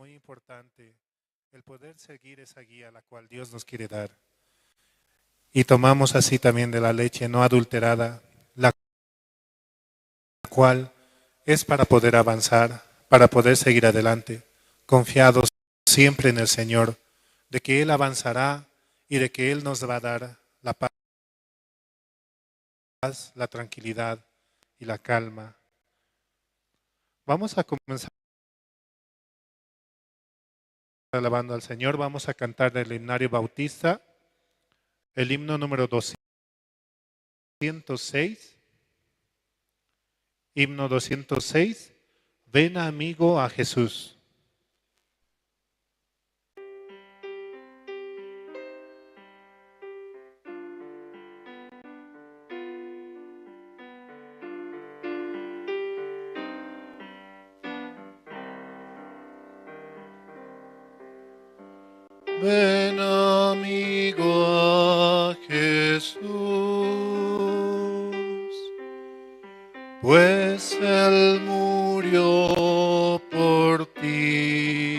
muy importante el poder seguir esa guía la cual Dios nos quiere dar. Y tomamos así también de la leche no adulterada, la cual es para poder avanzar, para poder seguir adelante, confiados siempre en el Señor, de que Él avanzará y de que Él nos va a dar la paz, la tranquilidad y la calma. Vamos a comenzar alabando al Señor. Vamos a cantar el himnario bautista, el himno número 206. Himno 206, Ven amigo a Jesús. Ven amigo a Jesús, pues Él murió por ti.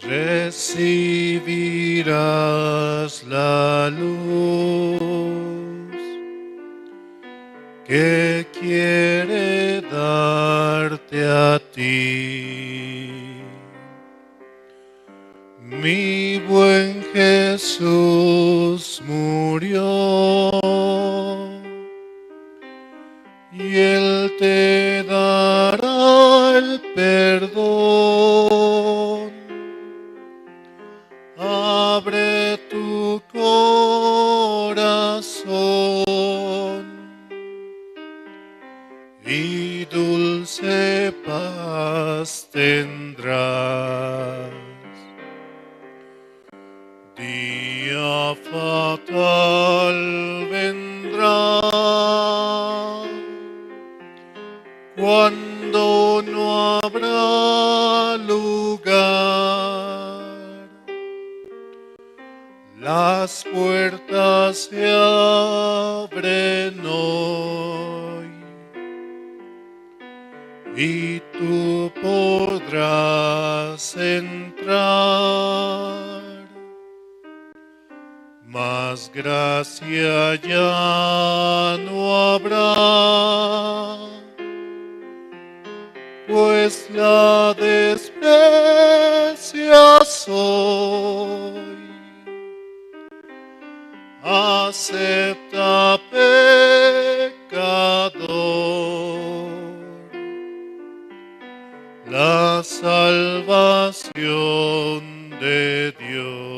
Recibirás la luz que quiere darte a ti. Mi buen Jesús murió y Él te dará el perdón. Abre tu corazón y dulce paz tendrás. Día fatal vendrá cuando no habrá lugar. Las puertas se abren hoy y tú podrás entrar. Mas gracia ya no habrá, pues la desprecias hoy. Acepta, pecador, la salvación de Dios.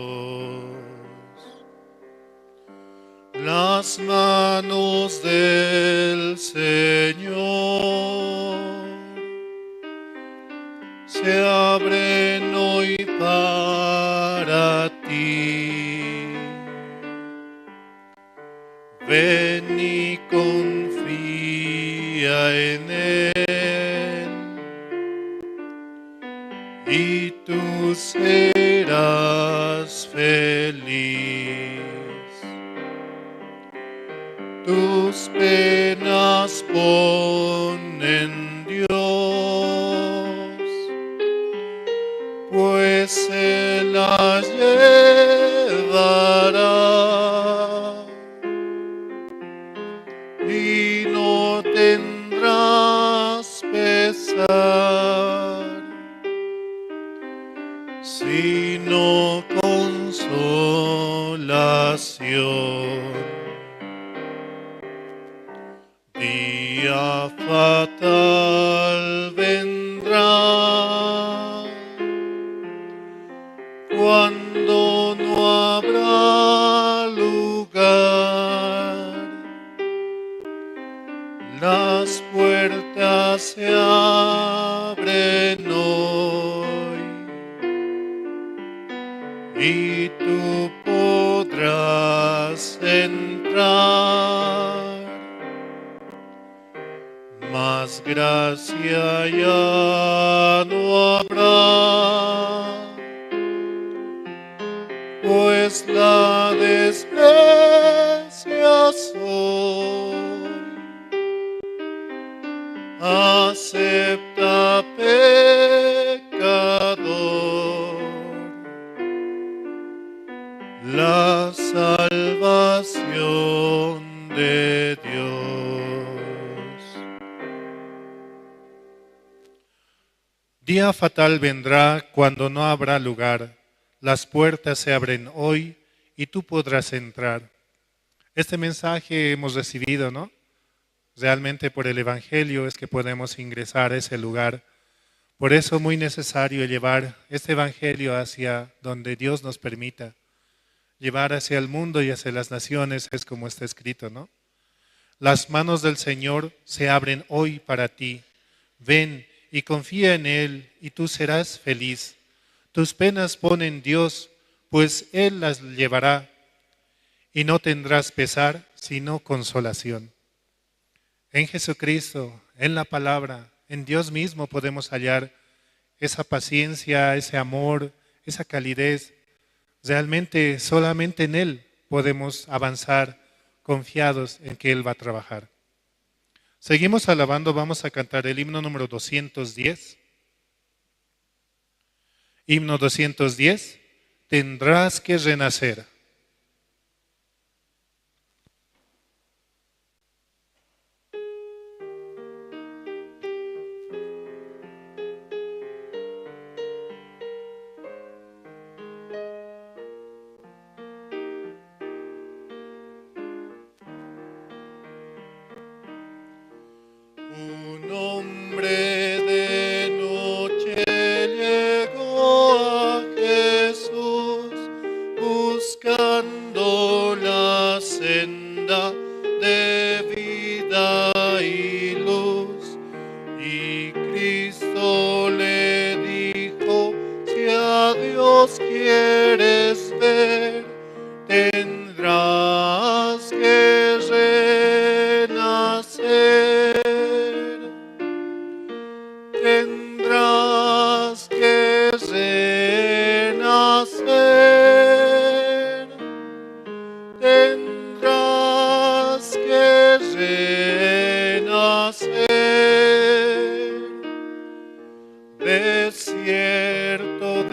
Las manos del Señor se abren hoy para ti. Ven y confía en Él, y tú serás feliz. Tus penas pon en Dios, pues Él las llevará y no tendrás pesar, sino consolación. Día fatal vendrá cuando no habrá lugar. Las puertas se abren hoy y tú podrás entrar. Mas gracia ya no habrá, pues la desprecias hoy. Acepta pecador día fatal vendrá cuando no habrá lugar. Las puertas se abren hoy y tú podrás entrar. Este mensaje hemos recibido, ¿no? Realmente por el Evangelio es que podemos ingresar a ese lugar. Por eso es muy necesario llevar este Evangelio hacia donde Dios nos permita. Llevar hacia el mundo y hacia las naciones es como está escrito, ¿no? Las manos del Señor se abren hoy para ti. Ven y confía en Él y tú serás feliz. Tus penas pon en Dios, pues Él las llevará y no tendrás pesar, sino consolación. En Jesucristo, en la palabra, en Dios mismo podemos hallar esa paciencia, ese amor, esa calidez. Realmente solamente en Él podemos avanzar confiados en que Él va a trabajar. Seguimos alabando, vamos a cantar el himno número 210. Himno 210, tendrás que renacer. Un hombre de noche llegó a Jesús buscando la senda de vida y luz. Y Cristo le dijo: si a Dios quieres ver, tendrás que renacer. Tendrás que renacer, tendrás que renacer. De cierto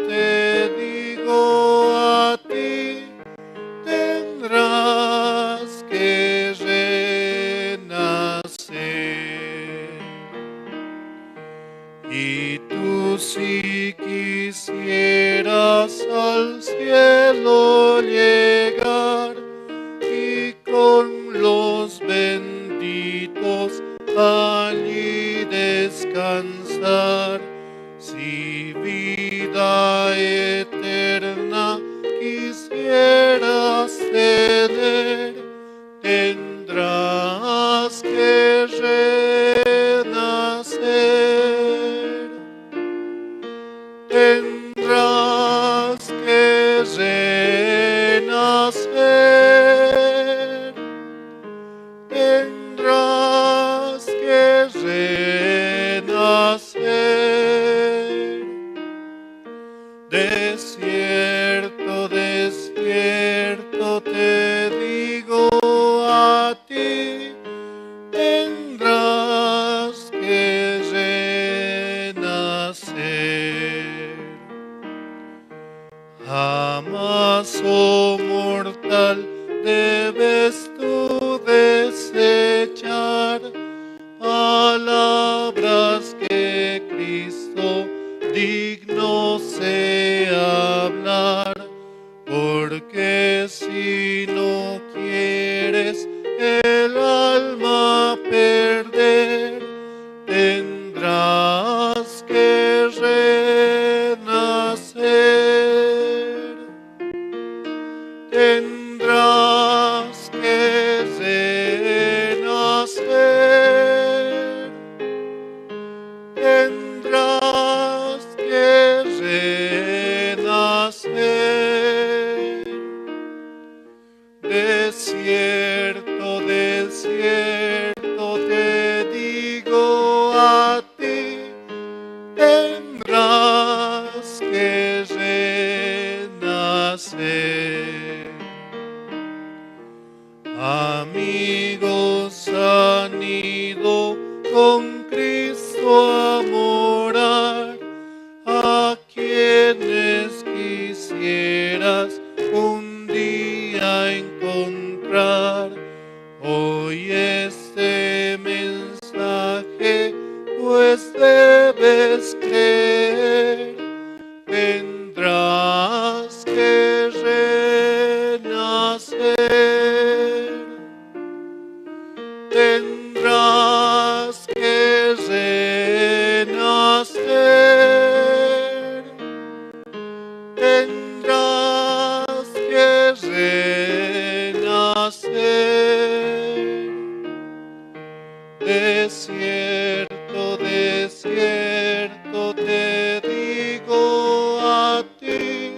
te digo a ti, tendrás que renacer. Y tú, si quisieras al cielo llegar y con los benditos allí descansar, si vida eterna quisieras tener, tendrás que renacer. Tendrás que renacer, tendrás que renacer. De cierto te digo a ti, tendrás que renacer. Jamás, oh mortal, debes tú desechar palabras que Cristo digno sea hablar, porque si no quieres el alma perder, tendrás que renacer. Tendrás que renacer, tendrás que renacer. De cierto te digo a ti, tendrás que renacer. Amigos han ido con Cristo a morar, a quienes quisieras un día encontrar. Hoy este mensaje pues Tendrás que renacer, tendrás que renacer. De cierto te digo a ti,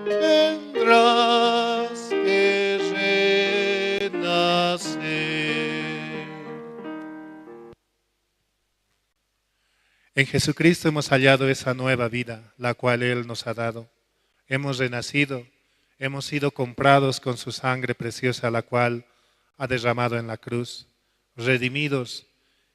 tendrás que renacer. En Jesucristo hemos hallado esa nueva vida, la cual Él nos ha dado. Hemos renacido, hemos sido comprados con su sangre preciosa, la cual ha derramado en la cruz, redimidos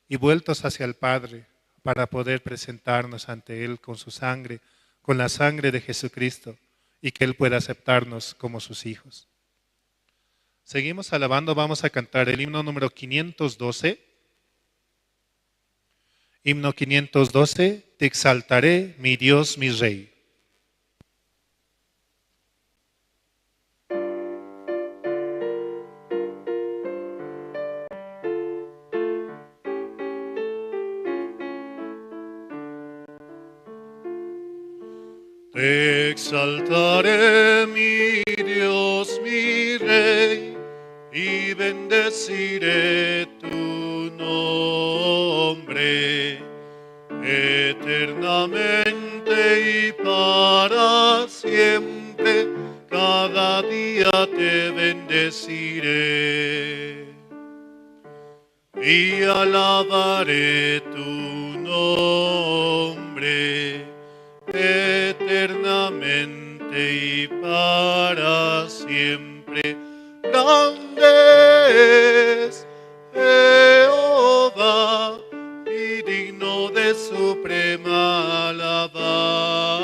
y vueltos hacia el Padre para poder presentarnos ante Él con su sangre, con la sangre de Jesucristo, y que Él pueda aceptarnos como sus hijos. Seguimos alabando, vamos a cantar el himno número 512. Himno 512, Te exaltaré, mi Dios, mi Rey. Te exaltaré, mi Dios, mi Rey, y bendeciré tu nombre eternamente y para siempre. Cada día te bendeciré y alabaré tu nombre eternamente y para siempre. Grande es Jehová y digno de suprema alabanza,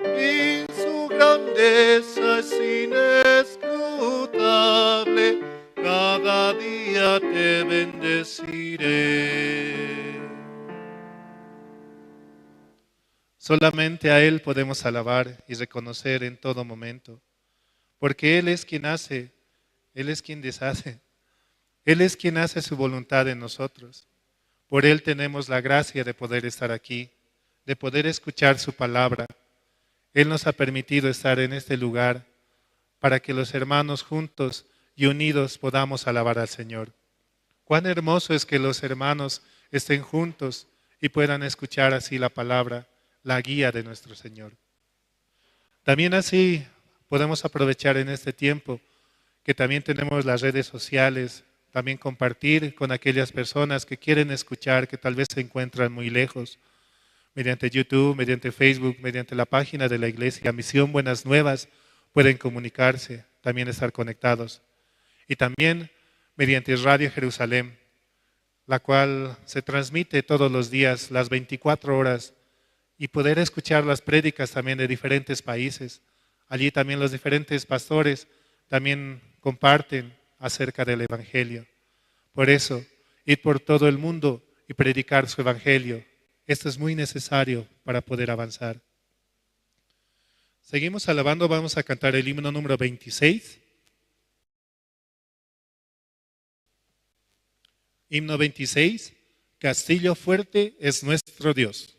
y su grandeza es inescrutable. Cada día te bendeciré. Solamente a Él podemos alabar y reconocer en todo momento, porque Él es quien hace, Él es quien deshace, Él es quien hace su voluntad en nosotros. Por Él tenemos la gracia de poder estar aquí, de poder escuchar su palabra. Él nos ha permitido estar en este lugar para que los hermanos juntos y unidos podamos alabar al Señor. Cuán hermoso es que los hermanos estén juntos y puedan escuchar así la palabra, la guía de nuestro Señor. También así podemos aprovechar en este tiempo que también tenemos las redes sociales, también compartir con aquellas personas que quieren escuchar, que tal vez se encuentran muy lejos, mediante YouTube, mediante Facebook, mediante la página de la iglesia Misión Buenas Nuevas, pueden comunicarse, también estar conectados. Y también mediante Radio Jerusalén, la cual se transmite todos los días, las 24 horas, y poder escuchar las prédicas también de diferentes países. Allí también los diferentes pastores también comparten acerca del Evangelio. Por eso, ir por todo el mundo y predicar su Evangelio. Esto es muy necesario para poder avanzar. Seguimos alabando, vamos a cantar el himno número 26. Himno 26, Castillo fuerte es nuestro Dios.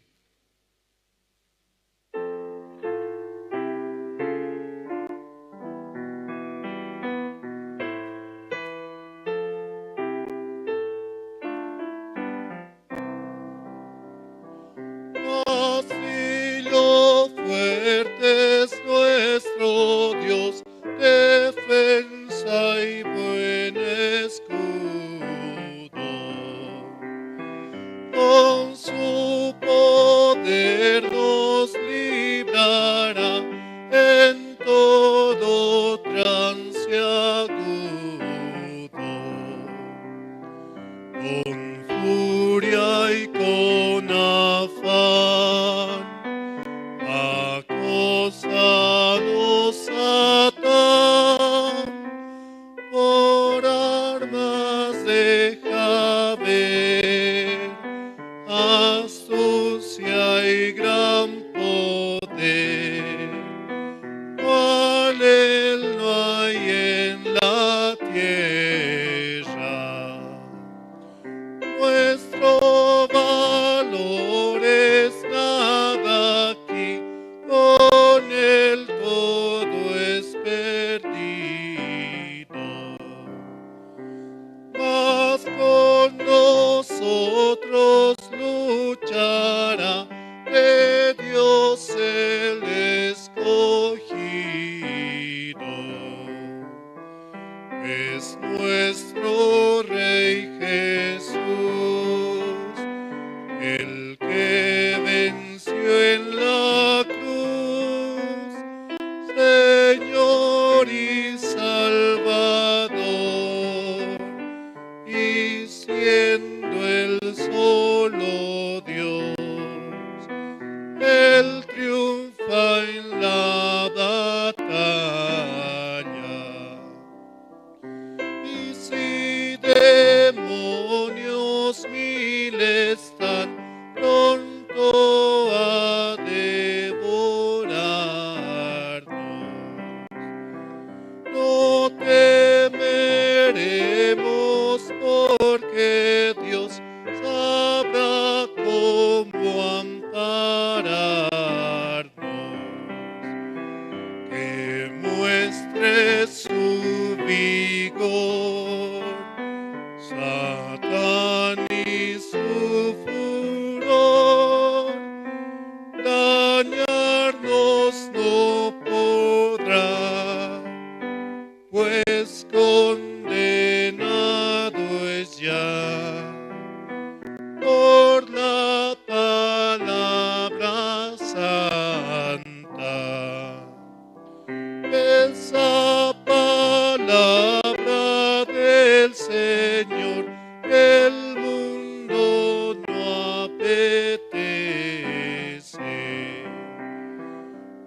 Castillo fuerte es nuestro Dios, defensa y buen escudo. Con su poder nos librará en todo trance agudo. Con furia y con afán acósanos Satán, por armas deja ver astucia y gran poder, cual el Es nuestro Rey Jesús, el que venció en la cruz, Señor y Salvador, y siendo el solo Dios, Él triunfa en la batalla. Y si demonios mil están pronto a devorarnos, no temeremos porque Dios sabrá cómo ampararnos. Que muestre su vigor, Satán y su furor, dañarnos no podrá, pues condenado es ya por la palabra santa. Esa palabra del Señor el mundo no apetece.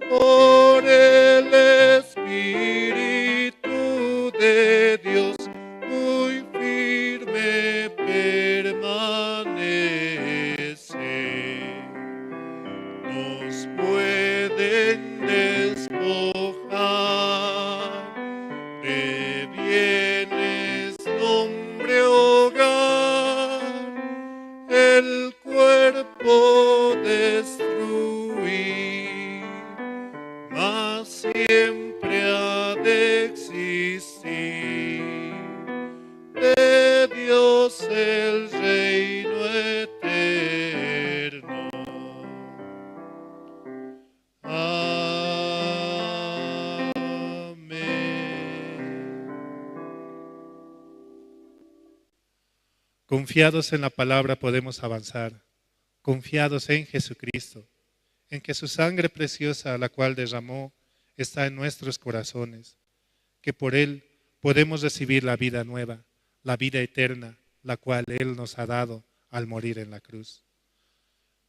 Por el Espíritu de Dios muy firme permanece. Nos pueden despojar de bienes, nombre, hogar, el cuerpo destruir, mas siempre ha de existir de Dios el reino eterno. Amén. Confiados en la palabra podemos avanzar, confiados en Jesucristo, en que su sangre preciosa, la cual derramó, está en nuestros corazones, que por Él podemos recibir la vida nueva, la vida eterna, la cual Él nos ha dado al morir en la cruz.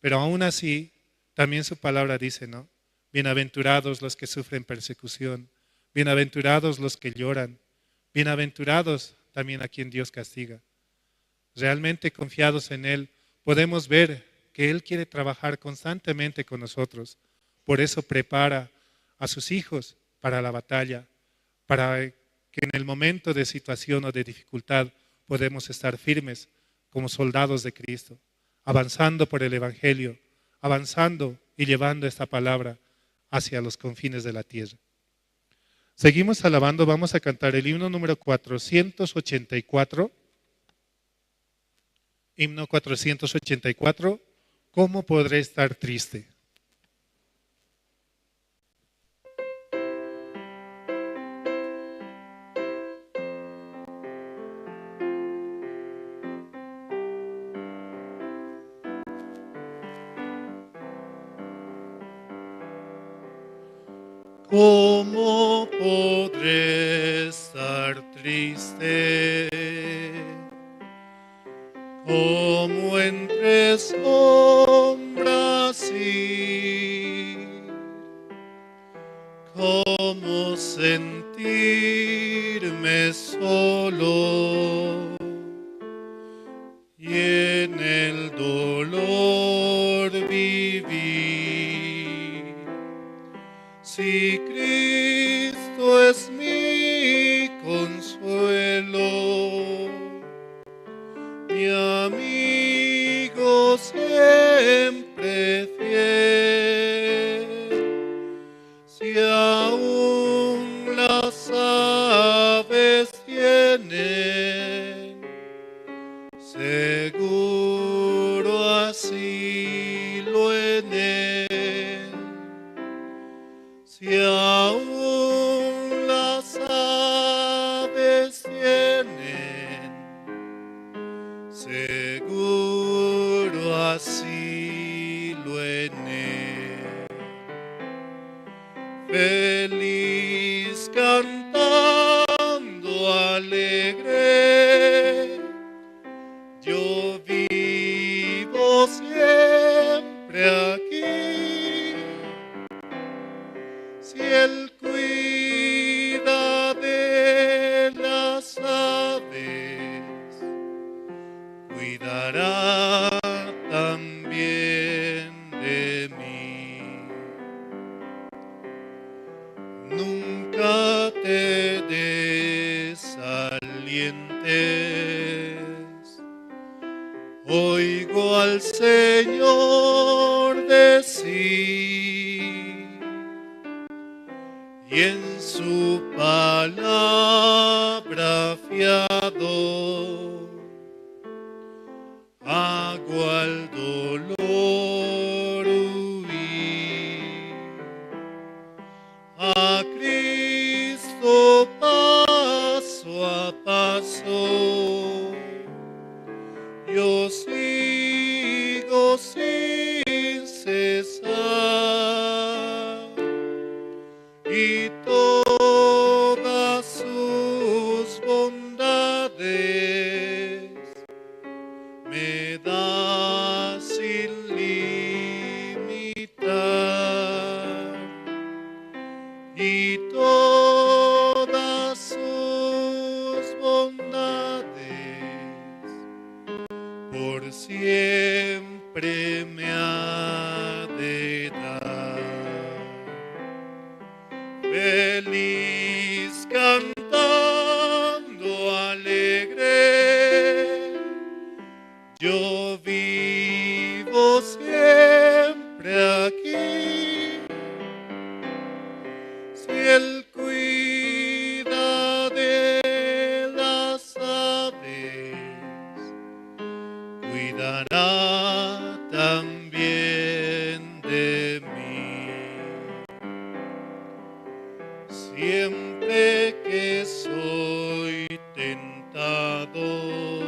Pero aún así, también su palabra dice, ¿no? Bienaventurados los que sufren persecución, bienaventurados los que lloran, bienaventurados también a quien Dios castiga. Realmente confiados en Él, podemos ver que Él quiere trabajar constantemente con nosotros. Por eso prepara a sus hijos para la batalla, para que en el momento de situación o de dificultad podemos estar firmes como soldados de Cristo, avanzando por el Evangelio, avanzando y llevando esta palabra hacia los confines de la tierra. Seguimos alabando, vamos a cantar el himno número 484. Himno 484, ¿cómo podré estar triste? ¿Cómo podré estar triste? ¿Cómo entre sombras ir? ¿Cómo sentirme solo y en el dolor vivir? Si Cristo es mi consuelo, mi amigo siempre fiel, si aún las aves tienen alegre, yo vivo siempre aquí. Si Él cuida de las aves, cuidará también de mí. Nunca te desalientes, oigo al Señor decir, y en su palabra fiado, hago al dolor huir. A Cristo paso a paso, yo sigo sin cesar, y todas sus bondades me da sin limitar, y todas sus bondades por siempre me ha de dar. Feliz cantando alegre, yo vivo siempre aquí. Si Él cuida de las aves, cuidará también de mí. Siempre que soy tentado,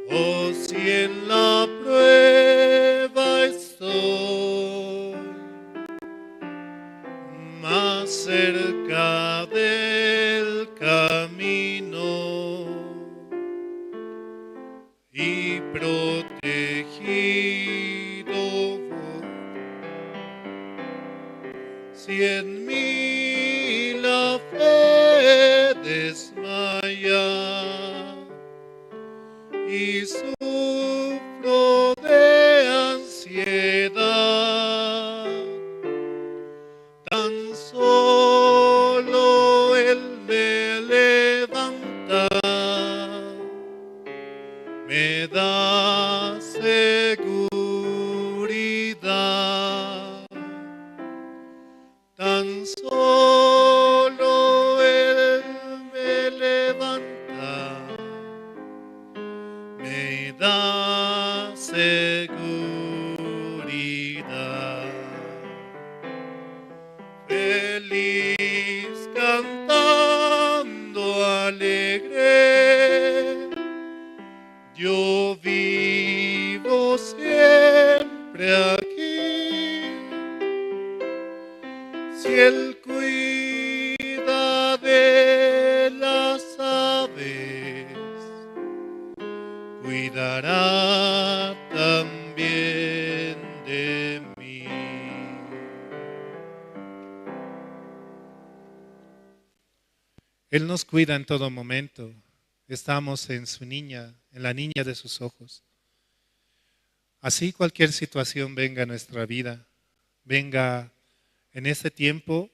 o si en la prueba estoy, más cerca del camino y protegido voy. Si en mí la fe desmaya y sufro de ansiedad, tan solo Él me levanta, me da seguridad. Tan solo Él me levanta, me da seguridad. Feliz cantando alegre, yo vivo siempre aquí. Si Él cuida de las aves, cuidará también de mí. Él nos cuida en todo momento. Estamos en su niña, en la niña de sus ojos. Así cualquier situación venga a nuestra vida, venga en este tiempo,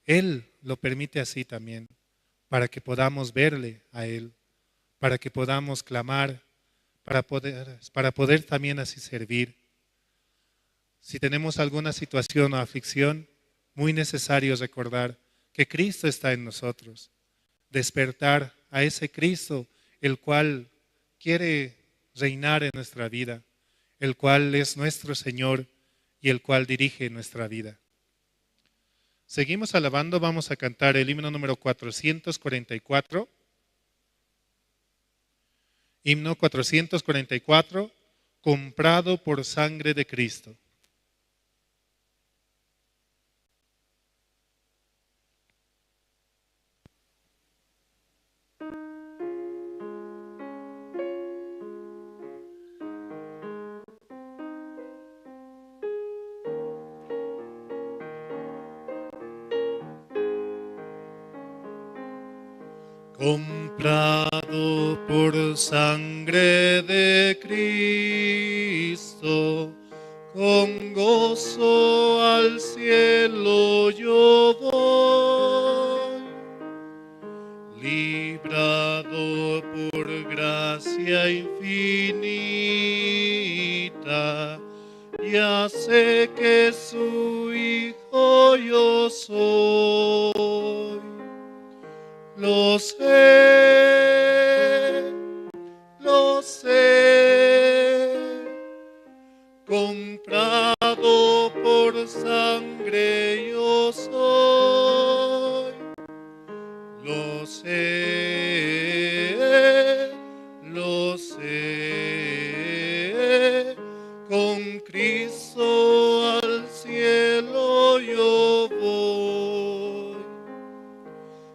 Él lo permite así también, para que podamos verle a Él, para que podamos clamar, para poder también así servir. Si tenemos alguna situación o aflicción, muy necesario recordar que Cristo está en nosotros. Despertar a ese Cristo, el cual quiere reinar en nuestra vida, el cual es nuestro Señor y el cual dirige nuestra vida. Seguimos alabando, vamos a cantar el himno número 444. Himno 444, comprado por sangre de Cristo. Comprado por sangre de Cristo, con gozo al cielo yo voy, librado por gracia infinita, ya sé que su hijo yo soy. Lo sé, comprado por sangre yo soy. Lo sé, con Cristo al cielo yo voy.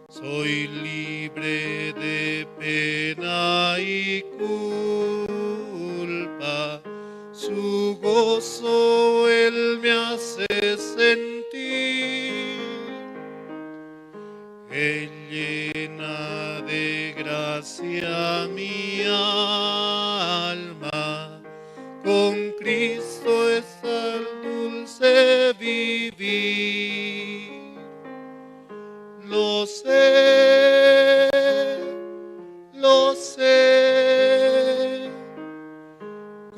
Soy libre de pena y culpa, su gozo él me hace sentir. Él llena de gracia mi alma, con Cristo es el dulce vivir. Lo sé,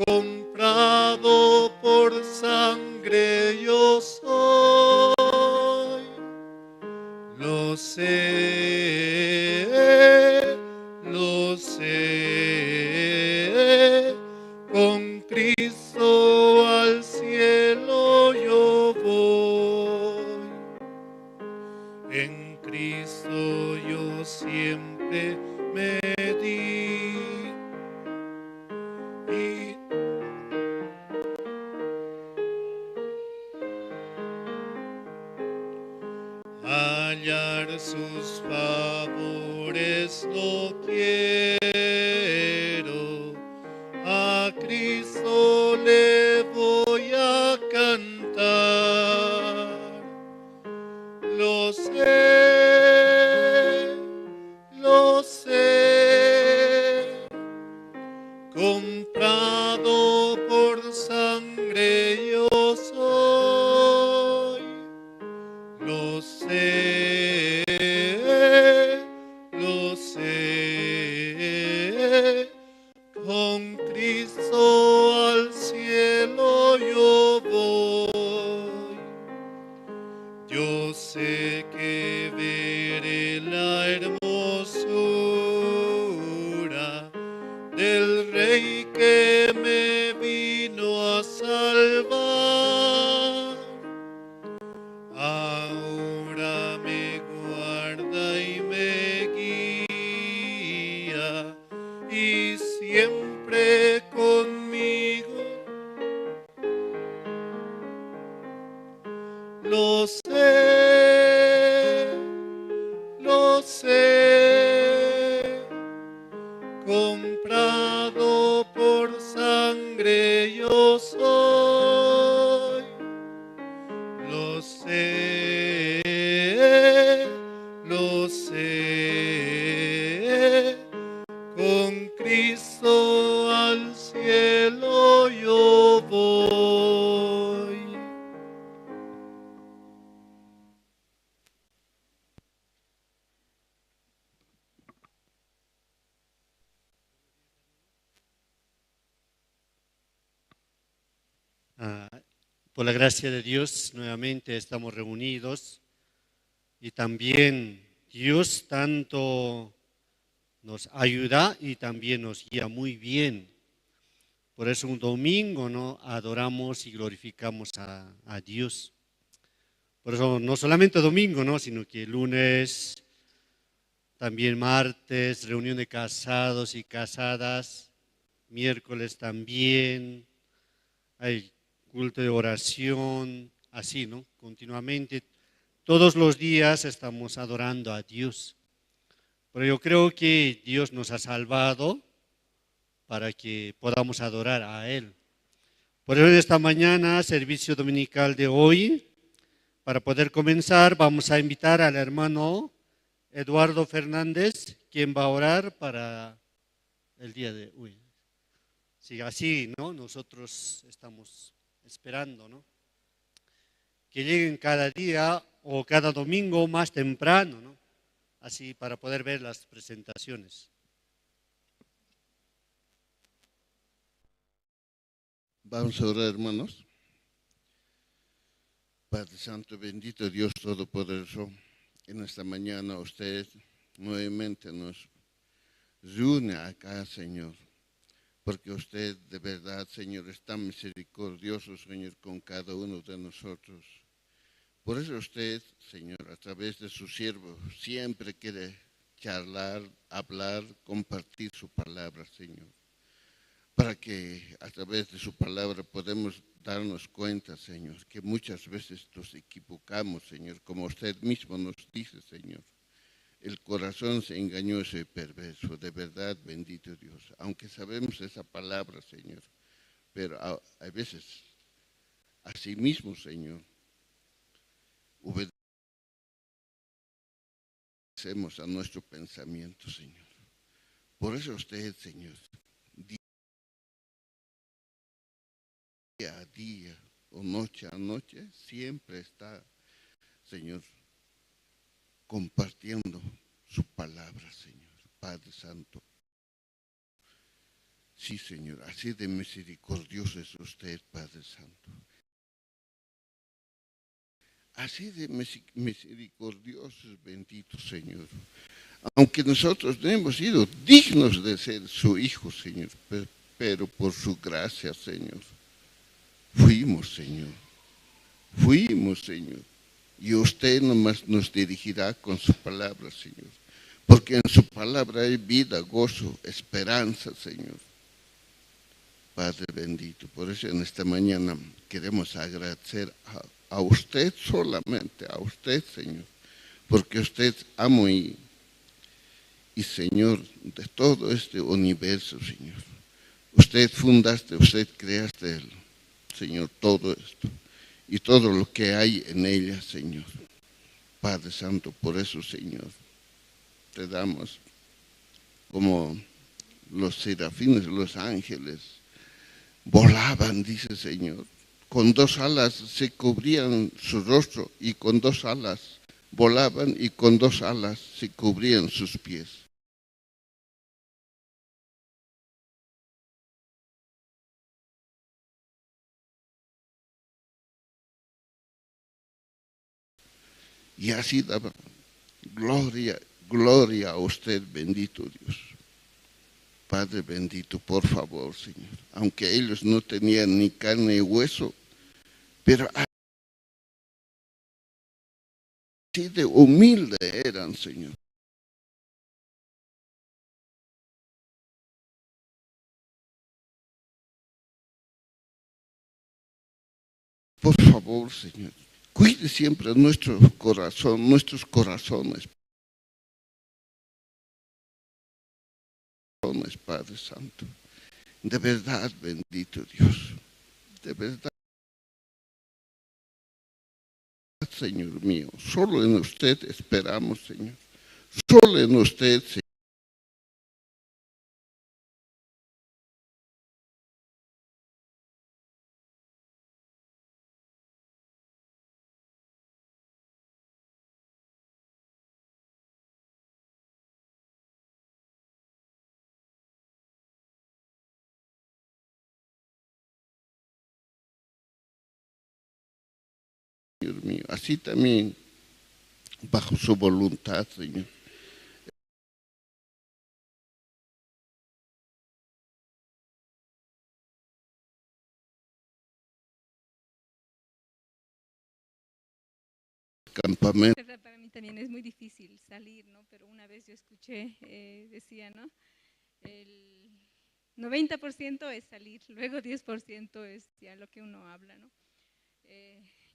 comprado por sangre yo soy. Lo sé, con Cristo al cielo yo voy. En Cristo yo siempre me di y hallar sus favores lo quiero, a Cristo le voy a cantar. Lo sé, comprado por sangre yo soy. Lo sé, con Cristo al cielo yo voy. Yo sé que veré la hermosura del Rey que me vino a salvar. Ahora me guarda y me guía, y siempre conmigo. Lo sé, comprado por sangre yo soy. Lo sé, con Cristo al cielo yo voy. Por la gracia de Dios, nuevamente estamos reunidos y también Dios tanto nos ayuda y también nos guía muy bien. Por eso un domingo, ¿no?, adoramos y glorificamos a Dios. Por eso no solamente domingo, ¿no?, sino que lunes, también martes, reunión de casados y casadas, miércoles también, hay culto de oración, así, ¿no? Continuamente, todos los días estamos adorando a Dios. Pero yo creo que Dios nos ha salvado para que podamos adorar a Él. Por eso en esta mañana, servicio dominical de hoy, para poder comenzar, vamos a invitar al hermano Eduardo Fernández, ¿Quién va a orar para el día de hoy? Sí, así, ¿no? Nosotros estamos esperando, ¿no? Que lleguen cada día o cada domingo más temprano, ¿no? Así para poder ver las presentaciones. Vamos a orar, hermanos. Padre Santo, bendito Dios Todopoderoso, en esta mañana usted nuevamente nos reúne acá, Señor, porque usted de verdad, Señor, es tan misericordioso, Señor, con cada uno de nosotros. Por eso usted, Señor, a través de su siervo, siempre quiere charlar, hablar, compartir su palabra, Señor, para que a través de su palabra podamos darnos cuenta, Señor, que muchas veces nos equivocamos, Señor, como usted mismo nos dice, Señor. El corazón se engañoso y perverso, de verdad, bendito Dios. Aunque sabemos esa palabra, Señor, pero a veces, así mismo, Señor, obedecemos a nuestro pensamiento, Señor. Por eso usted, Señor, día a día o noche a noche, siempre está, Señor, compartiendo su palabra, Señor, Padre Santo. Sí, Señor, así de misericordioso es usted, Padre Santo. Así de misericordioso es, bendito Señor. Aunque nosotros no hemos sido dignos de ser su hijo, Señor, pero por su gracia, Señor, fuimos, Señor. Fuimos, Señor. Y usted nomás nos dirigirá con su palabra, Señor. Porque en su palabra hay vida, gozo, esperanza, Señor. Padre bendito, por eso en esta mañana queremos agradecer a usted solamente, a usted, Señor. Porque usted es amo y Señor de todo este universo, Señor. Usted fundaste, usted creaste, el, Señor, todo esto y todo lo que hay en ella, Señor. Padre Santo, por eso, Señor, te damos como los serafines, los ángeles, volaban, dice Señor. Con dos alas se cubrían su rostro y con dos alas volaban y con dos alas se cubrían sus pies. Y así daba gloria, gloria a usted, bendito Dios. Padre bendito, por favor, Señor. Aunque ellos no tenían ni carne ni hueso, pero así de humilde eran, Señor. Por favor, Señor, cuide siempre nuestro corazón, nuestros corazones, Padre Santo. De verdad, bendito Dios. De verdad, Señor mío, solo en usted esperamos, Señor. Solo en usted, Señor mío, así también bajo su voluntad, Señor. Campamento. Para mí también es muy difícil salir, ¿no? Pero una vez yo escuché, decía, ¿no? El 90% es salir, luego 10% es ya lo que uno habla, ¿no?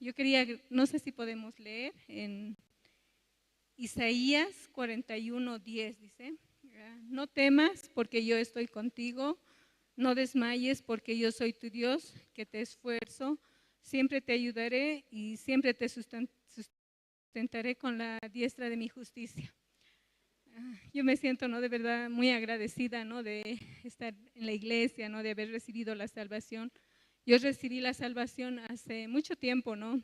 Yo quería, no sé si podemos leer en Isaías 41:10, dice, no temas porque yo estoy contigo, no desmayes porque yo soy tu Dios, que te esfuerzo, siempre te ayudaré y siempre te sustentaré con la diestra de mi justicia. Yo me siento, ¿no?, de verdad muy agradecida, ¿no?, de estar en la iglesia, ¿no?, de haber recibido la salvación. Yo recibí la salvación hace mucho tiempo, ¿no?,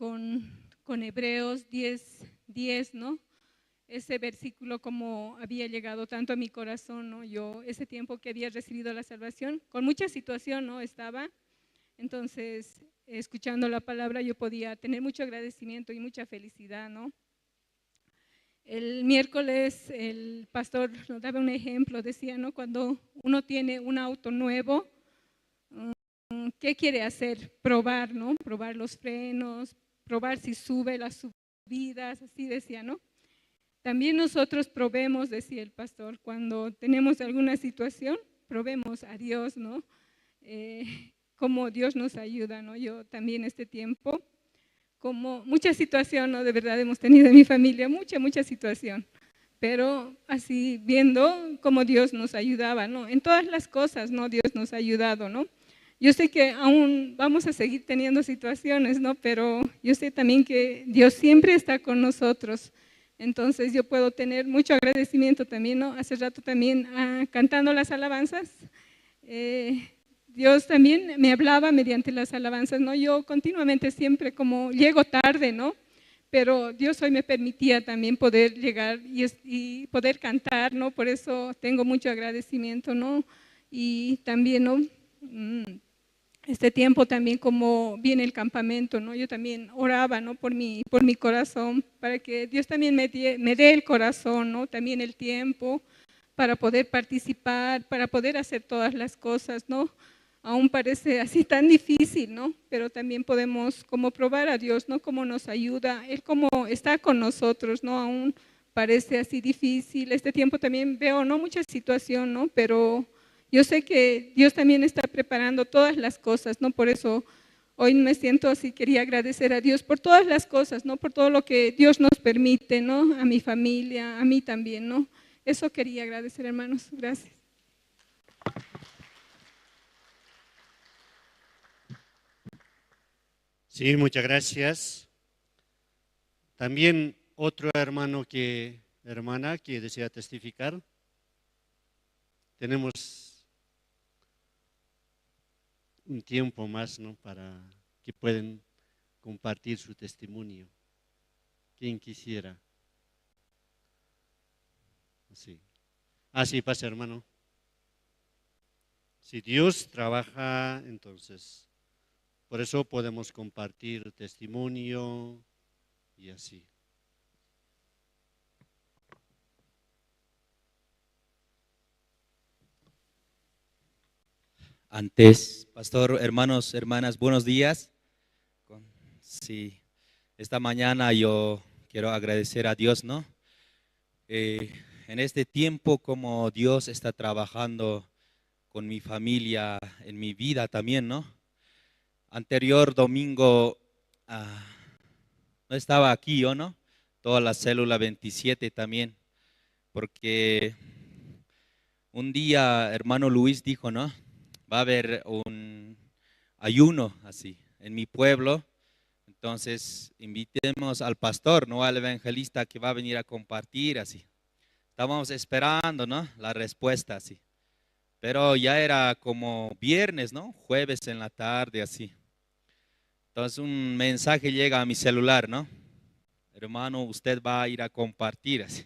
con Hebreos 10:10, ¿no? Ese versículo como había llegado tanto a mi corazón, ¿no? Yo ese tiempo que había recibido la salvación, con mucha situación, ¿no?, estaba. Entonces, escuchando la palabra yo podía tener mucho agradecimiento y mucha felicidad, ¿no? El miércoles el pastor nos daba un ejemplo, decía, ¿no?, cuando uno tiene un auto nuevo, ¿qué quiere hacer? Probar, ¿no? Probar los frenos, probar si sube las subidas, así decía, ¿no? También nosotros probemos, decía el pastor, cuando tenemos alguna situación, probemos a Dios, ¿no? Cómo Dios nos ayuda, ¿no? Yo también este tiempo, como mucha situación, ¿no?, de verdad hemos tenido en mi familia, mucha, mucha situación, pero así viendo cómo Dios nos ayudaba, ¿no? En todas las cosas, ¿no?, Dios nos ha ayudado, ¿no? Yo sé que aún vamos a seguir teniendo situaciones, ¿no?, pero yo sé también que Dios siempre está con nosotros. Entonces yo puedo tener mucho agradecimiento también, ¿no? Hace rato también, cantando las alabanzas, Dios también me hablaba mediante las alabanzas, ¿no? Yo continuamente siempre como llego tarde, ¿no? Pero Dios hoy me permitía también poder llegar y poder cantar, ¿no? Por eso tengo mucho agradecimiento, ¿no? Y también, ¿no?, este tiempo también como viene el campamento, ¿no? Yo también oraba, ¿no?, por mi corazón, para que Dios también me dé el corazón, ¿no?, también el tiempo para poder participar, para poder hacer todas las cosas, ¿no? Aún parece así tan difícil, ¿no? Pero también podemos como probar a Dios, ¿no?, cómo nos ayuda, Él cómo está con nosotros, ¿no? Aún parece así difícil. Este tiempo también veo, ¿no?, mucha situación, ¿no? Pero yo sé que Dios también está preparando todas las cosas, ¿no? Por eso hoy me siento así, quería agradecer a Dios por todas las cosas, ¿no? Por todo lo que Dios nos permite, ¿no? A mi familia, a mí también, ¿no? Eso quería agradecer, hermanos. Gracias. Sí, muchas gracias. También otro hermano hermana que desea testificar. Tenemos un tiempo más, ¿no?, para que puedan compartir su testimonio. Quien quisiera. Sí. Así pasa, hermano. Si Dios trabaja, entonces, por eso podemos compartir testimonio y así. Antes, pastor, hermanos, hermanas, buenos días. Sí, esta mañana yo quiero agradecer a Dios, ¿no? En este tiempo como Dios está trabajando con mi familia, en mi vida también, ¿no? Anterior domingo no estaba aquí yo, ¿no? Toda la célula 27 también, porque un día hermano Luis dijo, ¿no?, va a haber un ayuno así en mi pueblo, entonces invitemos al pastor, no al evangelista que va a venir a compartir así. Estábamos esperando, ¿no?, la respuesta así, pero ya era como viernes, ¿no?, jueves en la tarde así. Entonces un mensaje llega a mi celular, ¿no? Hermano, usted va a ir a compartir así.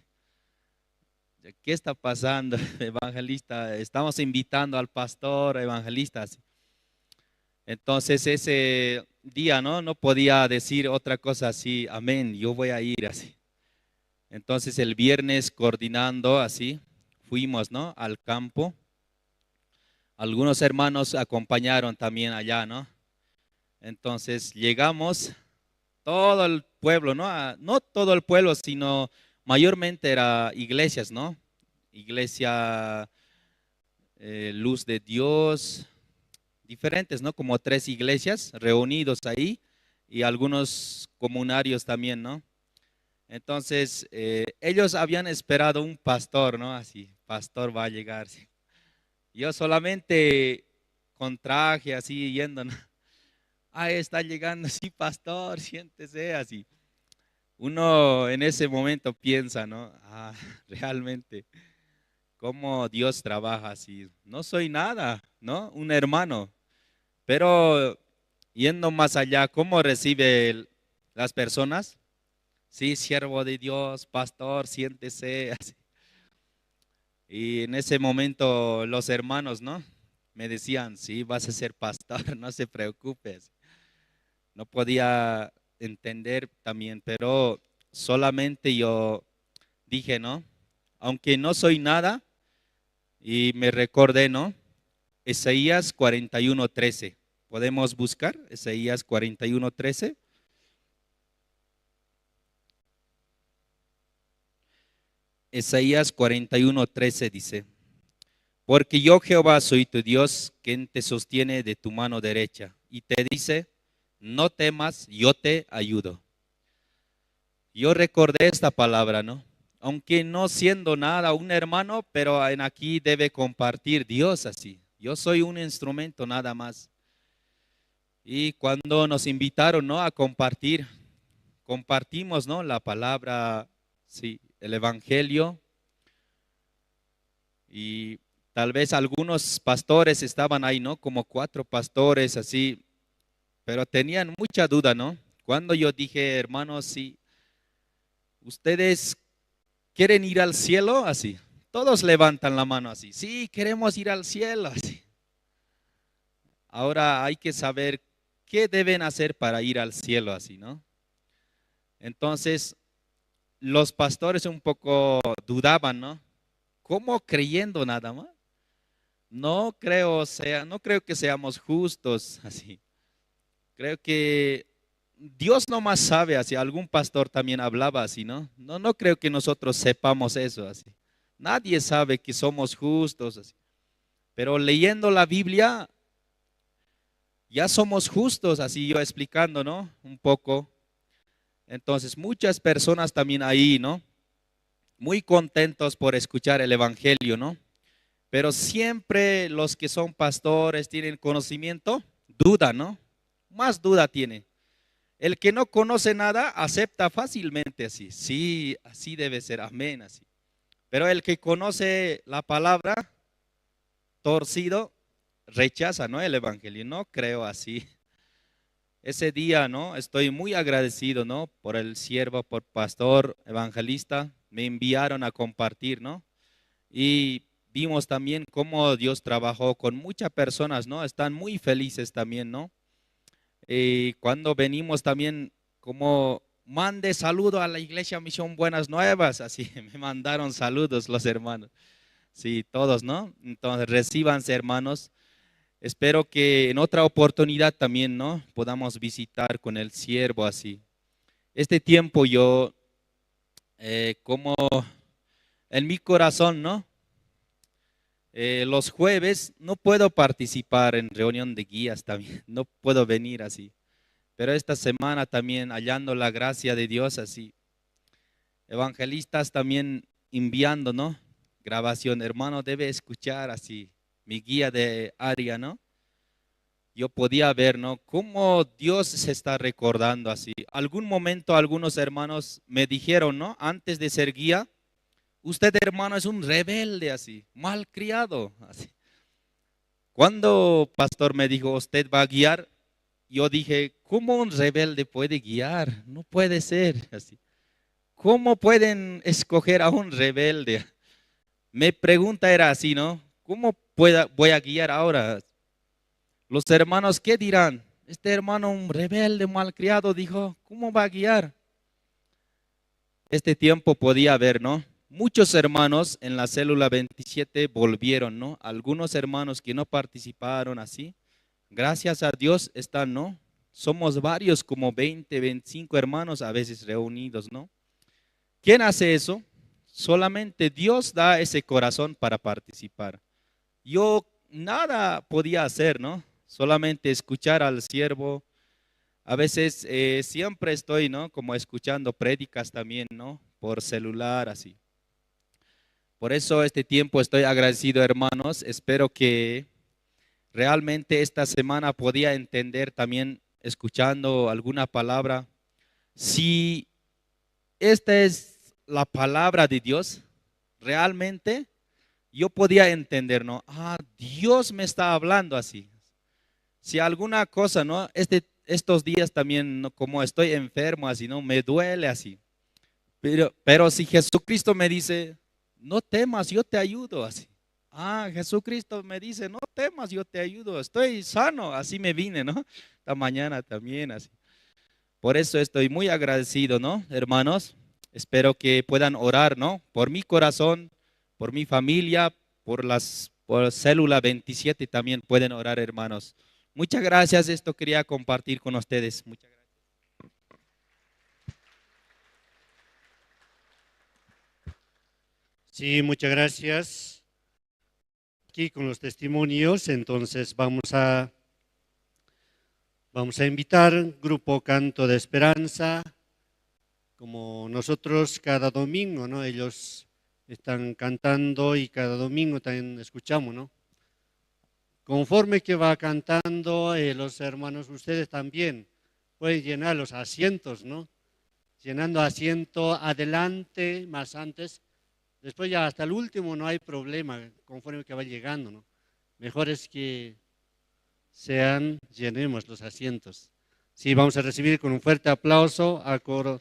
¿Qué está pasando, evangelista? Estamos invitando al pastor, evangelista. Entonces ese día, ¿no?, no podía decir otra cosa así, amén, yo voy a ir así. Entonces el viernes coordinando así, fuimos, ¿no?, al campo. Algunos hermanos acompañaron también allá, ¿no? Entonces llegamos, todo el pueblo, ¿no? No todo el pueblo, sino mayormente era iglesias, ¿no? Iglesia Luz de Dios, diferentes, ¿no? Como 3 iglesias reunidos ahí y algunos comunarios también, ¿no? Entonces, ellos habían esperado un pastor, ¿no? Así, pastor va a llegar. ¿Sí? Yo solamente con traje así yendo, ¿no? Ah, está llegando, sí, pastor, siéntese así. Uno en ese momento piensa, ¿no? Ah, Ah, realmente, cómo Dios trabaja así. No soy nada, ¿no? Un hermano. Pero yendo más allá, ¿cómo recibe las personas? Sí, siervo de Dios, pastor, siéntese. Así. Y en ese momento los hermanos, ¿no? Me decían, sí, vas a ser pastor, no se preocupes. No podía entender también, pero solamente yo dije, ¿no? Aunque no soy nada, y me recordé, ¿no? Isaías 41:13. ¿Podemos buscar Isaías 41:13? Isaías 41:13 dice, porque yo Jehová soy tu Dios, quien te sostiene de tu mano derecha y te dice, no temas, yo te ayudo. Yo recordé esta palabra, ¿no? Aunque no siendo nada un hermano, pero en aquí debe compartir Dios así. Yo soy un instrumento nada más. Y cuando nos invitaron, ¿no?, a compartir, compartimos, ¿no?, la palabra, sí, el evangelio. Y tal vez algunos pastores estaban ahí, ¿no? Como 4 pastores así, pero tenían mucha duda, ¿no? Cuando yo dije, hermanos, si ustedes quieren ir al cielo, así, todos levantan la mano así, sí, queremos ir al cielo, así. Ahora hay que saber qué deben hacer para ir al cielo, así, ¿no? Entonces, los pastores un poco dudaban, ¿no? ¿Cómo creyendo nada más? No creo que seamos justos así. Creo que Dios nomás sabe, así. Algún pastor también hablaba así, ¿no? No, no creo que nosotros sepamos eso así. Nadie sabe que somos justos así. Pero leyendo la Biblia, ya somos justos, así yo explicando, ¿no? Un poco. Entonces, muchas personas también ahí, ¿no? Muy contentos por escuchar el evangelio, ¿no? Pero siempre los que son pastores, tienen conocimiento, duda, ¿no? Más duda tiene. El que no conoce nada, acepta fácilmente así. Sí, así debe ser, amén, así. Pero el que conoce la palabra torcido, rechaza, ¿no?, el evangelio. No creo así. Ese día, ¿no?, estoy muy agradecido, ¿no?, por el siervo, por pastor, evangelista, me enviaron a compartir, ¿no? Y vimos también cómo Dios trabajó con muchas personas, ¿no? Están muy felices también, ¿no? Y cuando venimos también, como mande saludo a la iglesia Misión Buenas Nuevas, así me mandaron saludos los hermanos. Sí, todos, ¿no? Entonces, recíbanse, hermanos. Espero que en otra oportunidad también, ¿no?, podamos visitar con el siervo así. Este tiempo yo, como en mi corazón, ¿no?, los jueves no puedo participar en reunión de guías también, no puedo venir así. Pero esta semana también, hallando la gracia de Dios así, evangelistas también enviando, ¿no?, grabación, hermano, debe escuchar así, mi guía de área, ¿no? Yo podía ver, ¿no?, cómo Dios se está recordando así. Algún momento algunos hermanos me dijeron, ¿no?, antes de ser guía, usted, hermano, es un rebelde así, malcriado así. Cuando pastor me dijo, usted va a guiar, yo dije, ¿cómo un rebelde puede guiar? No puede ser así. ¿Cómo pueden escoger a un rebelde? Mi pregunta era así, ¿no? ¿Cómo voy a guiar ahora? Los hermanos, ¿qué dirán? Este hermano, un rebelde malcriado, dijo, ¿cómo va a guiar? Este tiempo podía ver, ¿no? Muchos hermanos en la célula 27 volvieron, ¿no? Algunos hermanos que no participaron así, gracias a Dios están, ¿no? Somos varios, como 20, 25 hermanos a veces reunidos, ¿no? ¿Quién hace eso? Solamente Dios da ese corazón para participar. Yo nada podía hacer, ¿no? Solamente escuchar al siervo. A veces siempre estoy, ¿no?, como escuchando prédicas también, ¿no?, por celular, así. Por eso este tiempo estoy agradecido, hermanos. Espero que realmente esta semana podía entender también, escuchando alguna palabra. Si esta es la palabra de Dios, realmente yo podía entender, ¿no? Ah, Dios me está hablando así. Si alguna cosa, ¿no? Estos días también, ¿no? Como estoy enfermo así, ¿no? Me duele así. Pero si Jesucristo me dice, no temas, yo te ayudo así. Ah, Jesucristo me dice, no temas, yo te ayudo, estoy sano, así me vine, ¿no? Esta mañana también así. Por eso estoy muy agradecido, ¿no? Hermanos, espero que puedan orar, ¿no? Por mi corazón, por mi familia, por célula 27 también pueden orar, hermanos. Muchas gracias, esto quería compartir con ustedes. Muchas gracias. Sí, muchas gracias. Aquí con los testimonios, entonces vamos a invitar Grupo Canto de Esperanza, como nosotros cada domingo, ¿no? Ellos están cantando y cada domingo también escuchamos, ¿no? Conforme que va cantando, los hermanos, ustedes también pueden llenar los asientos, ¿no? Llenando asiento adelante, más antes. Después ya hasta el último no hay problema, conforme que va llegando, ¿no? Mejor es que llenemos los asientos. Sí, vamos a recibir con un fuerte aplauso a coro.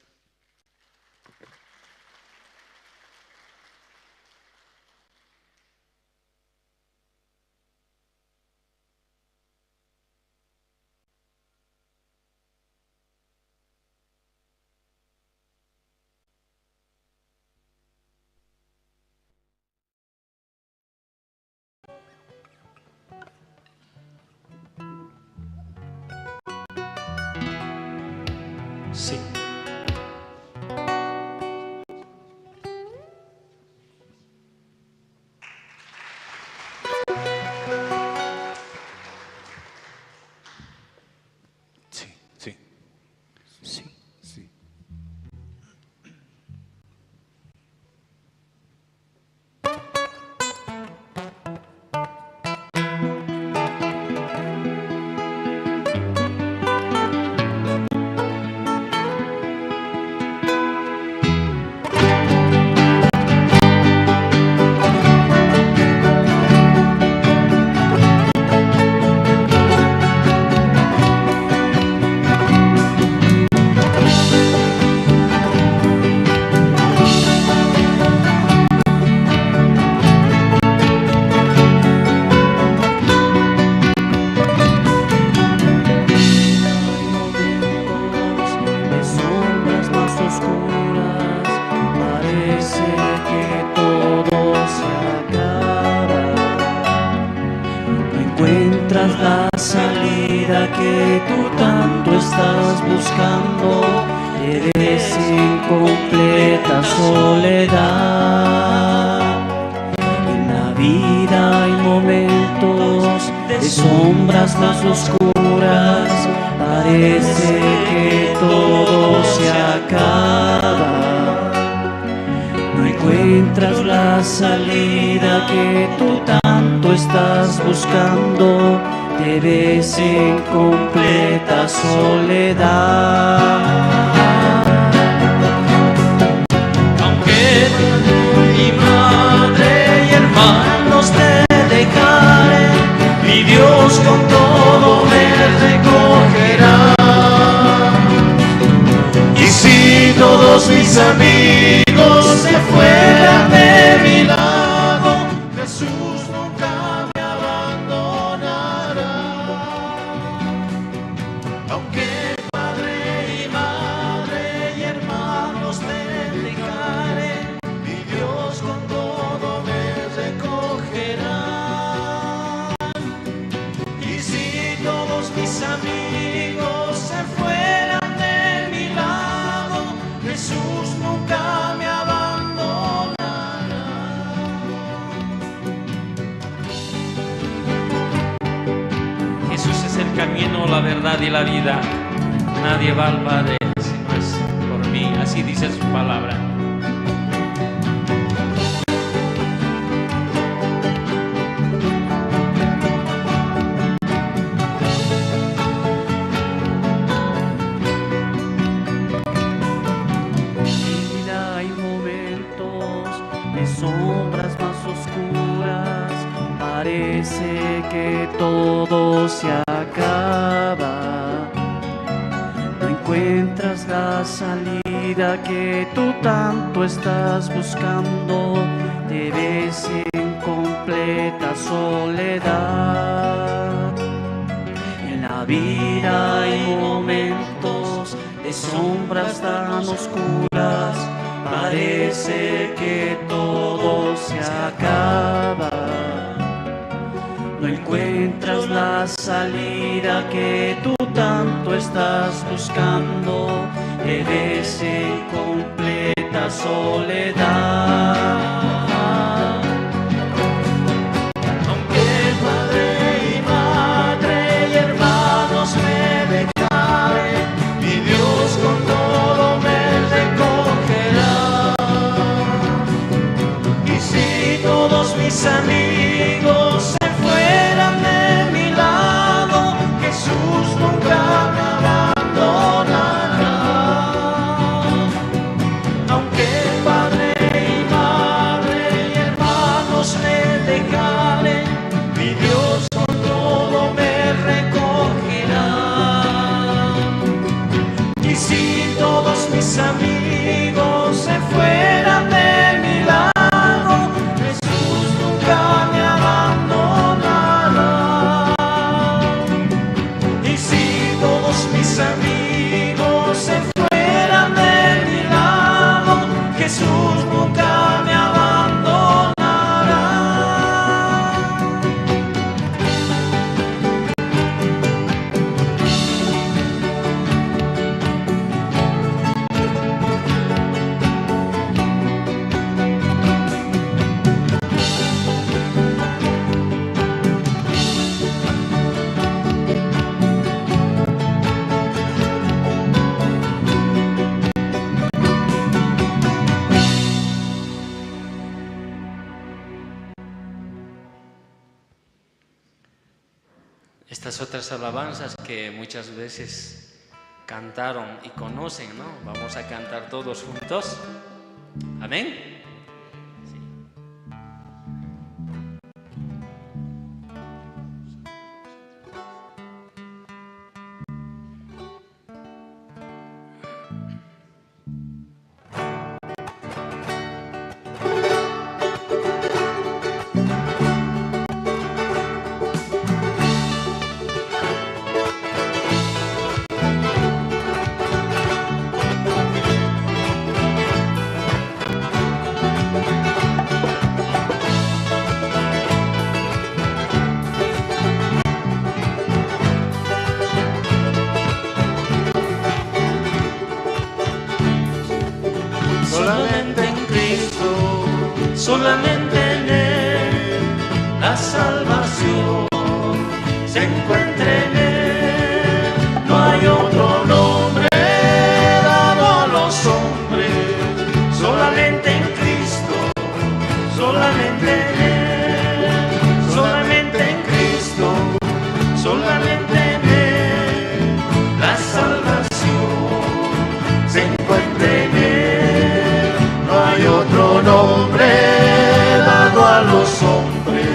Sí. Sí, sí. Sí, sí. La verdad y la vida. Nadie va al Padre si no es por mí. Así dice su palabra. En vida hay momentos momentos de sombras más oscuras, parece que todo se acaba. No encuentras la salida que tú tanto estás buscando, te ves en completa soledad. En la vida hay momentos de sombras tan oscuras, parece que todo se acaba. No encuentras la salida que tú tanto estás buscando, te ves en completa soledad. Aunque padre y madre y hermanos me dejaren, mi Dios con todo me recogerá. Y si todos mis amigos se fueran de mi lado, Jesús nunca me abandonará. Aunque padre y madre y hermanos me dejaren, mi Dios con todo me recogerá. Y si todos mis amigos se fueran de mi lado, Jesús nunca me abandonará. Y si todos mis amigos se fueran de mi lado, Jesús nunca me abandonará. Estas otras alabanzas que muchas veces cantaron y conocen, ¿no? Vamos a cantar todos juntos. Amén. Sí. Solamente en Cristo, solamente en Él, la salvación se encuentra en Él. No hay otro nombre dado a los hombres, solamente en Cristo, solamente en Él, solamente en Cristo, solamente en Él, la salvación se encuentra en Él. No hay otro nombre dado a los hombres,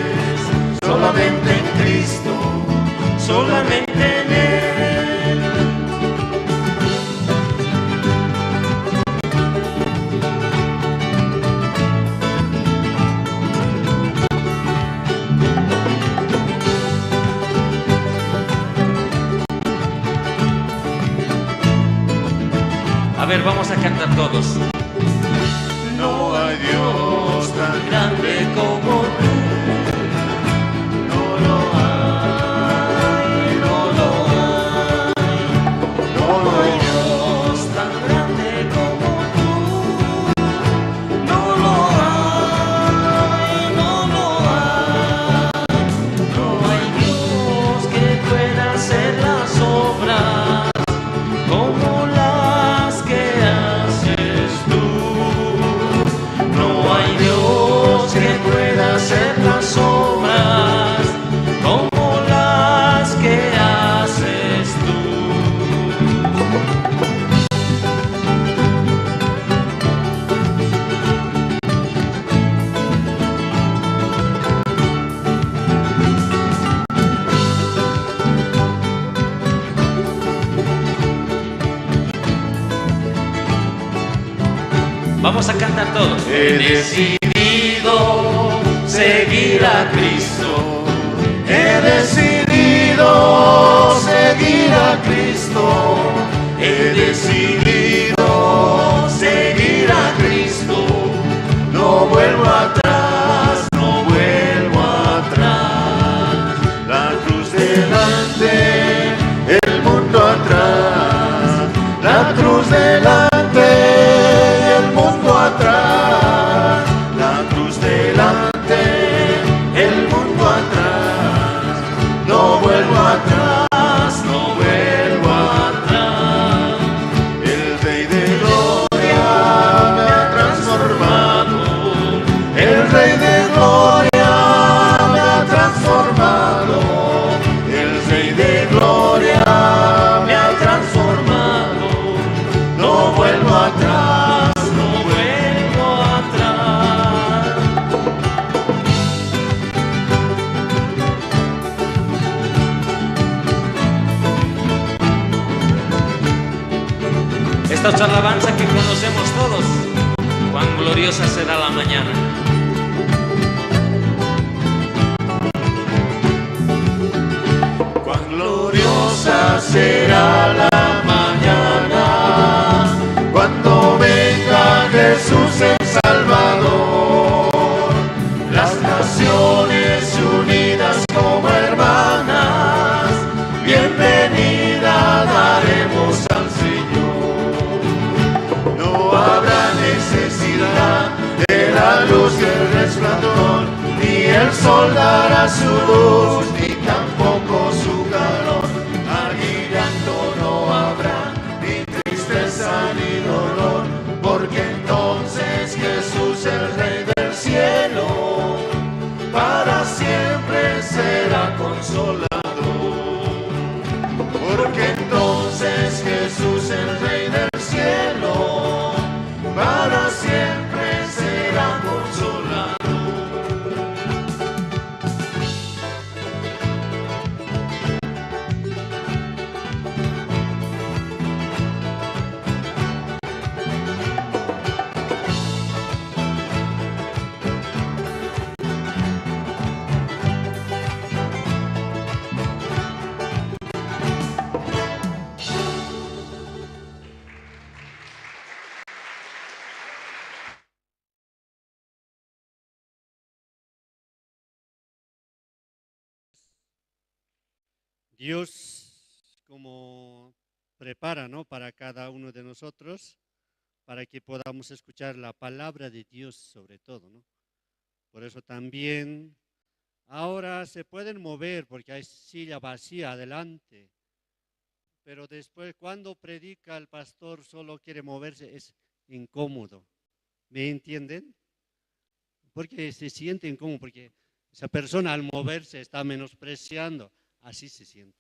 solamente en Cristo, solamente en Él. A ver, vamos a cantar todos. No hay Dios tan grande como tú, no lo hay, no lo hay. No hay Dios tan grande como tú, no lo hay, no lo hay. No hay Dios que pueda hacer las obras como las que haces tú. Vamos a cantar todos. He decidido seguir a Cristo. He decidido seguir a Cristo. He decidido seguir a Cristo. No vuelvo atrás, no vuelvo atrás. La cruz delante, el mundo atrás. La cruz delante, el mundo atrás. La cruz delante, el mundo atrás. No vuelvo atrás, no vuelvo atrás. El Rey de Gloria me ha transformado. El Rey de Gloria me ha transformado. El Rey de Gloria me ha transformado. No vuelvo atrás, no vuelvo atrás. Esta otra alabanza que conocemos todos. Cuán gloriosa será la mañana. Cuán gloriosa será la mañana cuando venga Jesús el Salvador. Las naciones unidas como hermanas, bienvenida daremos al Señor. No habrá necesidad de la luz y el resplandor, ni el sol dará su luz, ni tampoco su calor. Allí llanto no habrá, ni tristeza ni dolor, porque entonces Jesús el Rey del cielo, para siempre será consolador. Porque entonces Jesús el Rey del cielo, para siempre será consolador. Dios como prepara, ¿no?, para cada uno de nosotros, para que podamos escuchar la palabra de Dios sobre todo, ¿no? Por eso también ahora se pueden mover porque hay silla vacía adelante, pero después cuando predica el pastor solo quiere moverse, es incómodo. ¿Me entienden? Porque se siente incómodo, porque esa persona al moverse está menospreciando. Así se siente.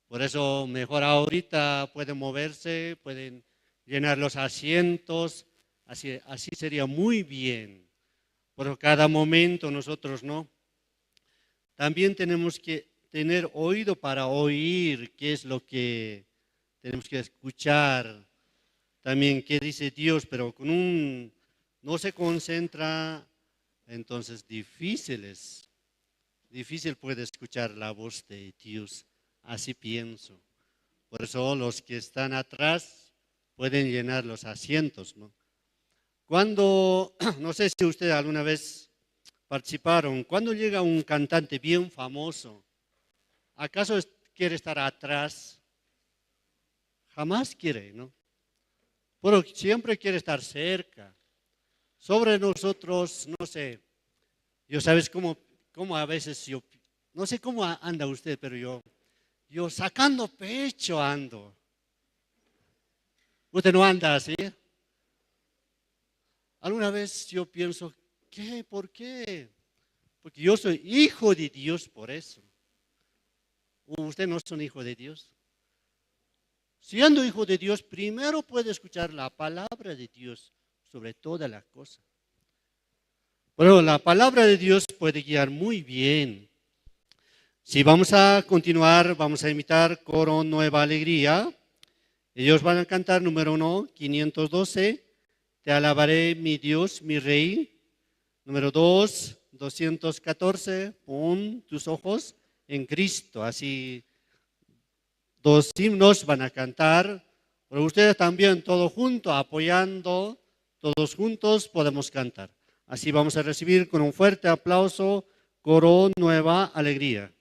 Por eso mejor ahorita pueden moverse, pueden llenar los asientos, así sería muy bien. Pero cada momento nosotros no. También tenemos que tener oído para oír qué es lo que tenemos que escuchar. También qué dice Dios, pero con un no se concentra, entonces difícil es. Difícil puede escuchar la voz de Dios, así pienso. Por eso los que están atrás pueden llenar los asientos, ¿no? Cuando, no sé si ustedes alguna vez participaron, cuando llega un cantante bien famoso, ¿acaso quiere estar atrás? Jamás quiere, ¿no? Pero siempre quiere estar cerca. Sobre nosotros, no sé, yo sabes cómo, cómo a veces yo, no sé cómo anda usted, pero yo sacando pecho ando. ¿Usted no anda así? Alguna vez yo pienso, ¿qué? ¿Por qué? Porque yo soy hijo de Dios por eso. ¿Usted no es un hijo de Dios? Siendo hijo de Dios, primero puede escuchar la palabra de Dios sobre todas las cosas. Pero la palabra de Dios puede guiar muy bien. Si vamos a continuar, vamos a invitar Coro Nueva Alegría. Ellos van a cantar número 1, 512, Te alabaré, mi Dios, mi Rey. Número 2, 214, pon tus ojos en Cristo. Así, dos himnos van a cantar, pero ustedes también, todos juntos, apoyando, todos juntos podemos cantar. Así vamos a recibir con un fuerte aplauso, Coro Nueva Alegría.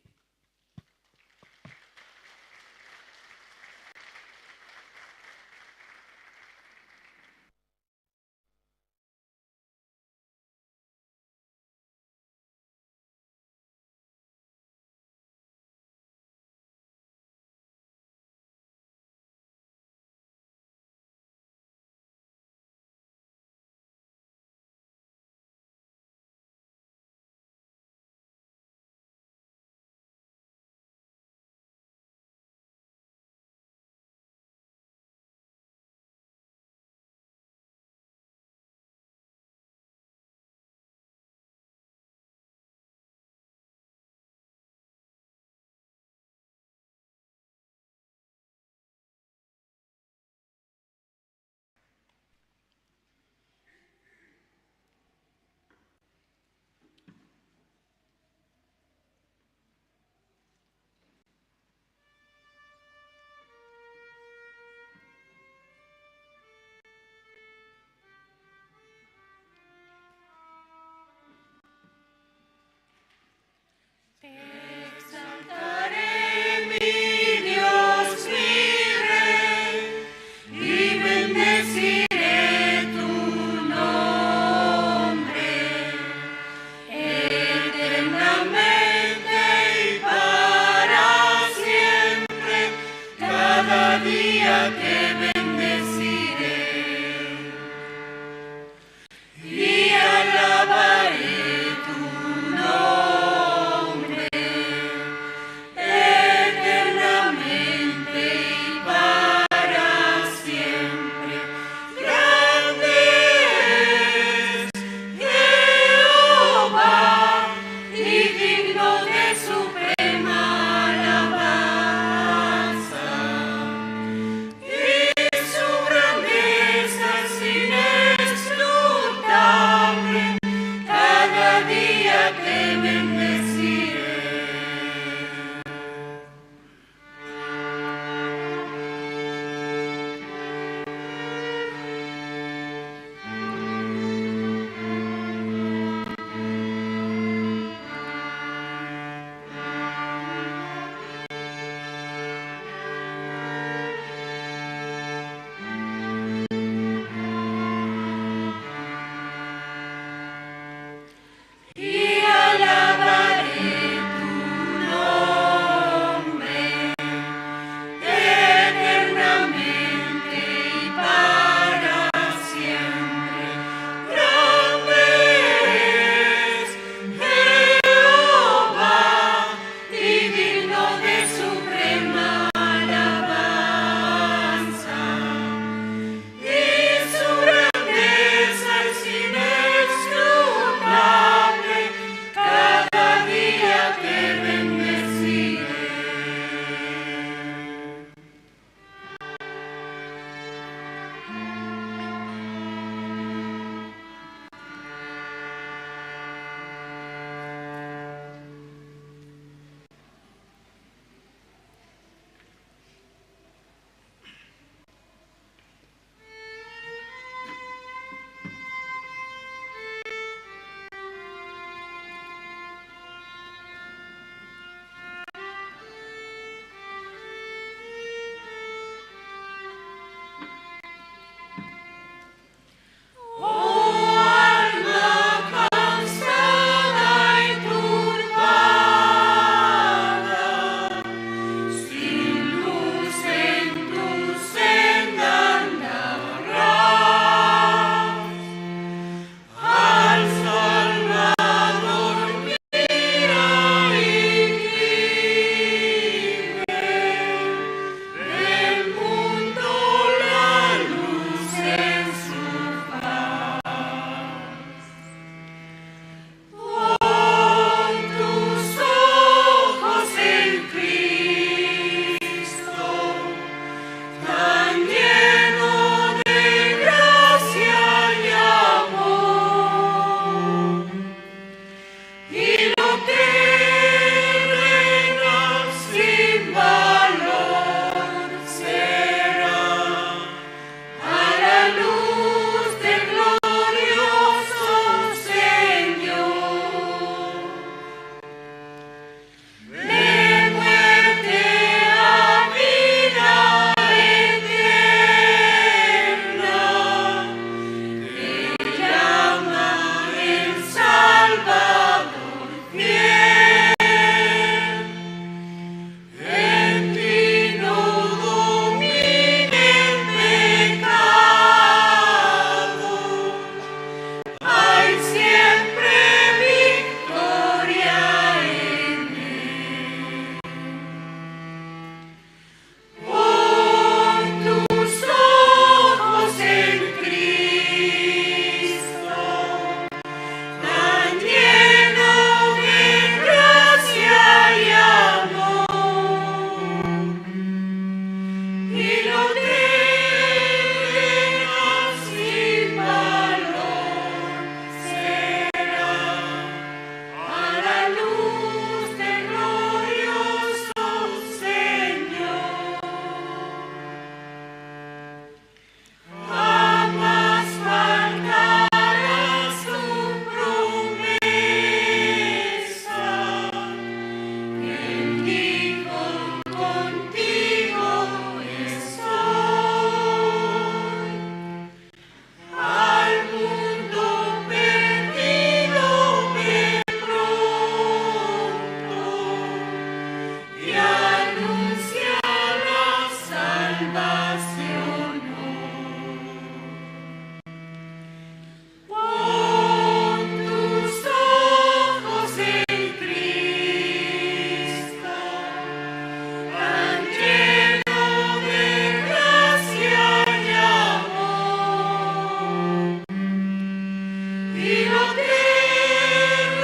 Y lo terrenal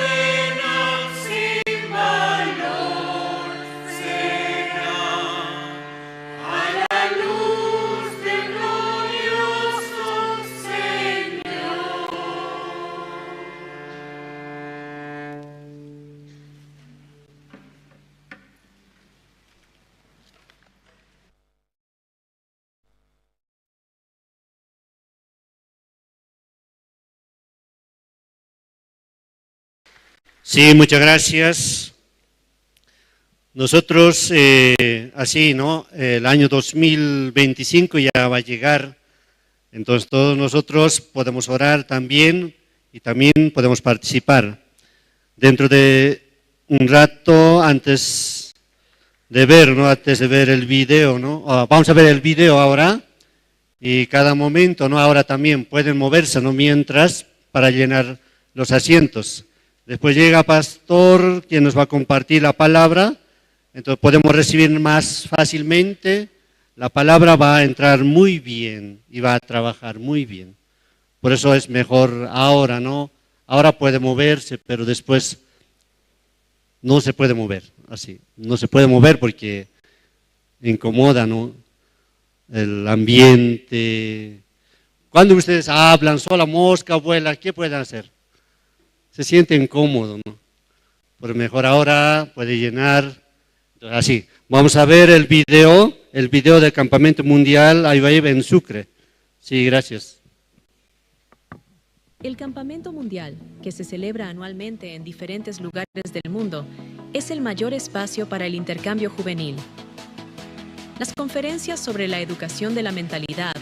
sin valor será a la luz del glorioso Señor. Sí, muchas gracias. Nosotros, así, ¿no? El año 2025 ya va a llegar. Entonces todos nosotros podemos orar también y también podemos participar. Dentro de un rato, antes de ver, ¿no? Antes de ver el video, ¿no? Ah, vamos a ver el video ahora y cada momento, ¿no? Ahora también pueden moverse, ¿no? Mientras, para llenar los asientos. Después llega pastor, quien nos va a compartir la palabra. Entonces podemos recibir más fácilmente. La palabra va a entrar muy bien y va a trabajar muy bien. Por eso es mejor ahora, ¿no? Ahora puede moverse, pero después no se puede mover, así. No se puede mover porque incomoda, ¿no? El ambiente. Cuando ustedes hablan, sola mosca vuela, ¿qué pueden hacer? Se sienten incómodos, ¿no? Pero mejor ahora puede llenar. Entonces, así, vamos a ver el video del Campamento Mundial IYF en Sucre. Sí, gracias. El Campamento Mundial, que se celebra anualmente en diferentes lugares del mundo, es el mayor espacio para el intercambio juvenil. Las conferencias sobre la educación de la mentalidad,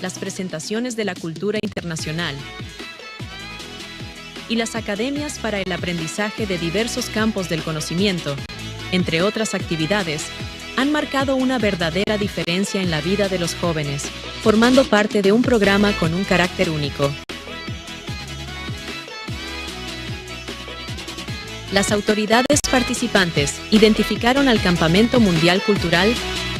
las presentaciones de la cultura internacional y las academias para el aprendizaje de diversos campos del conocimiento, entre otras actividades, han marcado una verdadera diferencia en la vida de los jóvenes, formando parte de un programa con un carácter único. Las autoridades participantes identificaron al Campamento Mundial Cultural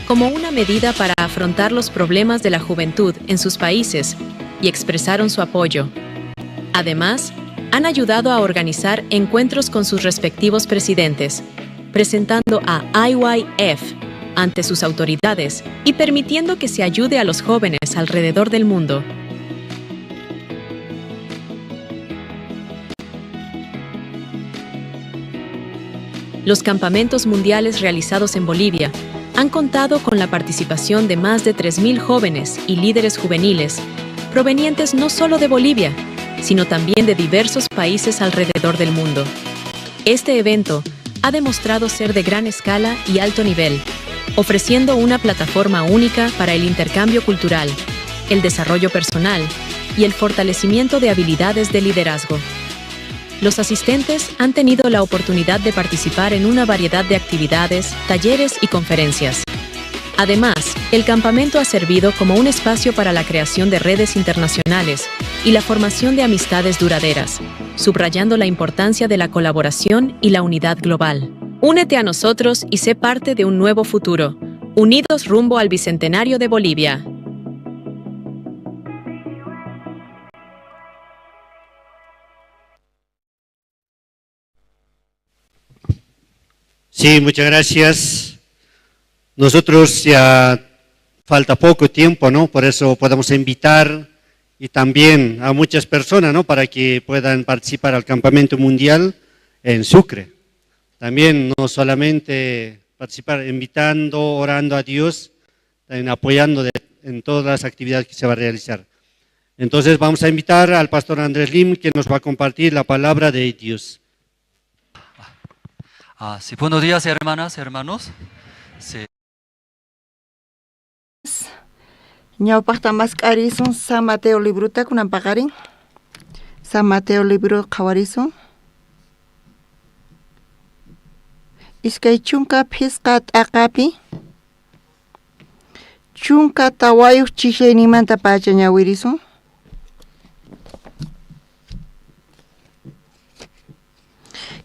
como una medida para afrontar los problemas de la juventud en sus países y expresaron su apoyo. Además, han ayudado a organizar encuentros con sus respectivos presidentes, presentando a IYF ante sus autoridades y permitiendo que se ayude a los jóvenes alrededor del mundo. Los campamentos mundiales realizados en Bolivia han contado con la participación de más de 3.000 jóvenes y líderes juveniles provenientes no solo de Bolivia, sino también de diversos países alrededor del mundo. Este evento ha demostrado ser de gran escala y alto nivel, ofreciendo una plataforma única para el intercambio cultural, el desarrollo personal y el fortalecimiento de habilidades de liderazgo. Los asistentes han tenido la oportunidad de participar en una variedad de actividades, talleres y conferencias. Además, el campamento ha servido como un espacio para la creación de redes internacionales y la formación de amistades duraderas, subrayando la importancia de la colaboración y la unidad global. Únete a nosotros y sé parte de un nuevo futuro, unidos rumbo al Bicentenario de Bolivia. Sí, muchas gracias. Nosotros ya falta poco tiempo, ¿no? Por eso podemos invitar y también a muchas personas, ¿no? Para que puedan participar al Campamento Mundial en Sucre. También no solamente participar invitando, orando a Dios, también apoyando en todas las actividades que se va a realizar. Entonces vamos a invitar al pastor Andrés Lim, que nos va a compartir la palabra de Dios. Sí, buenos días, hermanas, hermanos. Sí. Ñawpaqta mask'arisun San Mateo libruta kunan paqarin. San Mateo libro qhawarisun. 25 phisqa t'aqapi 14 chikllaynimanta pacha ñawirisun.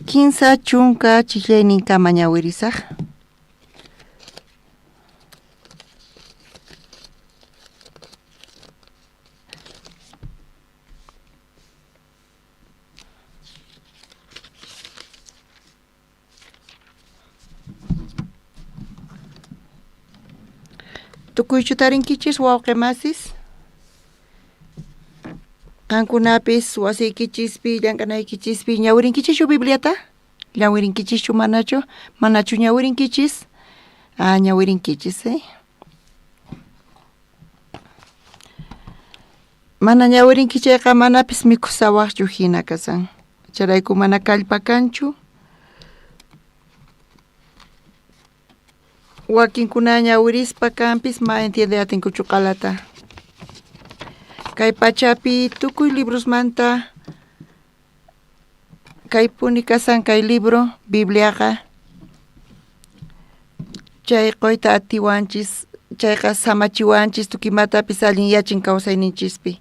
15 chiklayninkama ñawirisaq. Tukuychu tarinkichis wawqi masis? Qankunapis wasiykichispi llank'anaykichispi ñawirinkichishchu Bibliata? Ñawirinkichishchu manachu? Manachu ñawirinkichis? Ah, ñawirinkichis, eh? Mana ñawirinki chayqa manapis mikhusawaqchu hina kasan. Chayrayku mana kallpa kanchu. Wakinkuna ñawirispa kanpis ma entiende atinkuchu q'alata. Kay pachapi tukuy librosmanta kaypuni kasan kay libro Bibliaqa chay qoyta atiwanchis chayqa samachiwanchis tukuy imatapis allinyachin kawsayninchispi.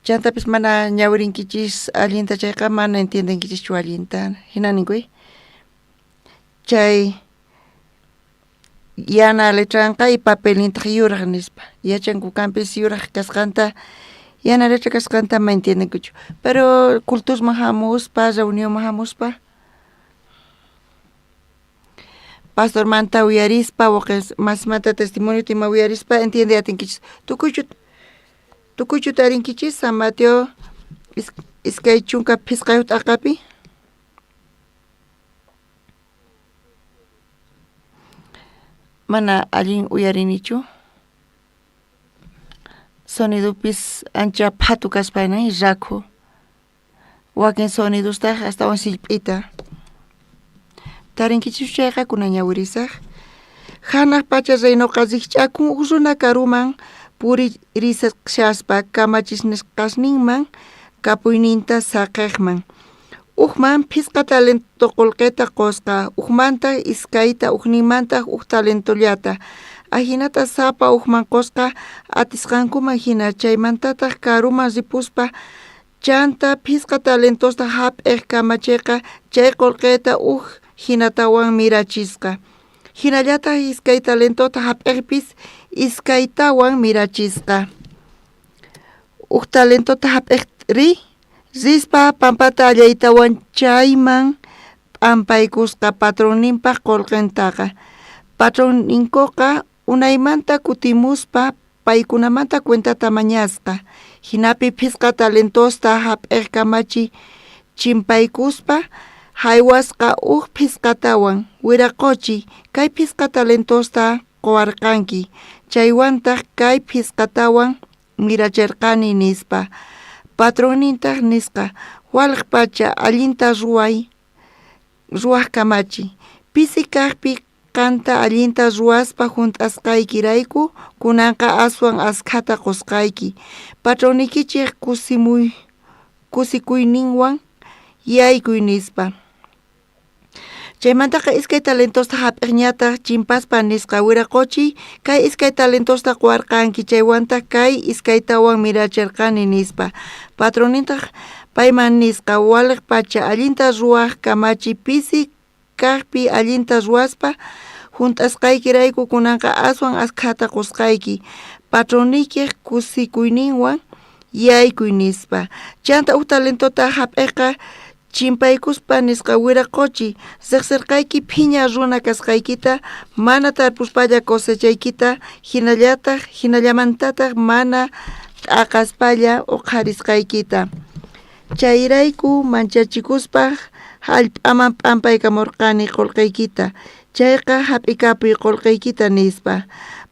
Chantapis mana ñawirinkichis allinta chayqa mana entiendenkichischu allinta. Hina ninkuy. Chay yana letranqa y papelnintaq yuraq nispa. Yachanku kanpis yuraq kasqanta yana letra kasqanta ma entiendenkuchu. Pero cultusman hamuspa, reunionman hamuspa, pastormanta uyarispa, masmanta testimonio ima uyarispa entiende atinkichis. Tukuychu tukuychu tarinkichis San Mateo 25 t'aqapi? Mana allin uyarinichu. Sonidopis ancha phatu kaspa rakhu. Wakin sonidostaq astawan sillp'ita. Tarinkichis chayqa kunan ñawirisaq. Hanaq pacha reinoqa rikch'akun huk runa karuman puririshaspa kamachisqasninman kapuyninta saqejman. Ujman phisqa talento qullqita qusqa, ujmantaq iskayta, ujninmantaq uj talentollata. Ajinata sapa ujman qusqa atisqankuman hina, chaymantataq karuman ripuspa chanta phisqa talentosta hap'iq kamachiqa chay qullqita uj hinatawan mirachisqa. Hinallataq iskay talentota hap'iqpis iskaytawan mirachisqa. Uj talentota hap'iq ri rispa pampata allaytawan chayman p'ampaykusqa patronninpaq qullqintaqa. Patronninkuqa unaymanta kutimuspa paykunamanta cuentata mañasqa. Hinapi phisqa talentosta hap'iq kamachi chimpaykuspa haywasqa uj phisqatawan wiraqochi kay phisqa talentosta quwarqanki chaywantaq kay phisqatawan mirachirqani nispa. Patronnintaq nisqa waliq pacha allinta ruway ruwaq kamachi pisi kaqpi qanta allinta ruwaspa hunt'asqaykirayku kunanqa aswan askhata qusqayki. Patronnikichik kusikuyninwan yaykuy nispa. Chaymantaqa iskay talentosta hap'iqñataq chimpaspa nisqa wiraqochi kay iskay talentosta quwarqanki chaywantaq kay iskaytawan mirachirqani nispa. Patronnintaq payman nisqa waliq pacha allinta ruwaq kamachi pisi kaqpi allinta ruwaspa hunt'asqaykirayku kunanqa aswan askhata qusqayki. Patronnikiq kusikuyninwan yaykuy nispa. Chanta uj talentota hap'iqqa chimpaykuspa nisqa wiraqochi riqsirqayki phiña runa kasqaykita mana tarpuspalla cosechaykita hinallataq hinallamantataq mana t'aqaspalla uqharisqaykita. Chayrayku manchachikuspa hallp'aman p'ampaykamurqani qullqiykita chayqa hap'ikapuy qullqiykita nispa.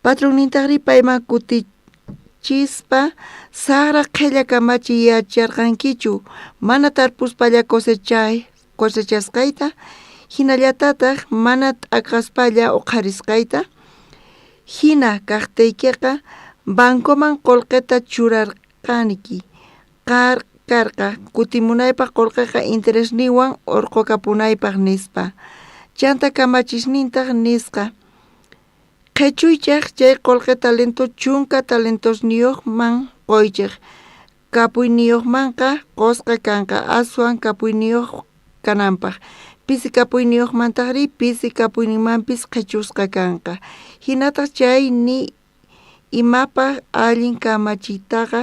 Patronnintaqri payman kutichispa saqra qhilla kamachi yacharqankichu mana tarpuspalla cosechasqayta hinallatataq mana t'aqaspalla uqharisqayta. Hina kaqtiykiqa bancoman qullqita churarqanki karqa kutimunaypaq qullqiqa interesninwan urqukapunaypaq nispa. Chanta kamachisnintaq nisqa qhichuychik chay qullqi talento 10 talentosniyuqman quychik kapuyniyuqmanqa qusqa kanqa aswan kapuyniyuq kananpaq pisi kapuyniyuqmantaqri pisi kapuyninmanpis qhichusqa kanqa. Hinataq chay ni imapaq allin kamachiytaqa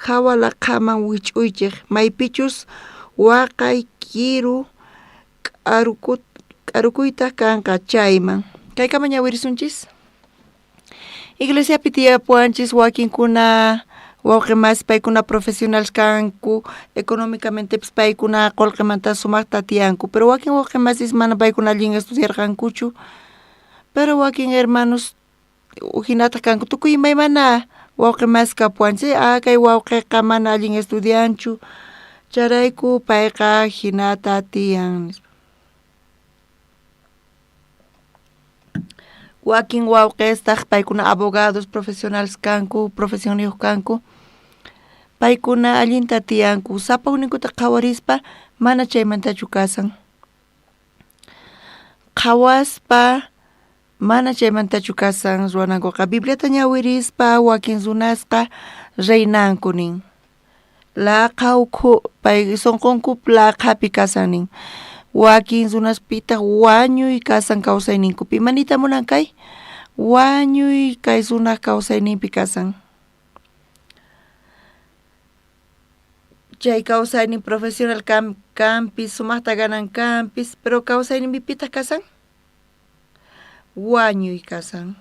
hawa laqhaman wich'uychik maypichus waqay kiru k'arukuytaq kanqa chayman. Kaykama ñawirisunchis. Iglesiapi tiyapuwanchis wakinkuna wawqi masi paykuna profesionales kanku, económicamentepis paykuna qolqemanta sumajta tiyanku, pero wakin wawqi masis mana paykuna allin estudiarqankuchu, pero wakin hermanos jinataj kanku tukuy imaymana wawqi masi kapuwanchis, ah kay wawqeqa mana allin estudianchu, chayrayku payqa jinata tiyan nispa. Wakin wawqestaq paykuna abogados profesionales kanku, profesionniyuq kanku, paykuna allinta tiyanku, sapa ujninkuta qhawarispa mana chaymantachu kasan. Qhawaspa mana chaymantachu kasan ruwanankuqa, Bibliata ñawirispa wakin runasqa reinanku nin. Laqha ukhu pay sonqonku laqhapi kasan nin. Wakin runaspitaq wañuy kasan kawsayninkupi. Ima niyta munan kay? Wañuy kay runaj kawsayninpi kasan. Chay kawsaynin profesional kanpis, sumajta ganan kanpis, pero kawsayninpi pitaq kasan? Wañuy kasan.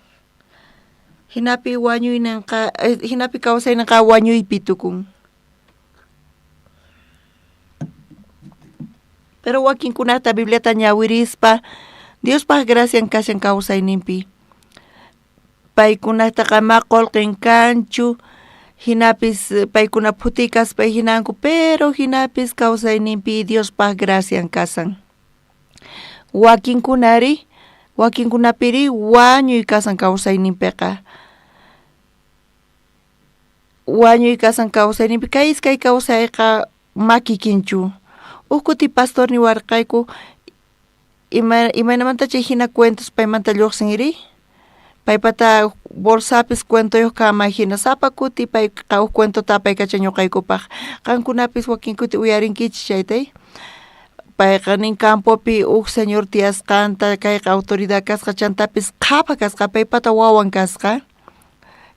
Jinapi wañuynenqa, jinapi kawsaynenqa wañuypi tukun. Pero wakinkunata Bibliata ñawirispa Diospaj gracian kashan kawsayninpi. Paykunataqa ma qolqen kanchu, jinapis paykuna phutiy kaspa jinanku, pero jinapis kawsayninpi Diospaj gracian kasan. Wakinkunari, wakinkunapiri wañuy kasan kawsayninpiqa. Wañuy kasan kawsayninpi, kay iskay kawsayqa ma kikinchu. Uj kuti pastor niwarqayku, imaynamanta chay jina cuentos paymanta lluqsinri? Paypata bolsapis cuentoyuq kanman jina, sapa kuti payqa uj cuentota apaykachan ñuqaykupaq. Qankunapis wakin kuti uyarinkichis chayta. Payqa nin campopi uj señor tiyasqanta, kayqa autoridad kasqa, chantapis qhapaq kasqa, paypata wawan kasqa.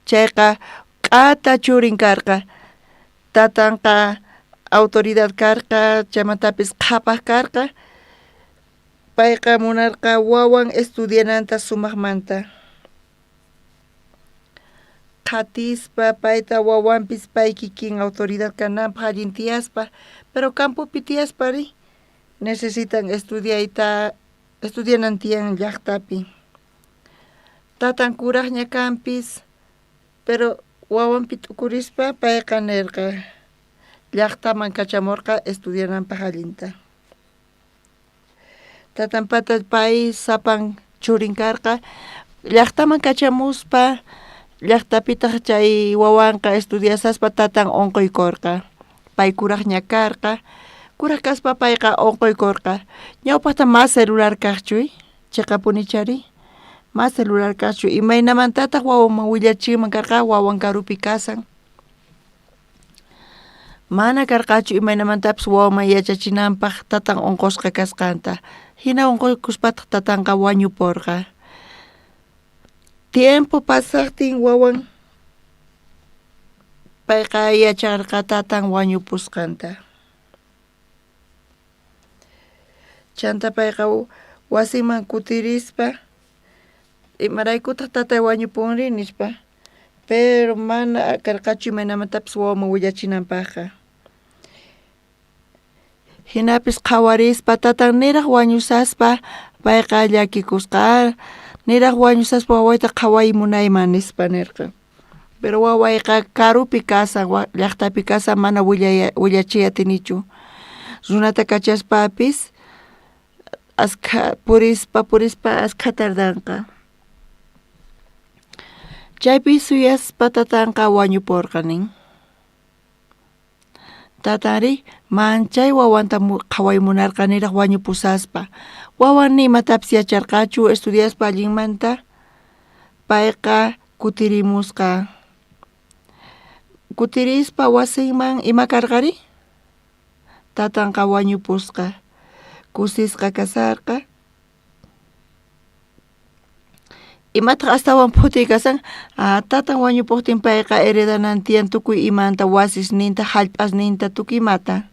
Chayqa k'ata churin karqa. Tatanqa autoridad karqa, chaymantapis qhapaq karqa. Payqa munarqa wawan estudiananta sumajmanta. Qhatispa payta wawanpis pay kikin autoridad kananpaj allin tiyaspa, pero campopi tiyaspari necesitan estudiayta, estudianan tiyan llaqtapi. Tatan kurajña kanpis, pero wawanpi t'ukurispa payqa nerqa llaqtaman kachamurqa estudiananpaj allinta. Tatanpata pay sapan churin karqa, llaqtaman kachamuspa llaqtapitaq chay wawanqa estudiasaspa tatan unquykurqa. Pay kurajña karqa, kuraj kaspa payqa unquykurqa. Ñawpaqta ma celular kaqchu, chiqapunichari? Ma celular kaqchu, imaynamantataq wawanman willachinman karqa wawan karupi kasan. Mana karqachu imaynamantapis wawanman yachachinanpaq tatan unqusqa kasqanta. Hina unquykuspataq tatanqa wañupurqa. Tiempo pasaqtin wawan payqa yacharqa tatan wañupusqanta. Chanta payqa wasinman kutirispa imaraykutaq tatay wañupunri nispa. Pero mana karqachu imaynamantapis wawanman willachinanpaqqa. Jinapis qhawarispa tatan niraq wañusaspa payqa llakikusqa, niraq wañusaspa wawayta qhaway munayman nispa nirqa. Pero wawayqa karupi kasan, llaqtapi kasan mana willachiy atinichu. Runata kachaspapis askha purispa purispa askha tardanqa. Chaypi suyaspa tatanqa wañupurqa nin. Tatanri manchay wawanta qhaway munarqa niraq wañupusaspa. Wawan ni imatapis yacharqachu estudiaspa allinmanta, payqa kutirimusqa. Kutirispa wasinman ima karqari? Tatanqa wañupusqa. Kusisqa kasarqa. Imataq astawan phutiy kasan? Tatan wañupuqtin payqa heredanan tiyan tukuy imanta, wasisninta, hallp'asninta, tukuy imata.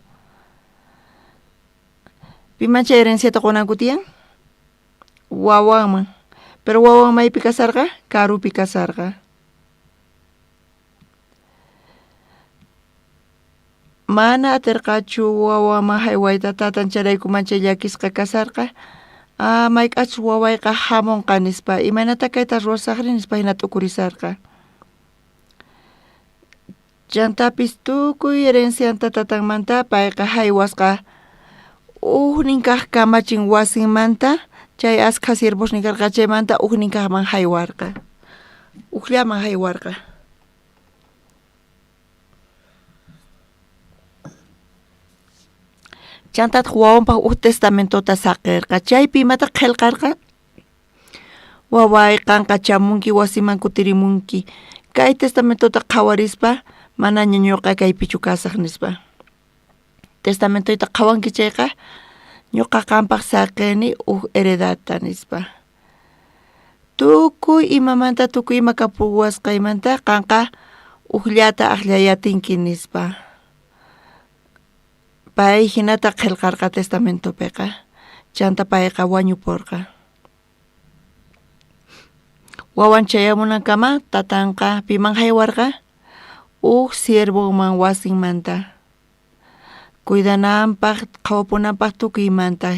Piman chay herenciata qunanku tiyan? Wawanman. Pero wawan maypi kasarqa? Karupi kasarqa. Mana aterqachu wawaman jaywayta tatan chayrayku manchay llakisqa kasarqa. Ah, mayk'achus wawayqa jamonqa nispa, imaynata kayta ruwasajri nispa jina t'ukurisarqa. Chantapis tukuy herencianta tatanmanta payqa jaywasqa ujnin kaj kamachin wasinmanta chay askha siervosnin karqa chaymanta ujnin kajman jaywarqa. Ujllaman jaywarqa. Chantataq wawanpaq uj testamentota saqerqa. Chaypi imataq qhelqarqa? Waway, qanqa chamunki wasiman kutirimunki. Kay testamentota qhawarispa manaña ñuqa kaypichu kasaq nispa. Testamentoyta qhawanki chayqa ñuqa qanpaq saqeni uj heredadta nispa. Tukuy imamanta tukuy ima kapuwasqaymanta qanqa ujllata ajllayatinki nispa. Pay jinata qhelqarqa testamentopiqa, chanta payqa wañuporqa. Wawan chayamunankama tatanqa piman jaywarqa? Uj siervonman wasinmanta, cuidananpaj, qhawapunanpaj tukuy imanta.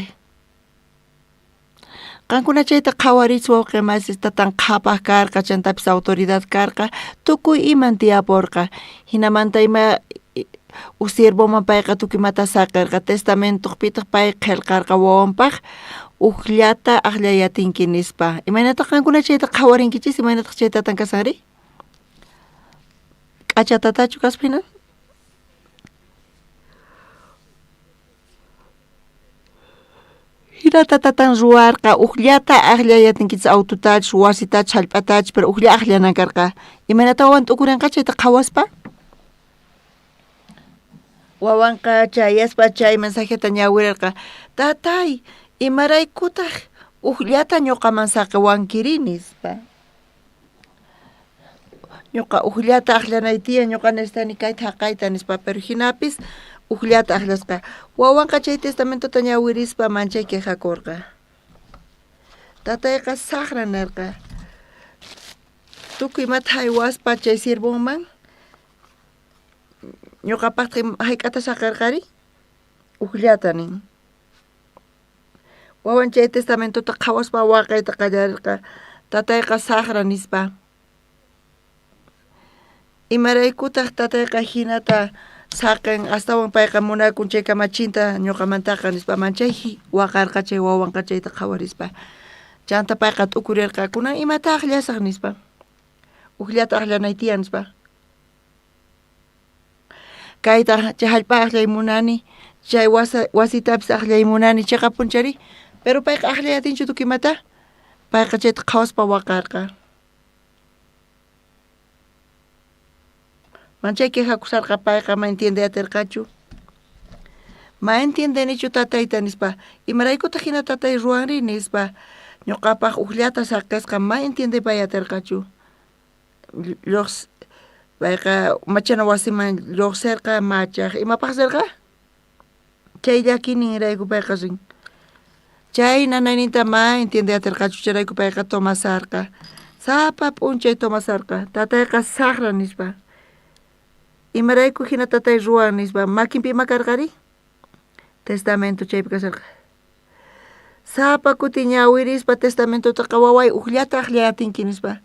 Qankuna chayta qhawariychis wawqe masis, tatan qhapaj karqa, chantapis autoridad karqa, tukuy iman tiyaporqa. Jinamanta ima uj siervoman payqa tukuy imata saqerqa, testamentojpitaj pay qhelqarqa wawanpaj ujllata ajllayatinki nispa. Imaynataq qankuna chayta qhawarinkichis, imaynataq chay tatan kasanri? K'acha tatachu kaspa jina? Jinata tatan ruwarqa, ujllata ajllayatinkichis autotachus, wasitachus, jallp'atachus, pero ujlla ajllanan karqa. Imaynata wawan t'ukurenqa chayta qhawaspa? Wawanqa chayaspa chay mensajeta ñawirerqa, Tatay, imaraykutaj ujllata ñoqaman saqewankiri? nispa. Ñuqa ujllata ajllanay tiyan, ñuqa necesitani kayta jaqayta nispa, pero jinapis ujllata ajllasqa. Wawanqa chay testamentota ñawirispa manchay quejakorqa. Tatayqa sajra nerqa. Tukuy imata jaywaspa chay siervonman, ñuqapajtaj jayk'ata saqerqari? Ujllata nin. Wawan chay testamentota qhawaspa waqayta qallarerqa, tatayqa sajra nispa. Imaraykutaj tatayqa jinata saqen, astawan payqa munakun chay kamachinta ñoqamantaqa nispa, manchay waqarqa chay wawanqa chayta qhawarispa. Chanta payqa t'ukurerqa, kunan imata ajllasaj nispa. Ujllata ajllanay tiyan nispa. Kayta chay jallp'a ajllay munani, chay wasitapis ajllay munani, cheqapunchari. Pero payqa ajllay atinchu tukuy imata? Payqa chayta qhawaspa waqarqa. Manchay quejakusharqa payqa ma entiende aterqachu. Ma entiendenichu tatayta nispa, imaraykutaj jina tatay ruwanri nispa, ñoqapaj ujllata saqesqa ma entiendepay aterqachu. Llojs payqa machana wasiman llojserqa machaj, imapaj rerqa? Chay llakiyninrayku payqa rin. Chay nanayninta ma entiende aterqachu, chayrayku payqa tomasarqa. Sapa p'unchay tomasarqa, tatayqa sajra nispa. Imarayku jina tatay ruwan nispa, makinpi ima karqari? Testamento chaypi kasharqa. Sapa kuti ñawirispa testamentotaqa waway ujllata ajllay atinki nispa.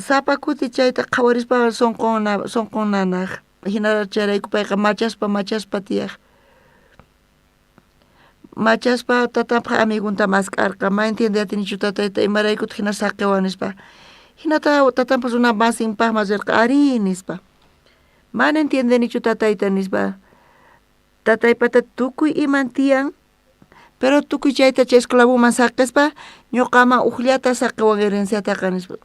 Sapa kuti chayta qhawarispa sonqon sonqon nanaj. Jina chayrayku payqa machaspa machaspa tiyaj. Machaspa tatanpaj amigonta mask'arqa, ma entiende atinichu tatayta imaraykutaq jina saqewan nispa. Jinata tatanpa runa masinpajman rerqa, arí nispa. Mana entiendenichu tatayta nispa. Tataypata tukuy iman tiyan, pero tukuy chayta chay esclavoman saqespa ñoqaman ujllata saqewan herenciataqa nispa.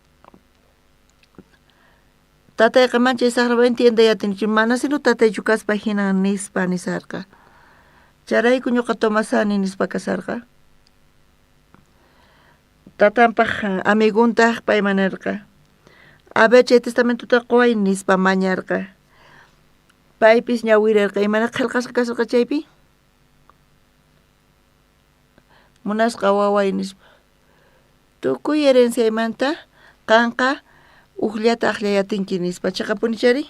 Tatayqa manchay sajra entiendey atinichu, mana sino tataychu kaspa jinan nispa nisarqa. Chayrayku ñoqa tomasani nispa kasarqa. Tatanpaj amigontaj payman nerqa, A ver chay testamentota qoway nispa mañarqa. Paypis ñawirerqa, imana qhelqasqa kasarqa chaypi? Munasqa waway nispa. Tukuy herenciaymanta qanqa ujllata ajllayatinki nispa. Cheqapuni chayri?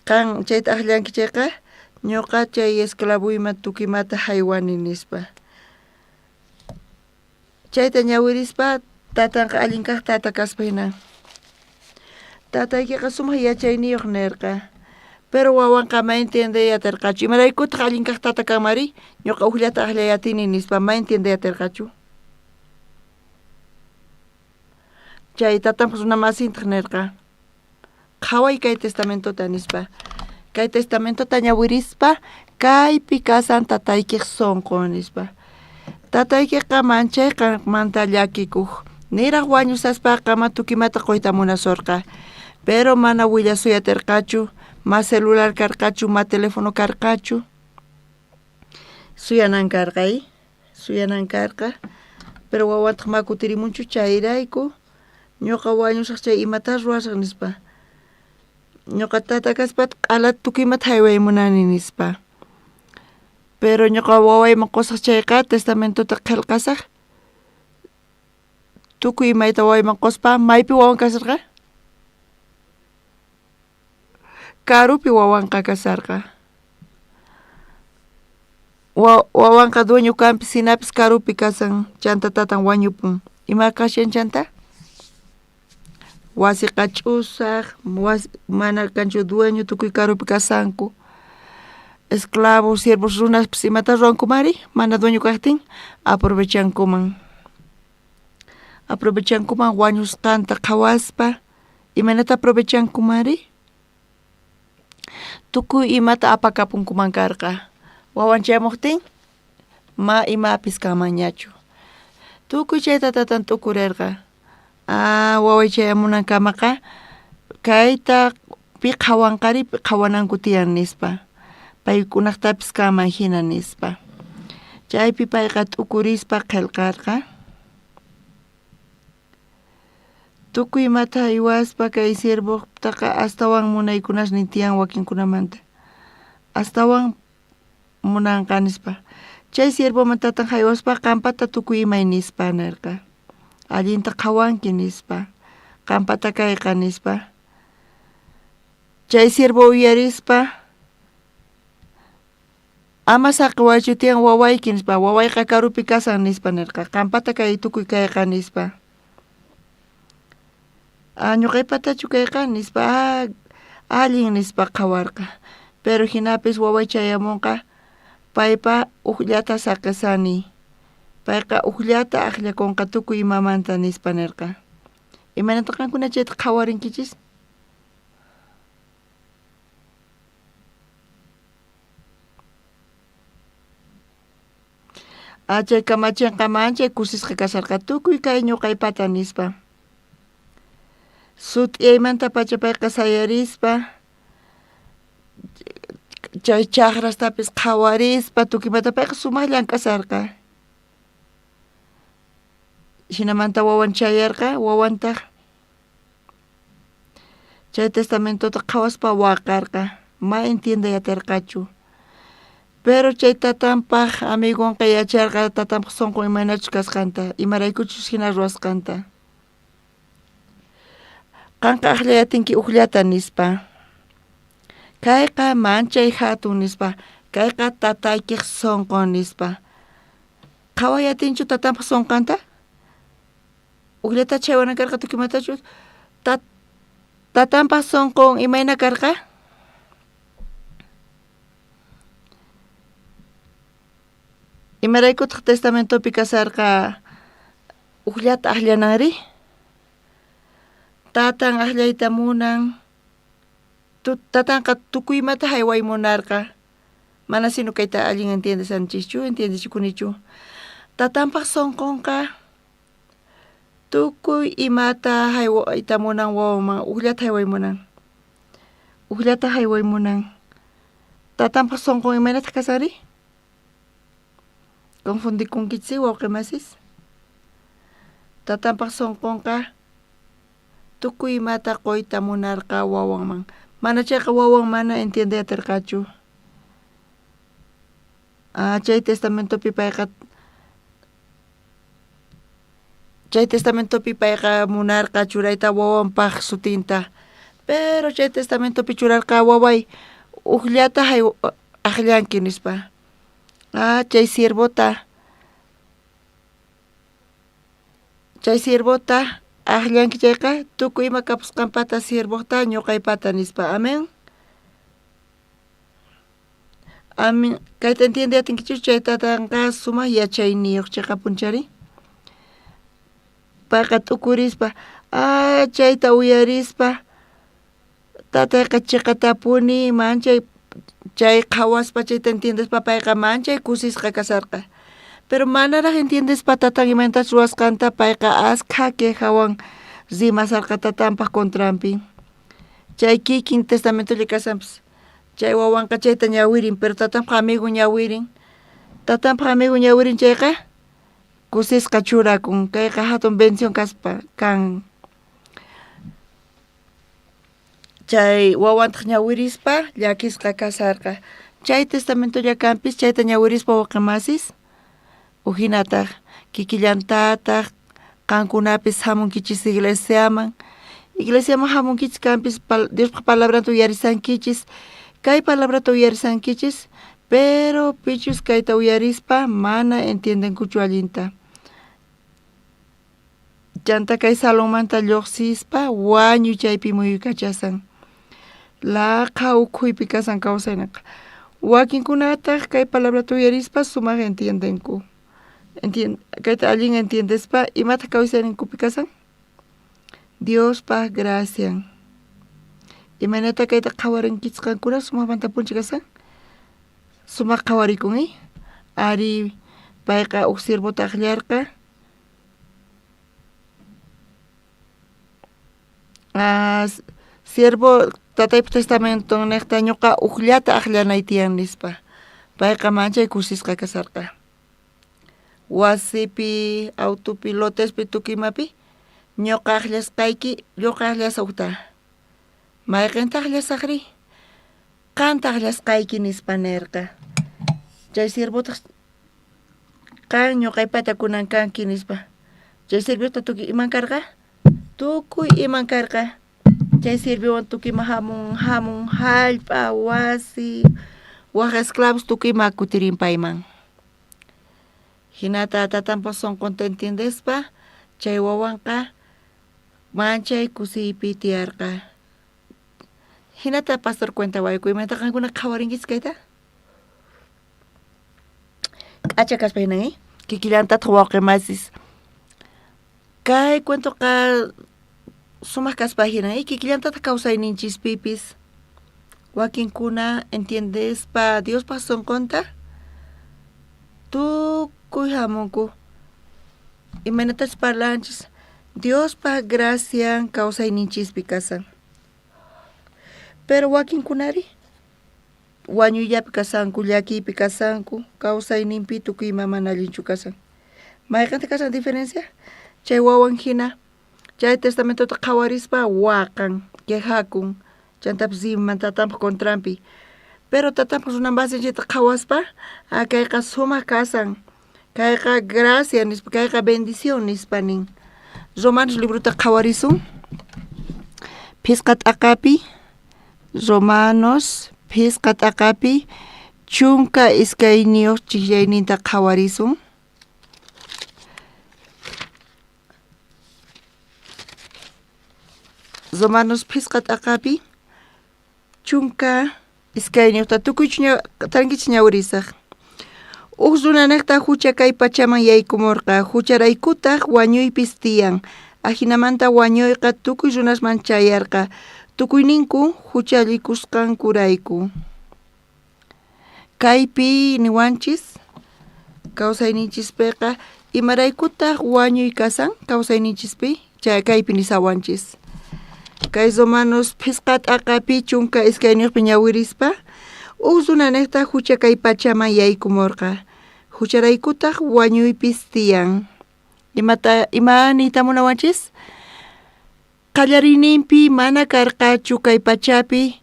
Qan chayta ajllanki chayqa, ñoqa chay esclavoyman tukuy imata jaywani nispa. Chayta ñawirispa tatanqa allin kaj tata kaspa jina. Tataykiqa sumaj yachayniyoj nerqa. Pero wawanqa ma entiendey aterqachu. Imaraykutaj allin kaj tata kanmari? Ñoqa ujllata ajllay atini nispa ma entiendey aterqachu. Chay tatanpaj runa masintaj nerqa, Qhaway kay testamentota nispa. Kay testamentota ñawirispa kaypi kasan tataykej sonqon nispa. Tataykeqa manchay qanmanta llakikuj. Niraj wañusaspaqa ma tukuy imata qoyta munasorqa. Pero mana willasuy aterqachu, ma celular karqachu, ma teléfono karqachu. Suyanan karqa, suyanan karqa. Pero wawantaj ma kutirimunchu chayrayku ñoqa wañusaj chay imata ruwasaj nispa. Ñoqa tata kaspataj q'alata tukuy imata jayway munani nispa. Pero ñoqa wawayman qosaj chayqa testamentota qhelqasaj tukuy imayta wawayman qospa maypi wawan kasarqa? Karupi wawanqa kasarqa. Wawanqa dueño kanpis jinapis karupi kasan chanta tatan wañupun. Ima kashan chanta? Wasiqa ch'usaj, mana kanchu dueño tukuy karupi kasanku. Esclavos, siervos runaspis imata ruwankumari mana dueño kajtin aprovechankuman. Aprovechankuman wañusqanta qhawaspa imaynata aprovechankumari? Tukuy imata apakapunkuman karqa. Wawan chayamojtin ma imapis kanmanñachu. Tukuy chayta tatan t'ukurerqa. Ah, waway chayamunankamaqa kayta pi qhawanqari qhawananku tiyan nispa. Paykunajtapis kanman jina nispa. Chaypi payqa t'ukurispa qhelqarqa. Tukuy imata jaywaspa kay siervojtaqa astawan munaykunasnin tiyan wakinkunamanta. Astawan munanqa nispa. Chay siervoman tatan jaywaspa qanpata tukuy imay nispa nerqa. Allinta qhawanki nispa. Qanpata kayqa nispa. Chay siervo uyarispa ama saqewaychu tiyan wawayki nispa, wawayqa karupi kasan nispa nerqa. Qanpata kay tukuy kayqa nispa. Ah, ñoqaypatachu kayqa nispa, ah, allin nispa qhawarqa. Pero jinapis waway chayamunqa paypa ujllata saqesani. Payqa ujllata ajllakonqa tukuy imamanta nispa nerqa. Imaynata qankuna chayta qhawarinkichis? Ah, chay kamachenqa manchay kusisqa kasharqa tukuy kay ñoqaypata nispa. Sut'iyaymantapacha payqa sayarispa chay chajrastapis qhawarispa tukuymanta payqa sumaj llank'asharqa. Jinamanta wawan chayarqa, wawantaj chay testamentota qhawaspa waqarqa, ma entiendey aterqachu. Pero chay tatanpaj amigonqa yacharqa tatanpaj sonqon imaynachus kasqanta, imaraykuchus jina ruwasqanta. Qanqa ajllay atinki ujllata nispa. Kayqa manchay jatun nispa, kayqa tataykej sonqon nispa. Qhaway atinchu tatanpaj sonqanta? Ujllata chaywana karqa tukuymatachu? Tatanpaj sonqon imayna karqa? Imaraykutaj testamentopi kasarqa ujllata ajllananri? Tatan ajllayta munan, tatanqa tukuy imata jayway munarqa. Mana sino kayta allin entiendesanchischu, entiendechikunichu. Tatanpaj sonqonqa tukuy imata jaywayta munan wawanman, ujllata jayway munan. Ujllata jayway munan. Tatanpaj sonqon imaynataj kasari? Confundikunkichis wawqe masis? Tatanpaj sonqonqa tukuy imata qoyta munarqa wawanman. Mana chayqa wawan mana entiende aterqachu. Ah, chay testamentopi payqa chay testamentopi payqa munarqa churayta wawanpaj sutinta. Pero chay testamentopi churarqa waway ujllata ajllanki nispa. Ah, chay siervota chay siervota ajllanki chayqa tukuy ima kapusqanpata siervojta ñuqaypata nispa. Amén. Amén. Kayta entiende atinkichu chay tatanqa sumaq yachayniyuq cheqapunchari. Payqa t'ukurispa, ah, chayta uyarispa tatayqa cheqatapuni manchay chay qhawaspa chayta entiendespa payqa manchay kusisqa kasarqa. Pero manaraj entiendespa tatan imaynatachus ruwasqanta payqa askha quejawan rimasarqa tatanpaj contranpi. Chay kikin testamentolla kasanpis chay wawanqa chayta ñawirin, pero tatanpaj amigo ñawirin. Tatanpaj amigo ñawirin chayqa kusisqa churakun, kayqa hatun bendición kaspa kan. Chay wawantaj ñawirispa llakisqa kasarqa. Chay testamentolla kanpis chayta ñawirispa wawqemasis ujinataj kikillantataj qankunapis jamunkichis iglesiaman. Iglesiaman jamunkichis kanpis Diospaj palabranta uyarisankichis, kay palabrata uyarisankichis, pero pichus kayta uyarispa mana entiendenkuchu allinta. Chanta kay salonmanta llojsispa wañuy chaypi muyuykachasan. Laqha ukhuypi kasan kawsayninqa. Wakinkunataj kay palabrata uyarispa sumaj entiendenku. Kayta allin entiendespa imataj kawsayninkupi kasan? Diospaj gracian. Imaynata kayta qhawarinkichis qankuna sumajmanta punchi kasan? Sumaj qhawarikun, eh? Ari, payqa uj siervota ajllarqa. Ah, siervo tataypa testamenton nejta ñuqa ujllata ajllanay tiyan nispa. Payqa manchay kusisqa kasarqa. Wasipi, autopi, lotespi, tukuy imapi ñuqa ajllasqayki, ñuqa ajllasaq ujta. Mayqenta ajllasaqri? Qanta ajllasqayki nispa nerqa. Chay siervotaj qan ñuqaypata kunan kanki nispa. Chay siervota tukuy iman karqa? Tukuy iman karqa. Chay siervowan tukuy ima jamun, jamun jallp'a, wasi, waj esclavos tukuy ima kutirin payman. Jinata tatanpa sonqonta entiendespa chay wawanqa manchay kusiypi tiyarqa. Jinata pastor cuentawayku, imaynata qankuna qhawarinkichis kayta? K'acha kaspa hinan, eh? Kikillantataq wawqi masis. Kay cuentoqa sumaq kaspa hinan, eh? Kikillantataq kawsayninchispipis wakinkuna entiendespa Diospaq sonqonta tukuy hamunku. Imaynatachus parlanchis Diospaq gracian kawsayninchispi kasan. Pero wakinkunari wañuyllapi kasanku, llakiypi kasanku, kawsayninpi tukuy ima mana allinchu kasan. Mayqenta kasan diferencia? Chay wawan hina chay testamentota qhawarispa waqan, quejakun, chantapis riman tatanpaj contranpi. Pero tatanpaj runan masinchikta qhawaspa, ah, kayqa sumaq kasan, kayqa gracia nispa, kayqa bendición nispa nin. Romanos librota qhawarisun. Phisqa t'aqapi, Romanos phisqa t'aqapi 12 chijllayninta qhawarisun. Romanos phisqa t'aqapi 12ta tukuy tarinkichis ñawirisaj. Uj runanejta jucha kay pachaman yaykumorqa, jucharaykutaj wañuypis tiyan. Ajinamanta wañuyqa tukuy runasman chayarqa, tukuyninku juchallikusqankurayku. Kaypi niwanchis kawsayninchispiqa imaraykutaj wañuy kasan kawsayninchispi chay kaypi nisawanchis. Kay Romanos phisqa t'aqapi 12 ñawirispa uj runanejta jucha kay pachaman yaykumorqa, jucharaykutaj wañuypis tiyan. Imata ima niyta munawanchis? Qallariyninpi mana karqachu kay pachapi,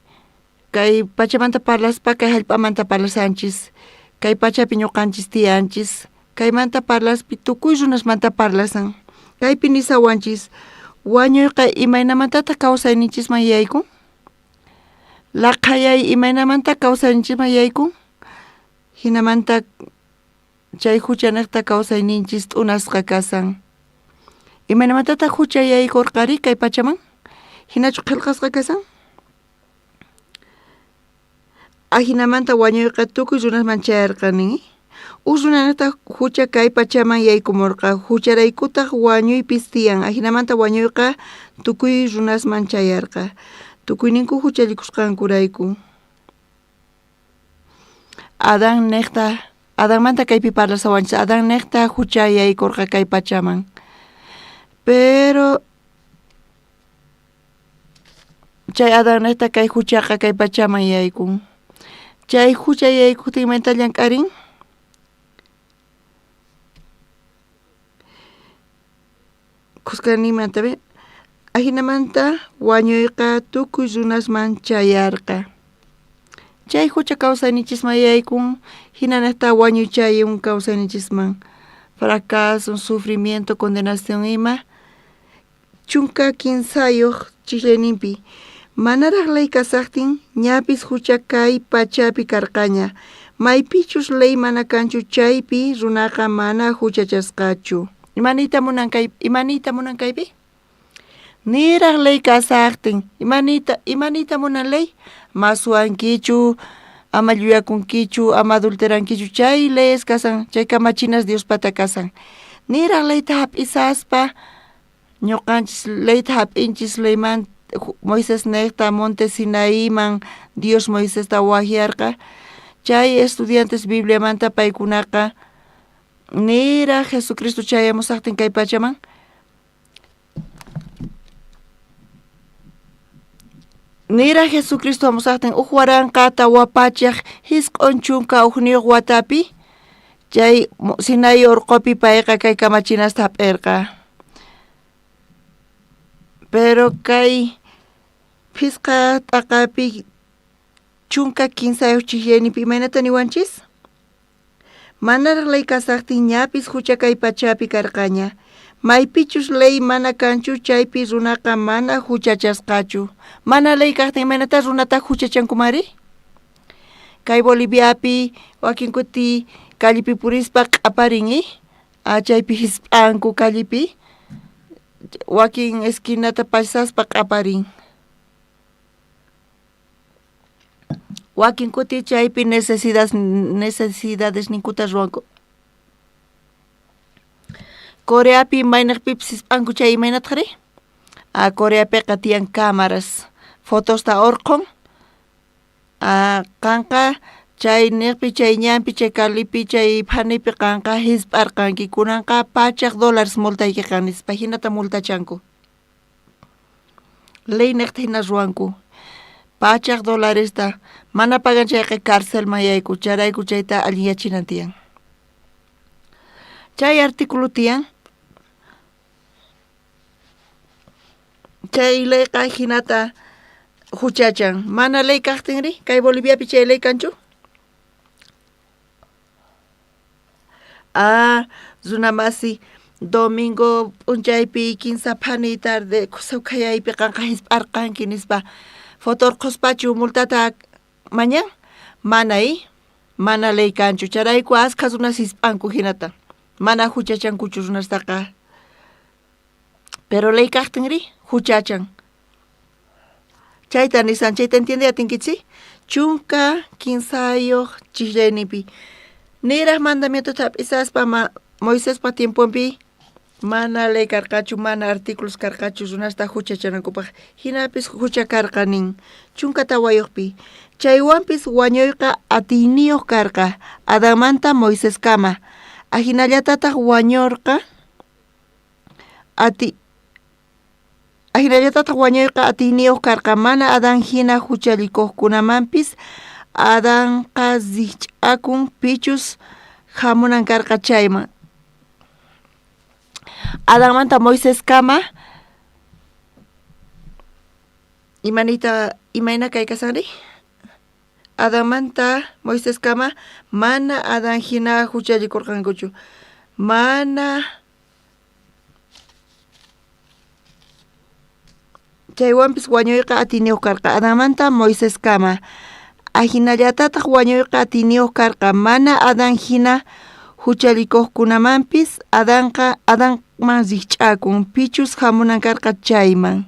kay pachamanta parlaspa kay jallp'amanta parlasanchis, kay pachapi ñuqanchis tiyanchis, kaymanta parlaspi tukuy runasmanta parlasan. Kaypi nisawanchis, wañuyqa imaynamantataq kawsayninchisman yaykun? Laqhayay imaynamanta kawsayninchikman yaykun? Jinamanta chay huchanejta kawsayninchis t'unasqa kasan. Imaynamantataq hucha yaykurqari kay pachaman? Hinachu qillqasqa kasan? Ajinamanta wañuyqa tukuy runasman chayarqa nin. Uj runanejta hucha kay pachaman yaykumurqa, hucharaykutaq wañuypis tiyan. Ajinamanta wañuyqa tukuy runasman chayarqa. Tukuyninku huchallikusqankurayku. Adán nejta, Adanmanta kaypi parlasawanchis, Adán nejta hucha yaykurqa kay pachaman. Pero chay Adán nejta kay huchaqa kay pachaman yaykun. Chay hucha yaykujtin imaynata llank'arin? Khuskanimanta ajinamanta wañuyqa tukuy runasman chayarqa. Chay hucha kawsayninchisman yaykun, hinanejta wañuy chayun kawsayninchisman. Fracaso, sufrimiento, condenación ima. 13 chijlayninpi. Manaraj ley kasajtin, ñapis hucha kay pachapi karqaña. Maypichus ley mana kanchu chaypi runaqa mana huchachasqachu. Imaniyta munan kay imaniyta munan kaypi? Niraj ley kasajtin, imaniyta munan ley? Ma suwankichu, ama llullakunkichu, ama adulterankichu, chay leyes kasan, chay kamachinas Diospata kasan. Niraj leyta hap'isaspa, ñuqanchis leyta hap'inchis leyman Moisés nejta Monte Sinaíman Dios Moisesta wajyarqa. Chay estudiantes Bibliamanta paykunaqa niraj Jesucristo chayamusajtin kay pachaman niraj Jesucristo hamusajtin uj waranqa tawa pachaj 91 watapi chay Sinaí urqupi payqa kay kamachinasta hap'irqa. Pero kay phisqa t'aqapi 13 chijllayninpi imaynata niwanchis? Manaraj ley kasajtin ñapis hucha kay pachapi karqaña. Maypichus ley mana kanchu chaypi runaqa mana huchachasqachu. Mana ley kajtin imaynata runata huchachankumari? Kay Boliviapi wakin kuti callepi purispa q'aparin, chaypi hisp'anku callepi wakin esquinata pasaspa q'aparin. Wakin kuti chaypi necesidades ninkuta ruwanku. Coreapi maynejpipis hisp'anku chay imaynataqri? Coreapiqa tiyan cámaras, fotosta urqhun. Qanqa chay niqpi, chay ñanpi, chay calipi, chay phanipi qanqa hisp'arqanki, kunanqa $100 multaykiqa nispa, hinata multachanku. Ley niqta hina ruwanku. $100 mana pagan chayqa carcelman yayku, chayrayku chayta allinyachinan tiyan. Chay artículo tiyan. Chay leyqa hinata huchachan. Mana ley kajtinri, kay Boliviapi chay ley kanchu? Runamasi domingo p'unchaypi 15 phani tarde khusawkhayaypi qanqa hisp'arqanki nispa foto urqhuspachu multata mañan? Mana mana ley kanchu, chayrayku askha runas hisp'anku hinata. Mana huchachankuchu runastaqa. Pero ley kajtinri huchachan. Chayta nisan, chayta entiende atinkichis? 13 chijllayninpi. Niraj mandamientota hap'isaspa Moisespa tiemponpi mana ley karqachu, mana artículos karqachu runasta huchachanankupaq. Hinapis hucha karqa nin 14pi. Chaywanpis wañuyqa atiyniyuq karqa Adanmanta Moiseskama. Ajinallatataq wañurqa ajinallatataq wañuyqa atiyniyuq karqa mana Adán hina huchallikuqkunamanpis. Adanqa rikch'akun pichus hamunan karqa chayman. Adanmanta Moiseskama imaniyta imayna kay kasanri? Adanmanta Moiseskama mana Adán hina huchallikurqankuchu. Mana Chaywanpis wañuyqa atiyniyoj karqa Adanmanta Moiseskama. Ajinallatataj wañuyqa atiyniyoj karqa mana Adán jina juchallikojkunamanpis. Adanqa Adanman rijch'akun, pichus jamunan karqa chayman.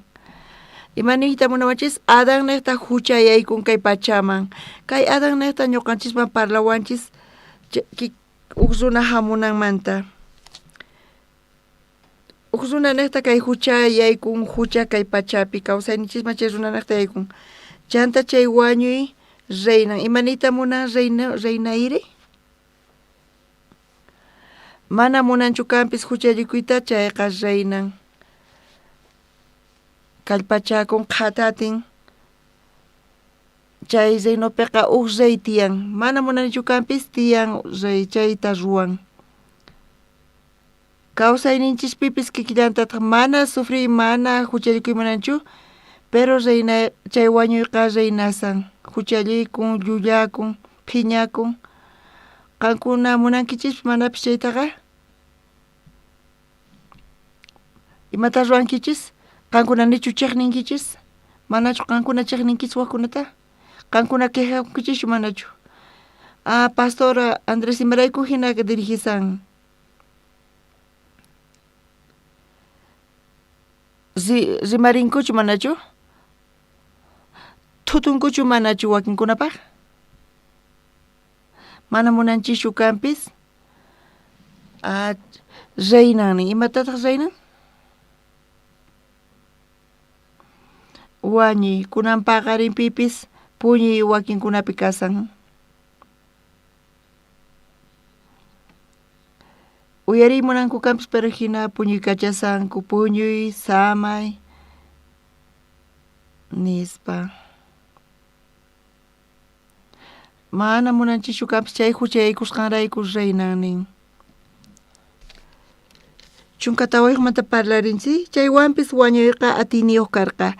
Ima niyta munawanchis? Adán nejta jucha yaykun kay pachaman. Kay Adán nejta ñuqanchisman parlawanchis uj runa jamunanmanta. Uj runa nejta kay jucha yaykun, jucha kay pachapi kawsayninchisman chay runa nejta yaykun. Chanta chay wañuy reinan. Ima niyta munan reina, reinairi? Mana munanchu kanpis juchallikuyta, chayqa reinan. Kallpachakun, qhatatin. Chay reinopiqa uj rey tiyan. Mana munanichu kanpis tiyan rey, chayta ruwan. Kawsayninchispipis kikillantataq mana sufriy, mana juchallikuy munanchu, pero reina chay wañuyqa reinasan. Juchallikun, llullakun, phiñakun. Qankuna munankichispi manapis chaytaqa? Imata ruwankichis? Qankuna nichu chiqninkichis? Manachu qankuna chiqninkichis wajkunata? Qankuna quejakunkichischu manachu? Ah, pastor Andrés imarayku hina dirigisan? Rimarinkuchu manachu? Thutunkuchu manachu wakinkunapaq? Mana munanchischu kanpis? Ah, reinan nin. Imatataq reinan? Wañuy. Kunan paqarinpipis puñuy wakinkunapi kasan. Uyariy munanku kanpis, pero hina puñuykachasanku, puñuy, samay, nispa. Mana munanchischu kanpis chay jucha yaykusqanrayku reinan nin. 14yojmanta parlarinchis, chaywanpis wañuyqa atiyniyoj karqa.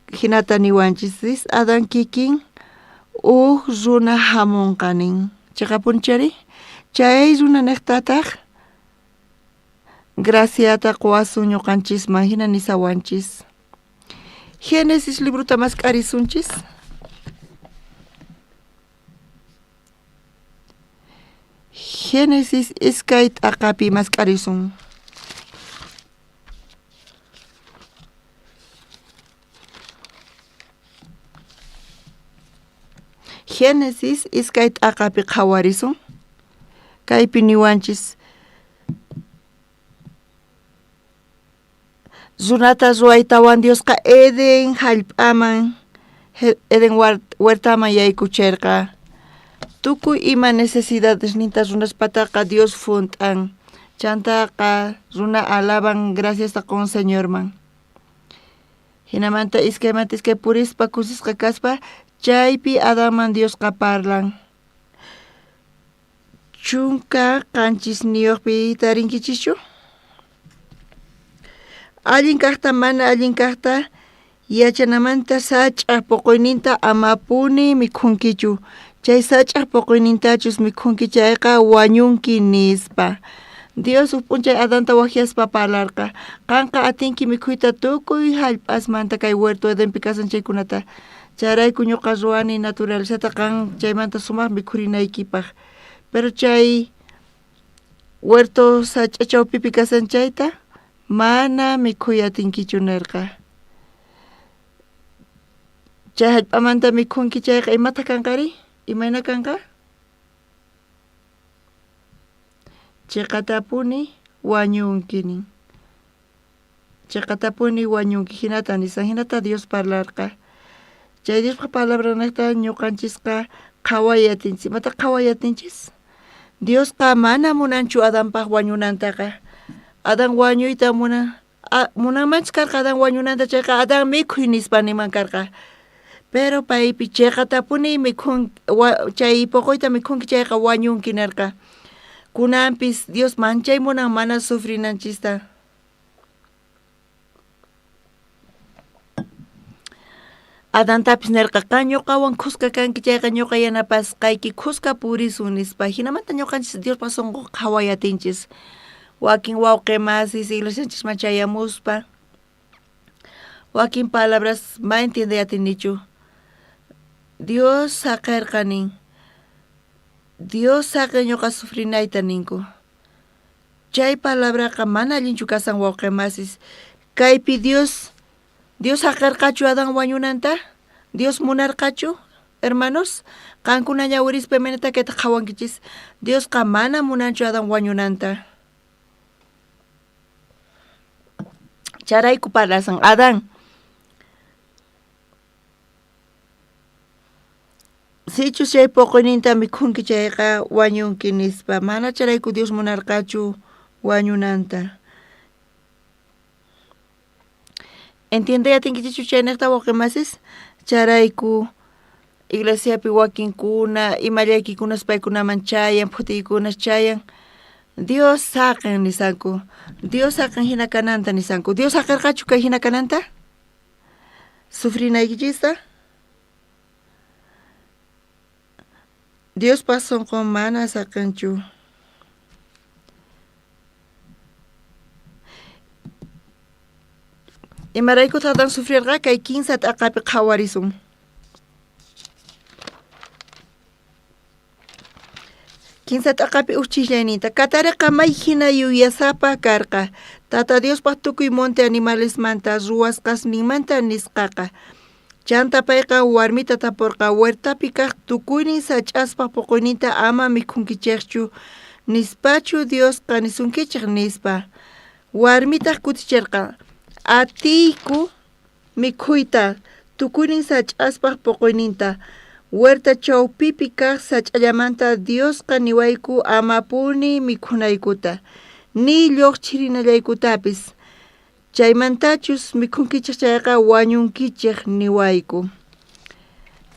Hinata niwanchis, Adán kikin uj runa jamunqa nin. Chiqapunchari? Chay runa nejtataj graciata qowasun ñuqanchisman, hina nisawanchis. Génesis librota mask'arisunchis. Génesis iskay t'aqapi mask'arisun. Génesis iskay t'aqapi qhawarisun. Kaypi niwanchis runata ruwaytawan Diosqa Edén jallp'aman, Edén huertaman yaykucherqa. Tukuy ima necesidadesninta runaspataqa Dios junt'an. Chantaqa runa alaban graciasta qon Señorman. Hinamanta iskaymanta iskay purispa kusisqa kaspa chaypi Adanman Diosqa parlan. 17yojpi tarinkichischu? Allin kajta mana allin kajta yachanamanta sach'aj poqoyninta amapuni mikhunkichu. Chay sach'aj poqoynintachus mikhunki chayqa wañunki nispa. Dios uj p'unchay Adanta wajyaspa parlarqa. Qanqa atinki mikhuyta tukuy jallp'asmanta kay huerto Edenpi kasan chaykunata. Chayrayku ñuqa ruwani naturalezata qan chaymanta sumaq mikhurinaykipaq. Pero chay huerto sach'a chawpipi kasan chayta mana mikhuy atinkichu nerqa. Chay jallp'amanta mikhunki chayqa imataq kanqari? Imayna kanqa? Chiqatapuni wañunki nin. Chiqatapuni wañunki hinata nisan, hinata Dios parlarqa. Chay Diospa palabranejta ñuqanchisqa qhaway atinchis. Imata qhaway atinchis? Diosqa mana munanchu Adanpaq wañunantaqa. Adán wañuyta munan, munanmanchu karqa Adán wañunanta chayqa Adán mikhuy nispa niman karqa. Pero paypi chiqatapuni mikhun, chay poqoyta mikhunki chayqa wañunki nerqa. Kunanpis Dios manchay munan mana sufrinanchista. Adantapis nerqa, qan ñuqawan khuska kanki chayqa ñuqa yanapasqayki khuska purisun nispa. Jinamanta ñuqanchis Diospa sunqu qhaway atinchis. Wakin wawqi masis iglesianchisman chayamuspa Wakin palabras ma entiendey atinichu. Dios saqerqa nin. Dios saqen ñuqa sufrinayta ninku. Chay palabraqa mana allinchu kasan wawqe masis. Kaypi Dios Dios saqerqachu Adán wañunanta? Dios munarqachu? Hermanos, qankuna ñawirispa imaynata kayta qhawankichis? Diosqa mana munanchu Adán wañunanta. Charayku parlasan Adán. Sichus chay poqoyninta mikhunki chayqa wañunki nispa. Mana charayku Dios munarqachu wañunanta. Entiendey atinkichischu chaynejta wawqe masis? Charayku iglesiapi wakinkuna ima llakiykunas paykunaman chayan, phutiykunas chayan. Dios saqen nisanku. Dios saqen hina kananta nisanku. Dios saqerqachu kay hina kananta? Sufrinaykichista? Diospa sonqon mana saqenchu. Imaraykutaq Adán sufrirqa? Kay kinsa t'aqapi qhawarisun. Kinsa t'aqapi uj chislayninta. Katariqa may hina yuyasapa karqa. Tata Diospaj tukuy monte animalesmanta ruwasqasninmanta nisqaqa. Chanta payqa warmita taporqa, huertapi kaj tukuynin sach'aspa poqoyninta ama mikhunkichejchu, nispachu Diosqa nisunkichej nispa. Warmitaj kuticherqa, atiyku mikhuyta tukuynin sach'aspaj poqoyninta, huerta chawpipi kaj sach'allamanta Diosqa niwayku amapuni mikhunaykuta, ni llojchirinallaykutapis. Chaymantachus mikhunkichej chayqa wañunkichej niwayku.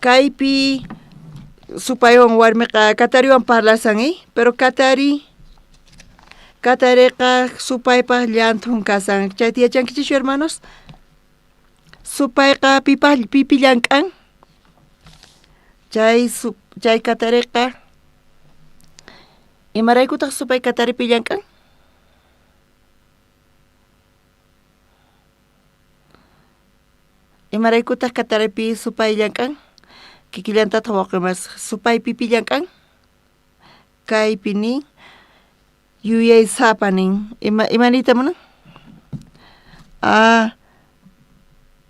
Kaypi supaywan warmiqa Katariwan parlasan, eh? Pero Katari Katariqa supaypaj llanthun kasan. Chayta yachankichischu hermanos? Supayqa pipaj pipi llank'an? Chay chay Katariqa imaraykutaq supay Kataripi llank'an? Imaraykutaq Kataripi supay llank'an? Kikillantataq wawqimas supay pipi llank'an? Kaypi nin yuyaysapa nin. Ima imaniyta munan? Ah,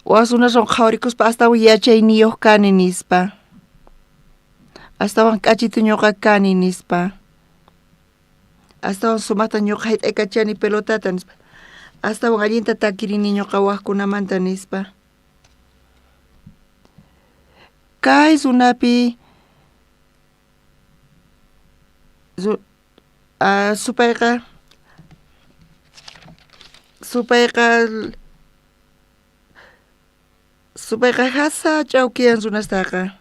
waj runaswan qhawarikuspa astawan yachayniyuq kani nispa. Astawan k'achitu ñuqa kani nispa. Astawan sumajta ñuqa hayt'aykachani pelotata nispa. Astawan allinta takirini ñuqa wajkunamanta nispa. Kay runapi supayqa supayqa Supayqa jasa ch'awkiyan runastaqa.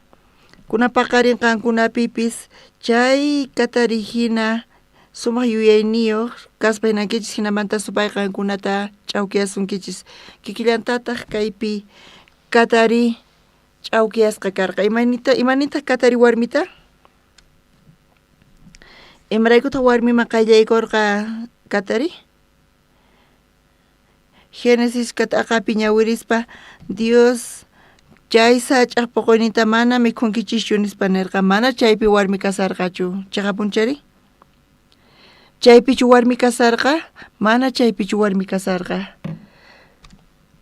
Kunan paqarin qankunapipis chay katari jina sumaj yuyayniyoj kaspa jinankichis, jinamanta supay qankunata ch'awkiyasunkichis. Kikillantataj kaypi katari ch'awkiyasqa karqa. Imanita, imanintaq katari warmita? Imaraykutaq warmiman qayllaykorqa katari? Génesis t'aqapi ñawirispa Dios chay sach'aj poqoyninta mana mikhunkichischu nispa nerqa, mana chaypi warmi kasarqachu. Cheqapunchari? Chaypichu warmi kasarqa? Mana chaypichu warmi kasarqa.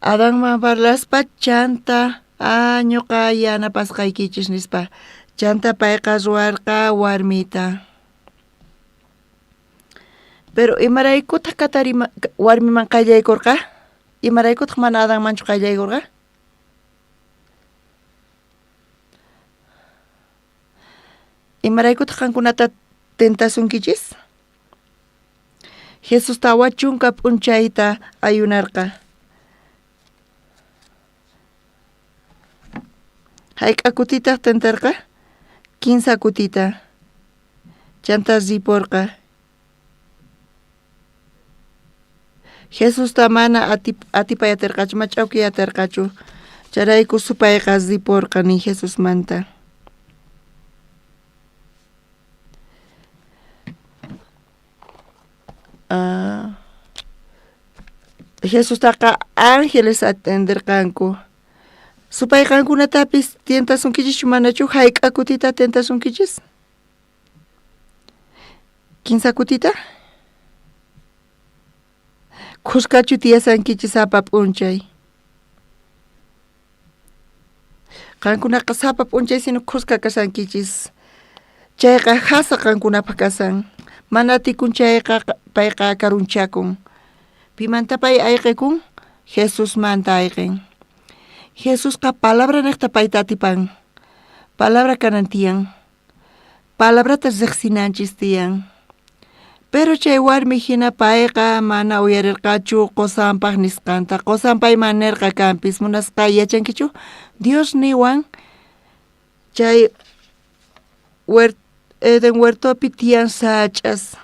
Adanman parlaspa chanta a ñuqa yanapasqaykichis nispa. Chanta payqa ruwarqa warmita. Pero imaraykutaq katari warmiman qayllaykurqa? Imaraykutaq mana Adanmanchu qayllaykurqa? Imaraykutaq qankunata tentasunkichis? Jesús 40 p'unchayta ayunarqa. Hayk'a kutitaq tentarqa? Kinsa kutita. Chantá riporqa. Jesusta mana atipay aterqachu, ma ch'awkiy aterqachu. Chayrayku supayqa riporqa nin Jesusmanta. Jesustaqa ángeles atenderqanku. Supay qankunatapis tientasunkichis manachu hayk'a kutita tentasunkichis? Kinsa kutita? Khuskachu tiyasankichis sapa p'unchay? Qankunaqa sapa p'unchay sino khuska kashankichis. Chayqa jasa qankunapaq kasan. Mana atikun chayqa payqa karunchakun. Pimanta pay ayqekun? Jesusmanta ayqen. Jesusqa palabra niqta payta atipan. Palabra kanan tiyan. Palabrata riqsinanchis tiyan. Pero chay warmi hina payqa mana uyarirqachu qosanpaq nisqanta. Qosan payman nirqa kanpis munasqa yachankichu? Dios niwan chay Eden huertopi tiyan sach'as.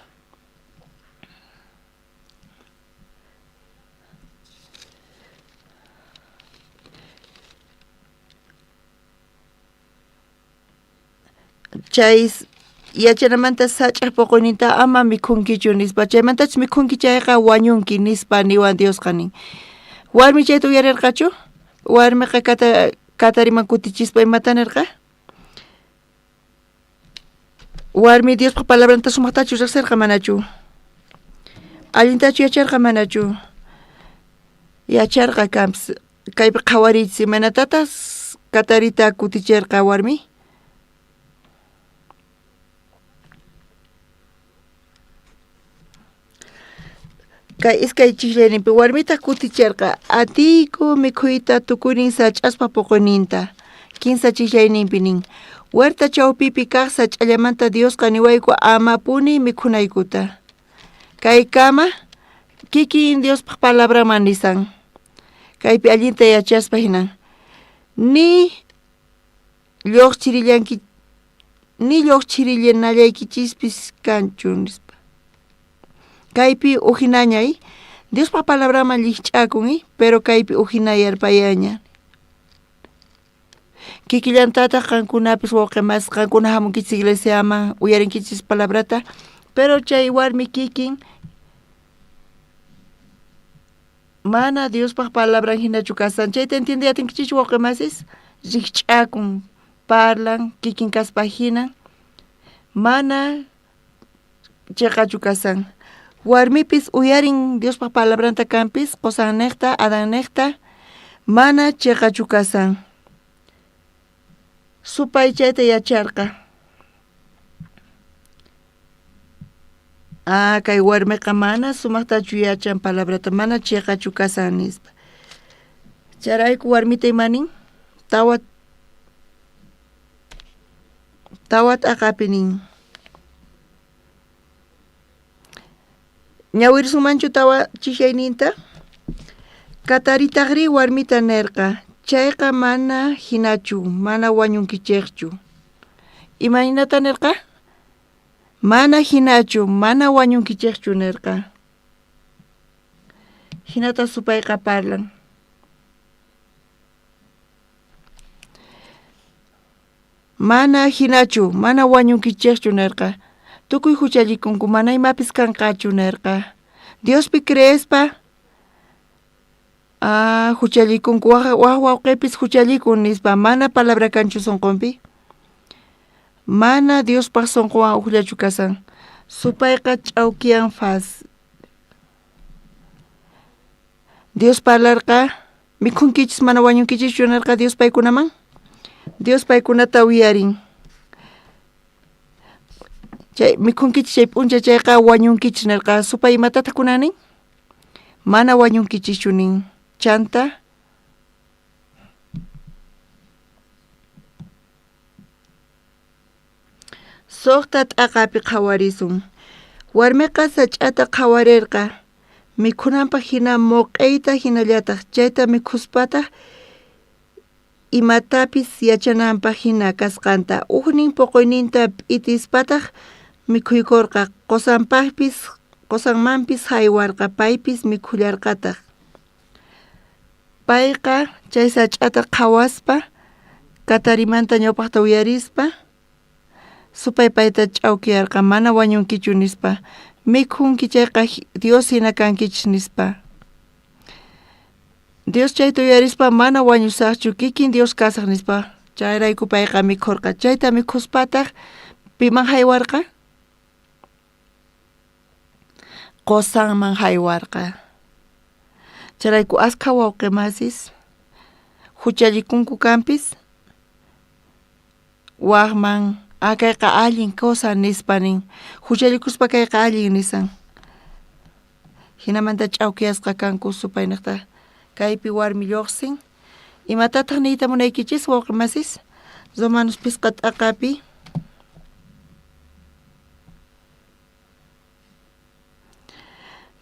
Chay yachanamanta sach'aj poqoyninta ama mikhunkichu nispa, chaymantachus mikhunki chayqa wañunki nispa niwan Diosqa nin. Warmi chayta uyarerqachu? Warmiqa katariman kutichispa imata nerqa? Warmi Diospa palabranta sumajtachu rejserqa manachu? Allintachu yacharqa manachu? Yacharqa kanpis. Kaypi qhawariychis imaynatataj katarita kuticherqa warmi? Kay iskay chijllayninpi warmitaj kuticherqa, Atiyku mikhuyta tukuynin sach'aspa poqoyninta. Kinsa chijllayninpi nin, Huerta chawpipi kaj sach'allamanta Diosqa niwayku amapuni mikhunaykuta. Kaykama kikin Diospaj palabranman nisan. Kaypi allinta yachaspa hinan. Ni llojchirillanki ni llojchirillanallaykichispis kanchu nispa. Kaypi ujinaña Diospa palabranman llijch'akun pero kaypi ujinayarpayaña. Kikillantataj qankunapis wawqe mas qankuna jamunkichis iglesiaman uyarinkichis palabrata pero chay warmi kikin mana Diospaj palabran jinachu kasan chayta entiende atinkichis wawqe masis rijch'akun parlan kikin kaspa jina mana cheqachu kasan warmipis uyarin Diospaj palabranta kanpis qosannejta Adannejta mana cheqachu kasan supay chayta yacharqa ah kay warmiqa mana sumajtachu yachan palabrata mana cheqachu kasan nispa chayrayku warmita imanin tawa t'aqapi nin Ñawirisumanchu tawa chijayninta? Kataritajrí warmita nerqa, chayqa mana jinachu, mana wañunkichejchu. Imaynata nerqa? Mana jinachu, mana wañunkichejchu nerqa. Jinata supayqa parlan. Mana jinachu, mana wañunkichejchu nerqa. Tukuy juchallikunku, mana imapis kanqachu nerqa. Diospi creespa juchallikunku, waj wawqepis juchallikun nispa, mana palabra kanchu sonqonpi. Mana Diospaj sonqowan ujllachu kasan. Supayqa ch'awkiyan fas. Dios parlarqa, mikhunkichis mana wañunkichischu nerqa Dios paykunaman. Dios paykunata uyarin. Chay mikhunkichis chay p'unchay chayqa wañunkichis nerqa. Supay imatataj kunan nin? Mana wañunkichischu nin. Chanta Sojta t'aqapi qhawarisun. Warmeqa sach'ata qhawarerqa, mikhunanpaj jina moq'eyta jinallataj, chayta mikhuspataj imatapis yachananpaj jina kasqanta. Ujnin poqoyninta p'itispataj mikhuykorqa, qosanpajpis qosanmanpis jaywarqa, paypis mikhullarqataj. Payqa chay sach'ata qhawaspa, katarimanta ñawpajta uyarispa, supay payta ch'awkiyarqa, mana wañunkichu nispa, mikhunki chayqa Dios jina kankichis nispa. Dios chayta uyarispa mana wañusajchu, kikin Dios kasaj nispa. Chayrayku payqa mikhorqa. Chayta mikhuspataj piman jaywarqa? Qosanman jaywarqa. Chayrayku askha wawqe masis juchallikunku kanpis wajman ah kayqa allin cosa nispa nin. Juchallikuspa kayqa allin nisan. Jinamanta ch'awkiyasqa kanku supaynejta. Kaypi warmi llojsin. Imatataj niyta munaykichis wawqe masis? Romanos phisqa t'aqapi.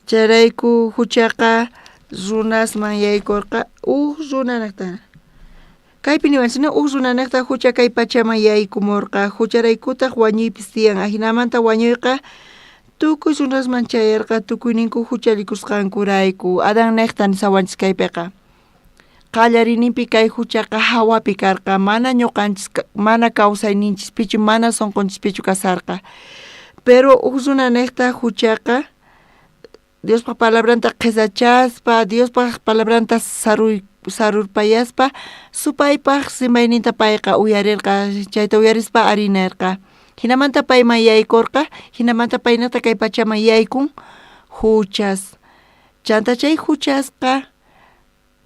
Chayrayku juchaqa runasman yaykorqa uj runanejta. Kaypi niwanchis, uj runanejta jucha kay pachaman yaykumorqa, jucharaykutaj wañuypis tiyan. Ajinamanta wañuyqa tukuy runasman chayarqa tukuyninku juchallikusqankurayku. Adannejta nisawanchis kaypeqa. Qallariyninpi kay juchaqa jawapi karqa, mana ñuqanchis, mana kawsayninchispichu, mana sunqunchispichu kasarqa. Pero uj runanejta juchaqa Diospaj palabranta qhesachaspa, Diospaj palabranta sarurpayaspa, supaypaj rimayninta payqa uyarerqa, chayta uyarispa arí nerqa. Jinamanta payman yaykorqa, jinamanta paynejta kay pachaman yaykun juchas. Chanta chay juchasqa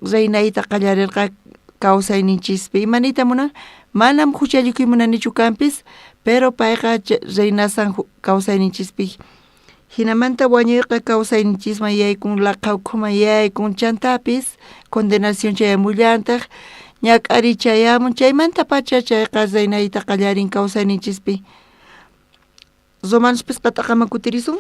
reinayta qallarerqa kawsayninchispi. Ima niyta munan? Manam juchallikuy munanichu kanpis, pero payqa reinasan kawsayninchispi. Jinamanta wañuyqa kawsayninchisman yaykun, laqha ukhuman yaykun, chantapis condenación chayamullantaj, ñak'ariy chayamun, chaymantapacha chayqa reinayta qallarin kawsayninchispi. Romanos phisqa t'aqaman kutirisun.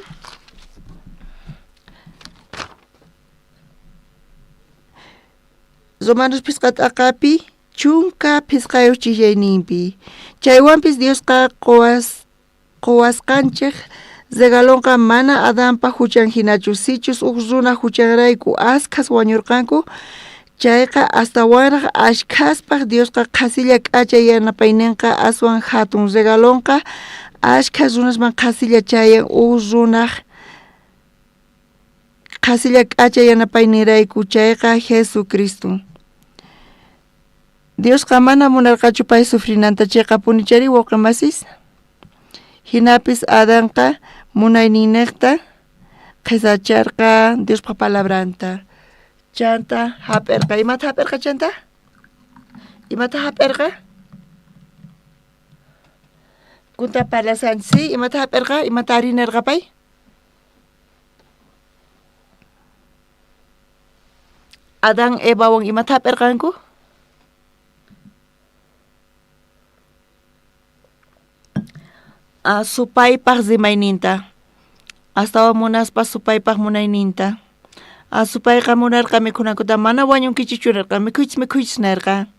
Romanos phisqa t'aqapi chunka phisqayoj chijyayninpi. Chaywanpis Diosqa qowas qowasqanchej regalonqa mana Adanpa juchan jinachu. Sichus uj runa juchanrayku askhas wañorqanku, chayqa astawanraj ashkhaspaj Diosqa qhasilla k'acha yanapaynenqa aswan jatun regalonqa ashkha runasman qhasilla chayan uj runaj qhasilla k'acha yanapayninrayku, chayqa Jesucristo. Diosqa mana munarqachu pay sufrinanta cheqapunichari wawqe masis. Jinapis Adanqa munayninnejta qhesacharqa Diospa palabranta. Chanta jap'erqa. Imata jap'erqa chanta? Imata jap'erqa? Kunta parlasanchis, sí? Imata jap'erqa? Imata arí nerqa pay? Adán Evawan imata jap'erqanku? Ah, supaypaj rimayninta. Astawan munaspa supaypaj munayninta. Ah, supayqa munarqa mikhunankuta mana wañunkichikchu nerqa, mikhuychis mikhuychis nerqa.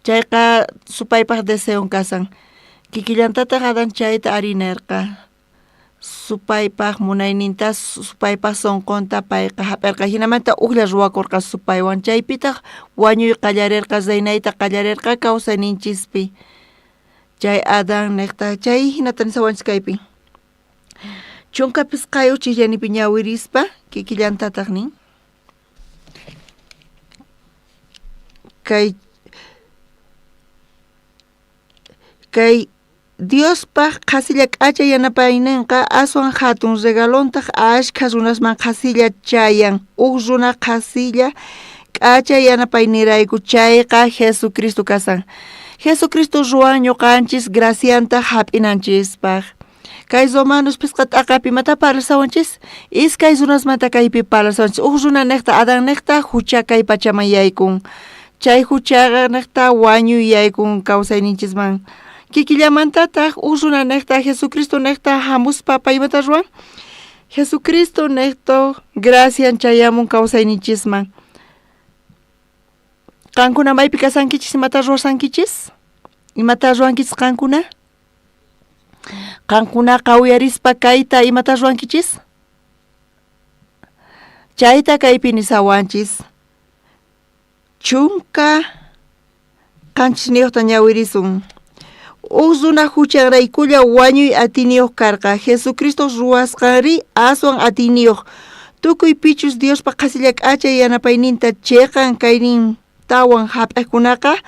Chayqa supaypaj deseon kasan. Kikillantataj Adán chayta arí nerqa. Supaypaj munayninta, supaypaj sonqonta payqa jap'erqa. Jinamanta ujlla ruwakorqa supaywan. Chaypitaj wañuy qallarerqa, reinayta qallarerqa kawsayninchispi. Chay Adán nejta, chay jinata nisawanchis kaypi. Chunka phisqayoj chijllanipi ñawirispa kikillantataj nin. Kay Kay Diospaj qhasilla k'acha yanapaynenqa aswan jatun regalontaj ashkha runasman qhasilla chayan. Uj runa qhasilla k'acha yanapaynirayku chayqa Jesucristo kasan. Jesucristo ruwan ñoqanchis gracianta jap'inanchispaj. Kay Romanos phisqa t'aqapi imatá parlasawanchis? Iskay runasmanta kaypi parlasawanchis. Uj runa nejta Adán nejta jucha kay pachaman yaykun. Chay juchaqa nejta wañuy yaykun kawsayninchisman. Kikillamantataj uj runa nejta Jesucristo nejta jamuspa pay imata ruwan? Jesucristo nejto gracian chayamun kawsayninchisman. Qankuna maypi kasankichis imata ruwasankichis? Imata ruwankichis qankuna? Qankunaqa uyarispa kayta imata ruwankichis? Chayta kaypi nisawanchis. Chunka qanchisniyojta ñawirisun. Uj runa juchanraykulla wañuy atiyniyoj karqa. Jesucristo ruwasqanrí aswan atiyniyoj. Tukuy pichus Diospa qhasilla k'acha yanapayninta cheqan kaynintawan jap'ejkunaqa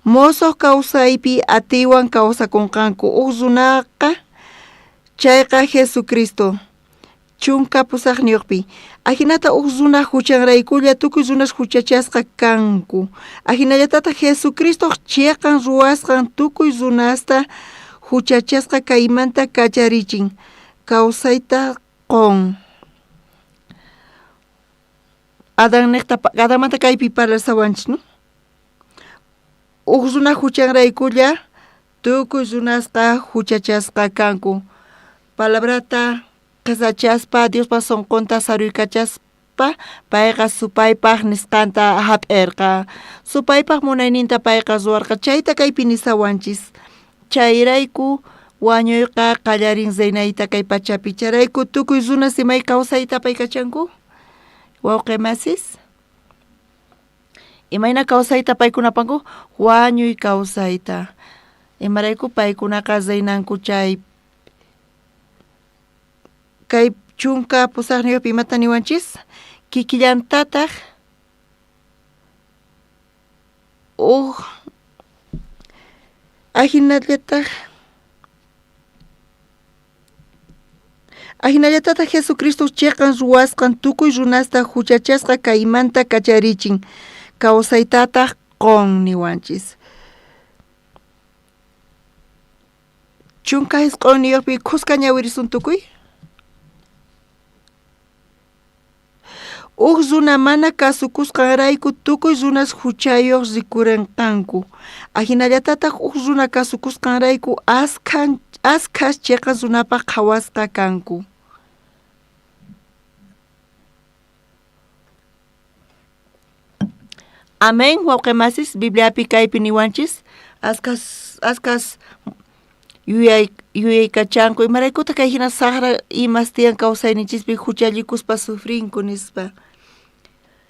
mosoj kawsaypi atiywan kawsakonqanku. Uj runaqa chayqa Jesucristo. 18-niyojpi. Ajinata uj runa juchanraykulla tukuy runas juchachasqa kanku. Ajinallatataj Jesucristoj cheqan ruwasqan tukuy runasta juchachasqa kaymanta kacharichin, kawsayta qon. Adannejta Adanmanta kaypi parlasawanchis, no? Uj runa juchanraykulla tukuy runasqa juchachasqa kanku. Palabrata qhesachaspa Diospa sonqonta saruykachaspa payqa supaypaj nisqanta jap'erqa. Supaypaj munayninta payqa ruwarqa. Chayta kaypi nisawanchis. Chayrayku wañoyqa qallarin reinayta kay pachapi. Chayrayku tukuy runas imay kawsayta apaykachanku. Wawqe masis. Imayna kawsayta paykuna apanku? Wañuy kawsayta. Imarayku paykunaqa reinanku chay kay 18-niyojpi imata niwanchis? Kikillantataj uj ajinallataj Ajinallatataj Jesucristo cheqan ruwasqan tukuy runasta juchachasqa kaymanta kacharichin, kawsaytataj qon niwanchis. 19-niyojpi khuska ñawirisun tukuy. Uj runa mana kasukusqanrayku tukuy runas juchayoj rikurenqanku. Ajinallatataj uj runa kasukusqanrayku askhas cheqan runapaj qhawasqa kanku. Amén, wawqe masis, Bibliapi kaypi niwanchis, askhas askhas yuyay yuyaykachanku, imaraykutaq kay hina saqra imas tiyan kawsayninchispi huchallikuspa sufrinku nispa.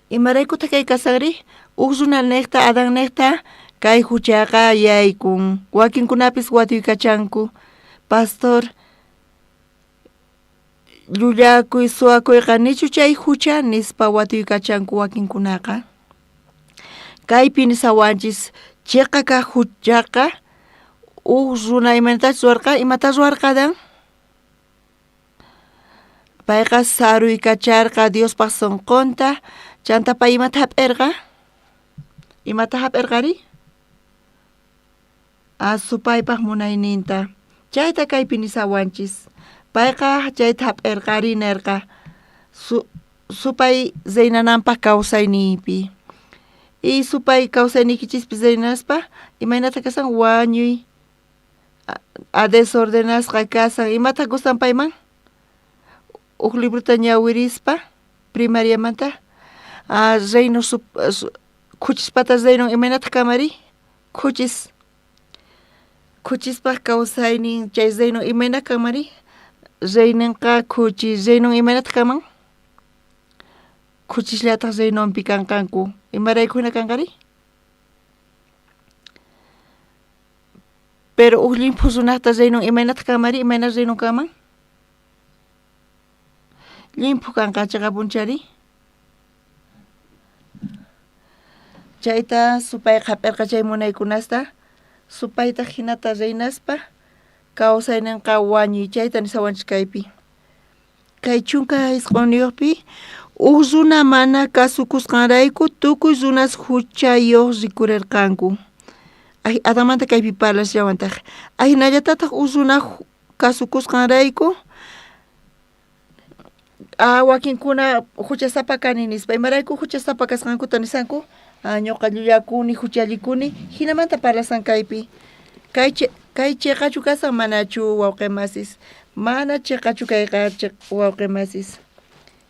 Imaraykutaq kay kasanri? Uj runa nejta Adán nejta kay huchaqa yaykun, wakinkunapis watuykachanku, pastor Llullakuy suwakuyqa nichu chay jucha nispa watuykachanku wakinkunaqa. Kaypi nisawanchis cheqa kaj juchaqa uj runa imaynatachus ruwarqa, imata ruwarqa Adán? Payqa saruykacharqa Diospaj sonqonta, chanta pay imata jap'erqa? Imata jap'erqari? A supaypaj munayninta. Chayta kaypi nisawanchis. Payqa chayta jap'erqari nerqa su, supay reinananpaj kawsayniypi. Y supay kawsayniykichispi reinaspa, imaynata kasan wañuy, a desordenasqa kasan. Imata gustan payman? Uj librota ñawirispa primariamanta a reino sup, su, khuchispata reinon imaynata kamari? Khuchis khuchispaj kawsaynin chay reino imayna kanmanri? Reynenqa khuchis reinon imaynataq kanman? Khuchisllataj reinonpi kanqanku. Imarayku jina kanqari? Pero uj llimphu runajta reinon imaynataq kanmanri? Imayna reinon kanman? Llimphu kanqa cheqapunchari. Chayta supayqa jap'erqa chay munaykunasta, supaytaj jinata reinaspa kawsaynenqa wañuy, chayta nisawanchis kaypi. Kay 19-niyojpi uj runa mana kasukusqanrayku tukuy runas juchayoj rikurerqanku. Adanmanta kaypi parlasllawantaj. Ajinallatataj uj runa kasukusqanrayku A wakinkuna juchasapa kani nispa, imarayku juchasapa kasqankuta nisanku? A ñuqa llullakuni, juchallikuni, jinamanta parlasan kaypi. Kay kay cheqachu kasan manachu wawqe masis? Mana cheqachu kayqa wawqe masis.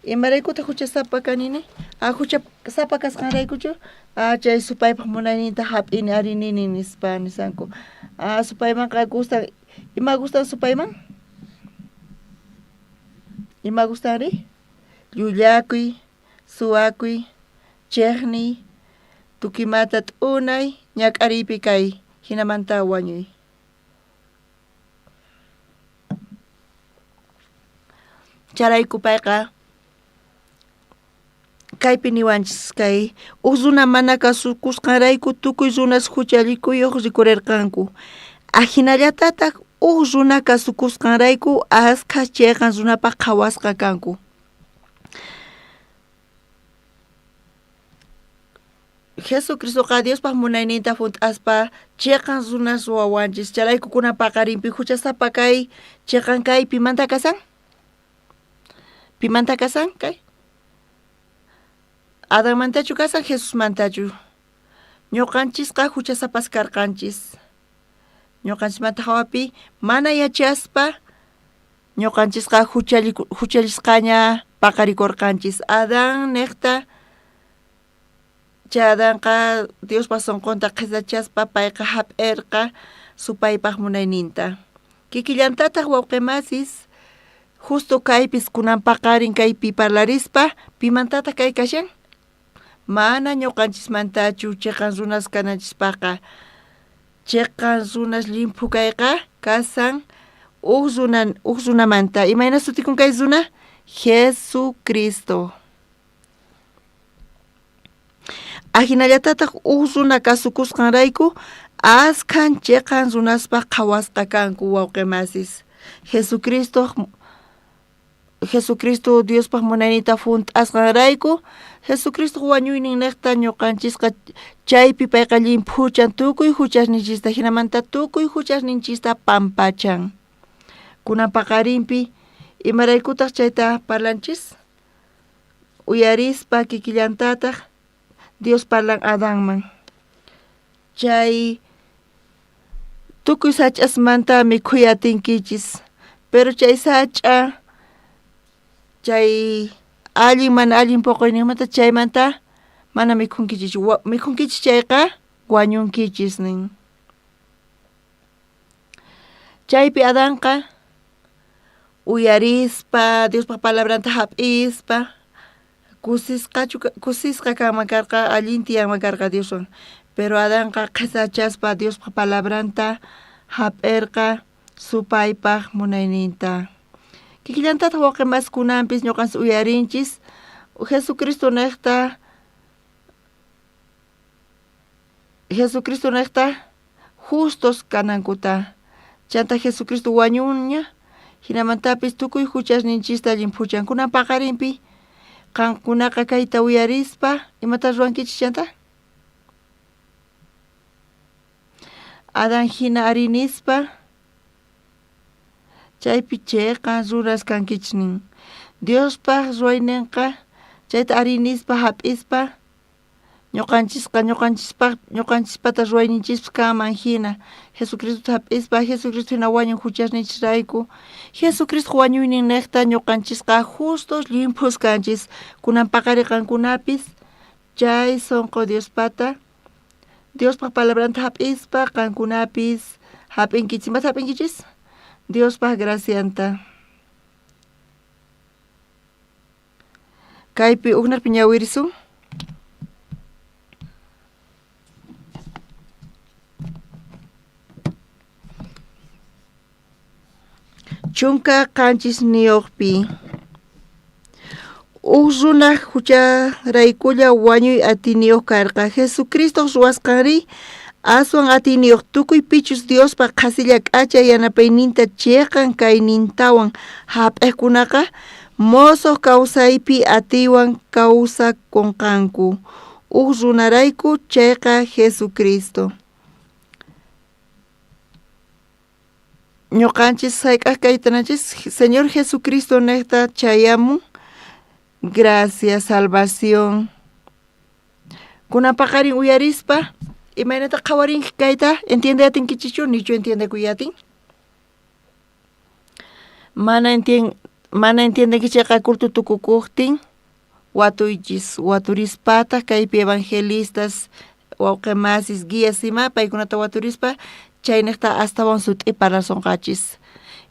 Imaraykutaq juchasapa kanini? A juchasapa kasqanraykuchu? A chay supaypaq munayninta jap'ini ari nini nispa nisanku. A supaymanqa gustan, ima gustan supayman? Ima gustanri? Llullakuy, suwakuy, chejniy, tukimata t'unay, ñak'ariypi kay, jinamanta wañuy. Chayrayku payqa Kaypi niwanchis kay uj runa mana kasukusqanrayku tukuy runas juchallikuyoj rikurerqanku. Ajinallatataj uj runa kasukusqanrayku ashkhas cheqan runapaj qhawasqa kanku. Jesucristoqa Diospaj munayninta junt'aspa cheqan runas ruwawanchis. Chayrayku kunan paqarinpi juchasapa kay cheqan kay pimanta kasan? Pimanta kasan kay? Adanmantachu kasan Jesusmantachu? Ñuqanchisqa juchasapas karqanchis. Ñuqanchismanta hawapi mana yachaspa ñuqanchisqa juchallisqaña paqarikurqanchis. Adán niqta chay Adanqa Diospa sunqunta qhisachaspa payqa hap'irqa supaypaq munayninta. Kikillantataq wawqimasis justo kaypis kunan paqarin kaypi parlarispa pimantataq kay kashan? Mana ñuqanchismantachu chiqan runas kananchispaqqa. Chiqan runas llimphu kayqa kasan uj runa uj runamanta. Imayna sutikun kay runa? Jesucristo. Ajinallatataq uj runa kasukusqanrayku askhan chiqan runaspaq qhawasqa kanku wawqimasis. Jesucristo Jesucristo Diospaj munayninta junt'asqanrayku Jesucristo wañuynin niqta ñuqanchisqa chaypi payqa llimphuchan tukuy juchasninchista jinamanta tukuy juchasninchista pampachan. Kunan paqarinpi imaraykutaq chayta parlanchis? Uyarispa kikillantataq Dios parlan Adanman. Chay tukuy sach'asmanta mikhuy atinkichis, pero chay sach'a chay allin mana allin poqoyninmanta chaymanta mana mikhunkichis. Mikhunkichis chayqa wañunkichis nin. Chaypi Adanqa uyarispa Diospaj palabranta hap'ispa kusisqachu kusisqa kanman karqa allin tiyanman karqa Dioswan. Pero Adanqa qhisachaspa Diospaj palabranta hap'irqa supaypaj munayninta. Kikillantataq wawqimaskunanpis ñuqanchis uyarinchis Jesucristo niqta Jesucristo niqta justos kanankuta. Chanta Jesucristo wañunña hinamantapis tukuy juchasninchista llimphuchan. Kunan paqarinpi qankunaqa kayta uyarispa imata ruwankichis chanta? Adán hina ari nispa chaypi chiqan runas kankichis nin. Diospaj ruwayninqa chayta ari nispa hap'ispa ñuqanchisqa ñuqanchispaq ñuqanchispata ruwayninchispas kanman hina Jesucristota hap'ispa Jesucristo hina wañun juchasninchisrayku Jesucristo wañuynin niqta ñuqanchisqa justos llimphus kanchis kunan paqari qankunapis chay sunqu Diospata Diospaj palabranta hap'ispa qankunapis hap'inkichis. Imata hap'inkichis? Diospaj gracianta. Kaypi ujnarpi ñawirisun. Chunka qanchisniyuqpi uj runa jucharaykulla wañuy atiyniyuq karqa. Jesucristo ruwasqanri aswan atiyniyuq tukuy pichus Diospa qhasilla k'acha yanapayninta chiqan kaynintawan hap'iqkunaqa mosoq kawsaypi atiywan kawsakunqanku. Uj runarayku chayqa Jesucristo. Ñuqanchis hayk'aq kaytanachis Señor Jesucristo niqta chayamun gracia, salvación. Kunan paqarin uyarispa imaynata qhawarinki kayta entiende atinkichichu nichu entiendekuy atin? Mana entien mana entiendenkichikqa culto tukukuqtin watuychis waturispataq kaypi evangelistas wawqimasis guías ima paykunata waturispa chayniqta astawan sut'i parlasunqachis.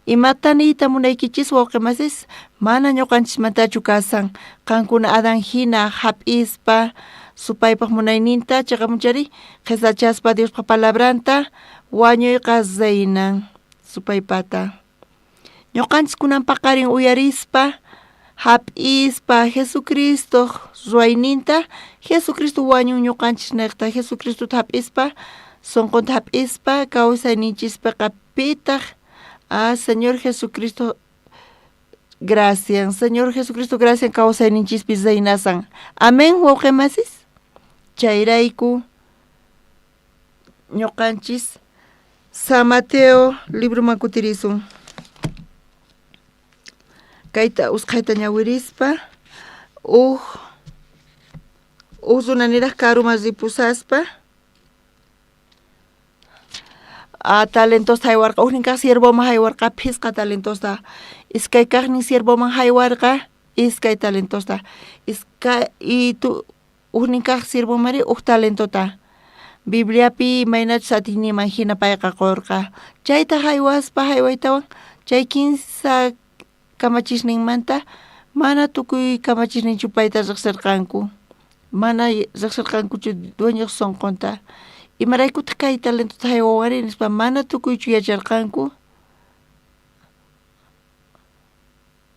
Imata niyta munaykichis wawqimasis? Mana ñuqanchismantachu kasan qankuna Adán hina hap'ispa supaypaq munayninta chiqamunchari qhisachaspa Diospa palabranta wañuyqa reinan supaypata. Ñuqanchis kunan paqarin uyarispa Hap'ispa Jesucristoj ruwayninta, Jesucristo wañun ñuqanchis niqta, Jesucristota hap'ispa, sonqonta hap'ispa, kawsayninchispiqa pitaq ah, Señor Jesucristo gracian, Señor Jesucristo gracian kawsayninchispi reinasan. Amén, wawqe masis. Chayrayku ñuqanchis San Mateo libroman kutirisun. Kayta usqhayta ñawirispa uj uj runa niraj karuman ripusaspa a talentosta haywarqa ujnin kaj siervoman haywarqa phisqa talentosta iskay kajnin siervoman haywarqa iskay talentosta iskay y tu ujnin kaj siervomari uj talentota Bibliapi imaynachus atiyninman jina payqa qorqa chayta haywaspa haywaytawan chay kinsa kamachisninmanta mana tukuy kamachisninchu payta riqsirqanku mana riqsirqankuchu dueñoj sonqonta imaraykutaq kay talentota haywawari nispa mana tukuychu yacharqanku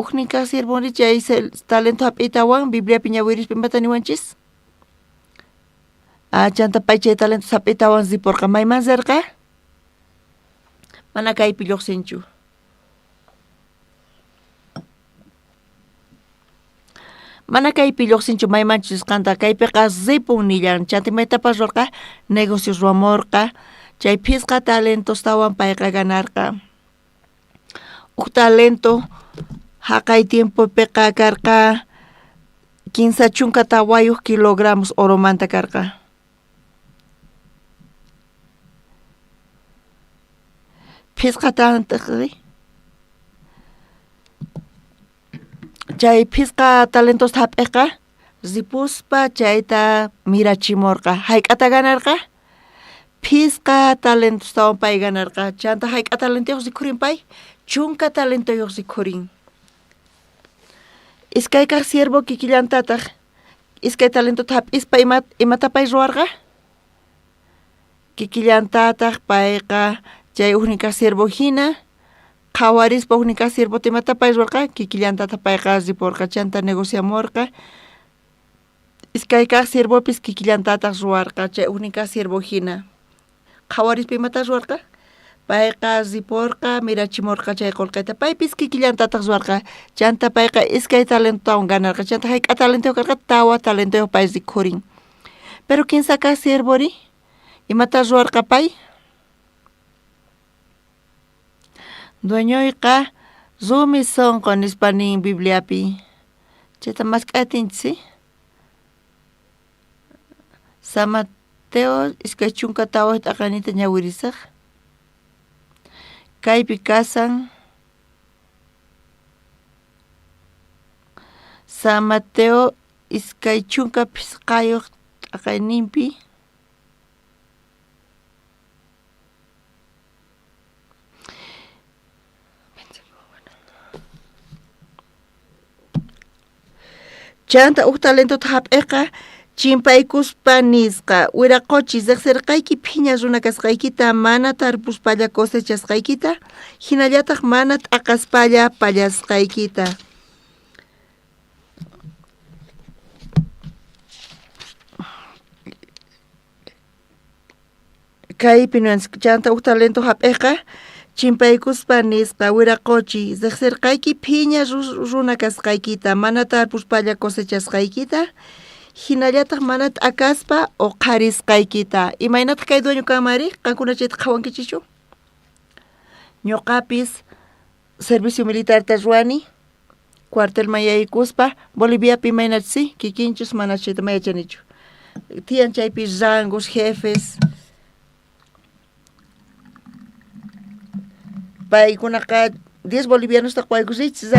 ujnin kaj siervonri chay talento hap'iytawan Bibliapi ñawirispa imata niwanchis ah chanta pay chay talento hap'iytawan riporqa mayman rirqa mana kaypi lluqsinchu mana kaypi lluqsinchu maymanchus risqanta kaypiqa ripun nillan chanta imaytapas ruwarqa negocios ruwamurqa chay phisqa talentostawan payqa ganarqa uj talento jaqay tiempopiqa karqa 34 kilogramos oromanta karqa phisqa talentosri chay phisqa talentosta hap'iqa ripuspa chayta mirachimurqa hayk'ata ganarqa phisqa talentostawan pay ganarqa chanta hayk'a talentoyuq rikhurin pay chunka talentoyuq rikhurin iskay kaq siervo kikillantataq iskay talentota hap'ispa ima imata pay ruwarqa kikillantataq payqa chay ujnin kaq siervo hina qhawarispa ujnin kaq siervota imata pay ruwarqa kikillantataq payqa riporqa chanta negociamurqa iskay kaq siervopis kikillantataq ruwarqa chay ujnin kaq siervo hina qhawarispa imata ruwarqa payqa riporqa mirachimurqa chay qullqita paypis kikillantataq ruwarqa chanta payqa iskay talentotawan ganarqa chanta hayk'a talentoyuq karqa tawa talentoyuq pay rikhurin pero kinsa kaq siervori imata ruwarqa pay dueñoyqa rumi sonqo nispa nin Bibliapi chayta mask'atinchis San Mateo 24 t'aqanita ñawirisaq kaypi kasan San Mateo 25 t'aqayninpi Chanta uj talentota hap'iqa chimpaykuspa nisqa wiraqochi riqsirqayki phiña runa kasqaykita mana tarpuspalla cosechasqaykita hinallataq mana t'aqaspalla pallasqaykita. Kaypi chanta uj talento hap'iqa chimpaykuspa nisqa wiraqochi riqsirqayki phiña runa kasqaykita mana tarpuspalla cosechasqaykita hinallataq mana t'akaspa uqharisqaykita imaynataq kay dueño kanmanri qankuna chayta qhawankichischu ñuqapis servicio militarta ruwani cuartelman yaykuspa Boliviapi imaynachus si kikinchus mana chayta ma yachanichu tiyan chaypi rangos jefes paykunaqa 10 bolivianosta quwaykus richis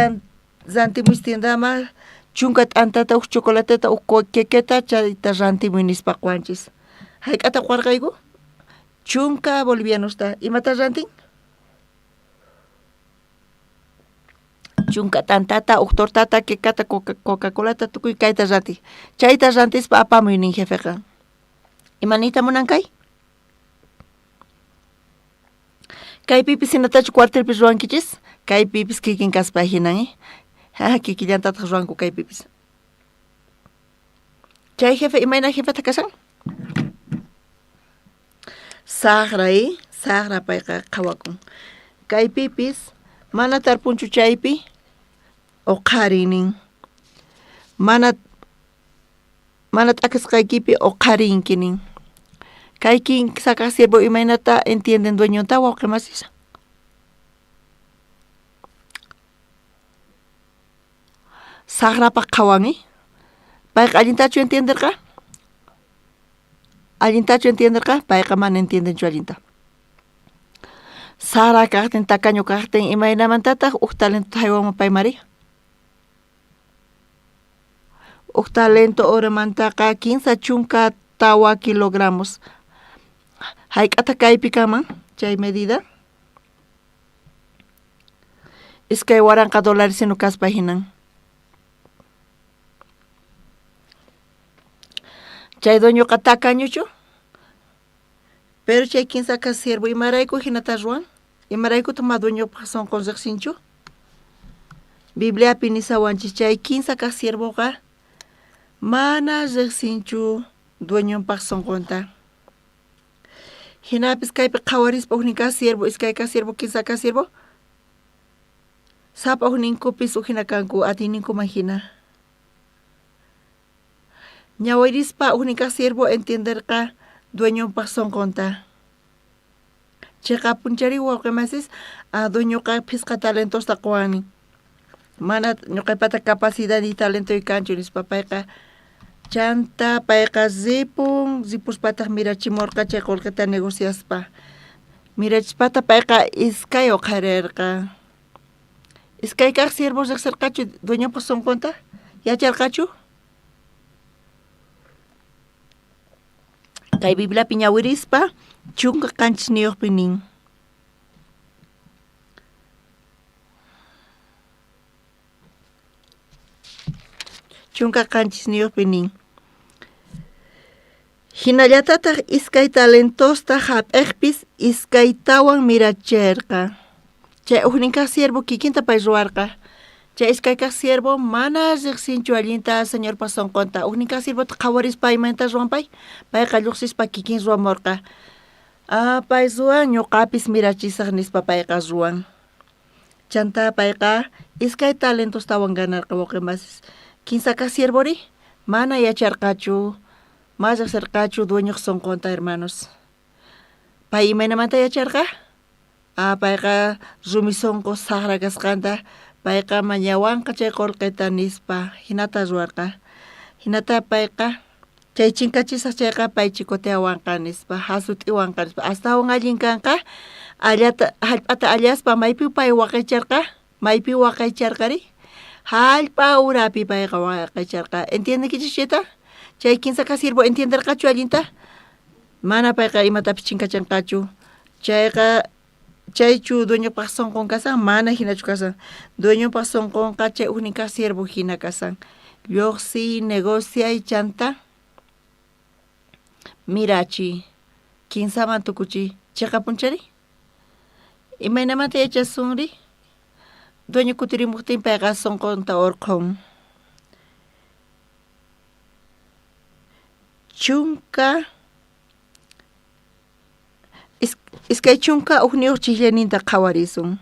rantimuy tiendaman chunka t'antata uj chocolateta uj quequeta chayta rantimuy nispa quwanchis hayk'ata quwarqayku chunka bolivianosta imata rantin chunka t'antata uj tortata quequeta coca-colata tukuy kayta rantiy chayta rantispa apamuy nin jefeqa ima niyta munan kay kaypipis hinatachu cuartelpi ruwankichis kaypipis kikin kaspa hinan eh? Kikillantataj ruwanku kaypipis. Chay jefe imayna jefeta kashan? Saqra, saqra payqa qhawakun. Kaypipis mana tarpunchu chaypi uqhariy nin. Mana mana t'akasqaykipi uqharinki nin. Kay kinsa kaq siervo imaynata entienden dueñonta wawqi masis? Saqrapaq qhawan, Payqa allintachu entienderqa? Allintachu entienderqa? Payqa mana entiendenchu allinta. Sara kaqtin, tacaño kaqtin, imaynamantataq uj talentota haywanman paymari? Uj talento oromantaqa 34 kilogramos. Hayk'ata kaypi kanman chay medida? 2000 dólares sino kaspa hinan. Chay dueñoqa tacañochu? Pero chay kinsa kaq siervo imarayku hinata ruwan? Imaraykutaq ma dueñopaq sonqon riqsinchu? Bibliapi nisawanchis chay kinsa kaq siervoqa mana riqsinchu dueñonpaq sonqonta. Hinapis kaypi qhawarispa ujnin kaq siervo, iskay kaq siervo, kinsa kaq siervo, sapa ujninkupis ujina kanku atiyninkuman hina. Ñawirispa ujnin kaq siervo entienderqa dueñonpaq sonqonta. Cheqapunchari wawqi masis, dueñoqa phisqa talentosta quwani. Mana ñuqaypata capacidad ni talentoy kanchu nispa payqa chanta payqa ripun, ripuspataq mirachimurqa chay qullqita negociaspa. Mirachispataq payqa iskay uqharirqa. Iskay kaq siervo riqsirqachu dueñopaq sonqonta? Yacharqachu? Kay Bibliapi ñawirispa 17 nin. 17 nin. Hinallatataj iskay talentosta hap'ejpis iskaytawan miracherqa. Chay ujnin kaq siervo kikinta pay ruwarqa. Chay iskay kaq siervo mana riqsinchu allinta Señorpa sonqonta. Ujnin kaq siervota qhawarispa imaynata ruwan pay? Payqa lluqsispa kikin ruwamurqa. Pay ruwan ñuqapis mirachisaq nispa payqa ruwan. Chanta payqa iskay talentostawan ganarqa wawqi masis. Kinsa kaq siervori mana yacharqachu, ma riqsirqachu dueñoj sonqonta hermanos. Pay imaynamanta yacharqa? Payqa rumi sonqo saqra kasqanta, payqa mañawanqa chay qullqita nispa hinata ruwarqa. Hinata payqa chay chinkachisaq chayqa pay chikoteawanqa nispa, hasut'iwanqa nispa. Astawan allin kanqa allata hallp'ata allaspa maypi pay waqaycharqa, maypi waqaycharqari? Hallp'a urapi payqa waqaycharqa. Entiendenkichis chayta? Chay kinsa kaq siervo entienderqachu allinta? Mana payqa imatapis chinkachinqachu. Chayqa chaychu dueñopaq sonqon kasan? Mana hinachu kasan. Dueñopaq sonqonqa chay ujnin kaq siervo hina kasan. Lluqsiy, negociay chanta mirachiy, kinsaman tukuchiy. Chiqapunchari? Imaynamanta yachasunri? Dueño kutirimuqtin payqa sonqonta urqhun. Chunka 21 chijllayninta qhawarisun.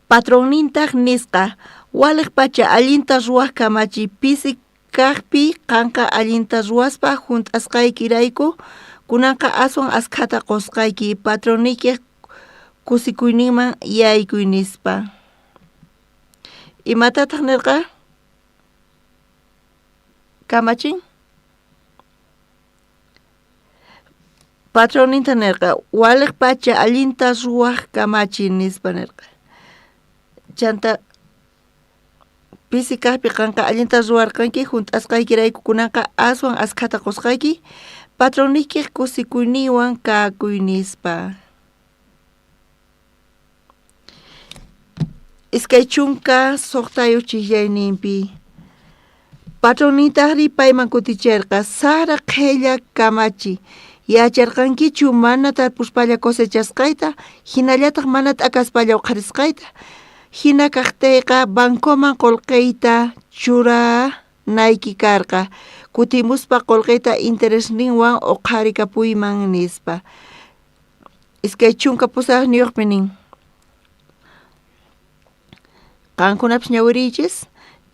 Patronnintaj nisqa, waliq pacha allinta ruwaj kamachi pisi kaqpi qanqa allinta ruwaspa hunt'asqaykirayku kunanqa aswan askhata qusqayki patronniykej kusikuyninman yaykuy nispa. Imatataq nirqa kamachin? Patronninta nirqa, waliq pacha allinta ruwaj kamachi nispa nirqa. Chanta pisi kaqpi qanqa allinta ruwarqanki hunt'asqaykirayku kunanqa aswan askhata qusqayki patronniykej kusikuyninwan kakuy nispa. 26 chijllayninpi. Patronnintajri payman kuticherqa, saqra qhella kamachi, yacharqankichu mana tarpuspalla cosechasqayta, hinallataq mana t'akaspalla uqharisqayta? Jina kajteyqa bancoman qolqeyta churanayki karqa, kutimuspa qolqeyta interesninwan oqharikapuyman, nispa. 28niyojpi nin. Qankunapis ñawiriychis,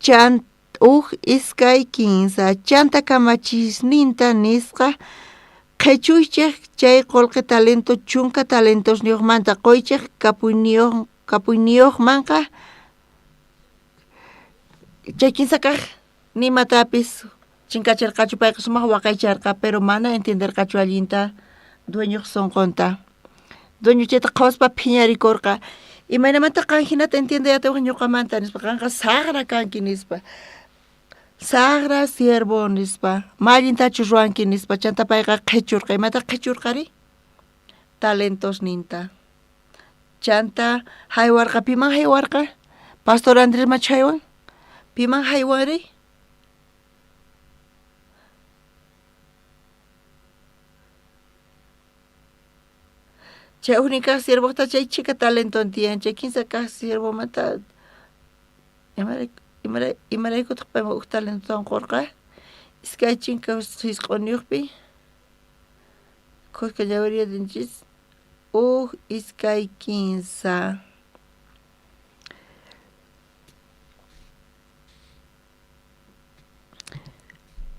chan uj iskay kinsa chanta kamachisninta nisqa qhechuychej chay qolqe talento 10 talentosniyojmanta qoychej kapuyniyojmanqa chay kinsa kaj nimatapis chinkacherqachu payqa sumaj waqaycharqa pero mana entienderqachu allinta dueñoj sonqonta. Dueño chayta qhawaspa phiñarikorqa imaynamanta qan jinata entiendey atiwaj ñuqamanta nispa qanqa sajra kanki nispa sajra siervo nispa ma allintachu ruwanki nispa chanta payqa qhechurqa imata qhechurqari talentosninta chanta jaywarqa piman jaywarqa pastor Andresmachu jaywan piman jaywanri Chay ujnin kaj siervojta chay chhika talenton tiyan, chay kinsa kaj siervomanta imaraykutaj payman uj talentotawan qorqa? 29niyojpi khuska llawariyadinchis uj iskay kinsa.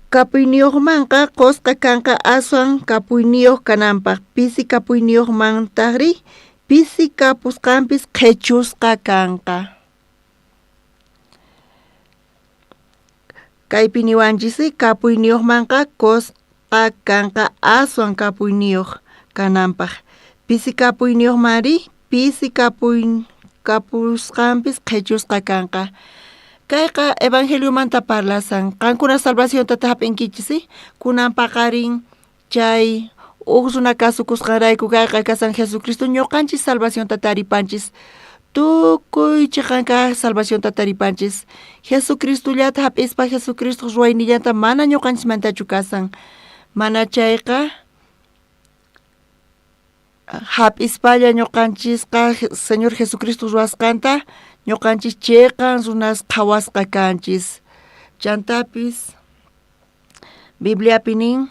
Kapuyniyojmanqa qosqa kanqa aswan kapuyniyoj kananpaj, pisi kapuyniyojmantajrí pisi kapusqanpis qhechusqa kanqa. Kaypi niwanchis kapuyniyojmanqa qosqa kanqa aswan kapuyniyoj kananpaj, pisi kapuyniyojmanrí pisi kapusqanpis qhechusqa kanqa. Kayqa evangeliomanta parlasan. Qankuna salvacionta hap'inkichis, kunan paqarin chay uj runa kasukusqanrayku kayqa kasan Jesucristo ñuqanchis salvacionta taripanchis. Tukuy cheqan kaj salvacionta taripanchis. Jesucristollata hap'ispa Jesucristo ruwaynillanta mana ñuqanchismantachu kasan. Mana chayqa hap'ispalla ñuqanchisqa Señor Jesucristo ruwasqanta ñuqanchis cheqan runas qhawasqa kanchis. Chantapis Bibliapi nin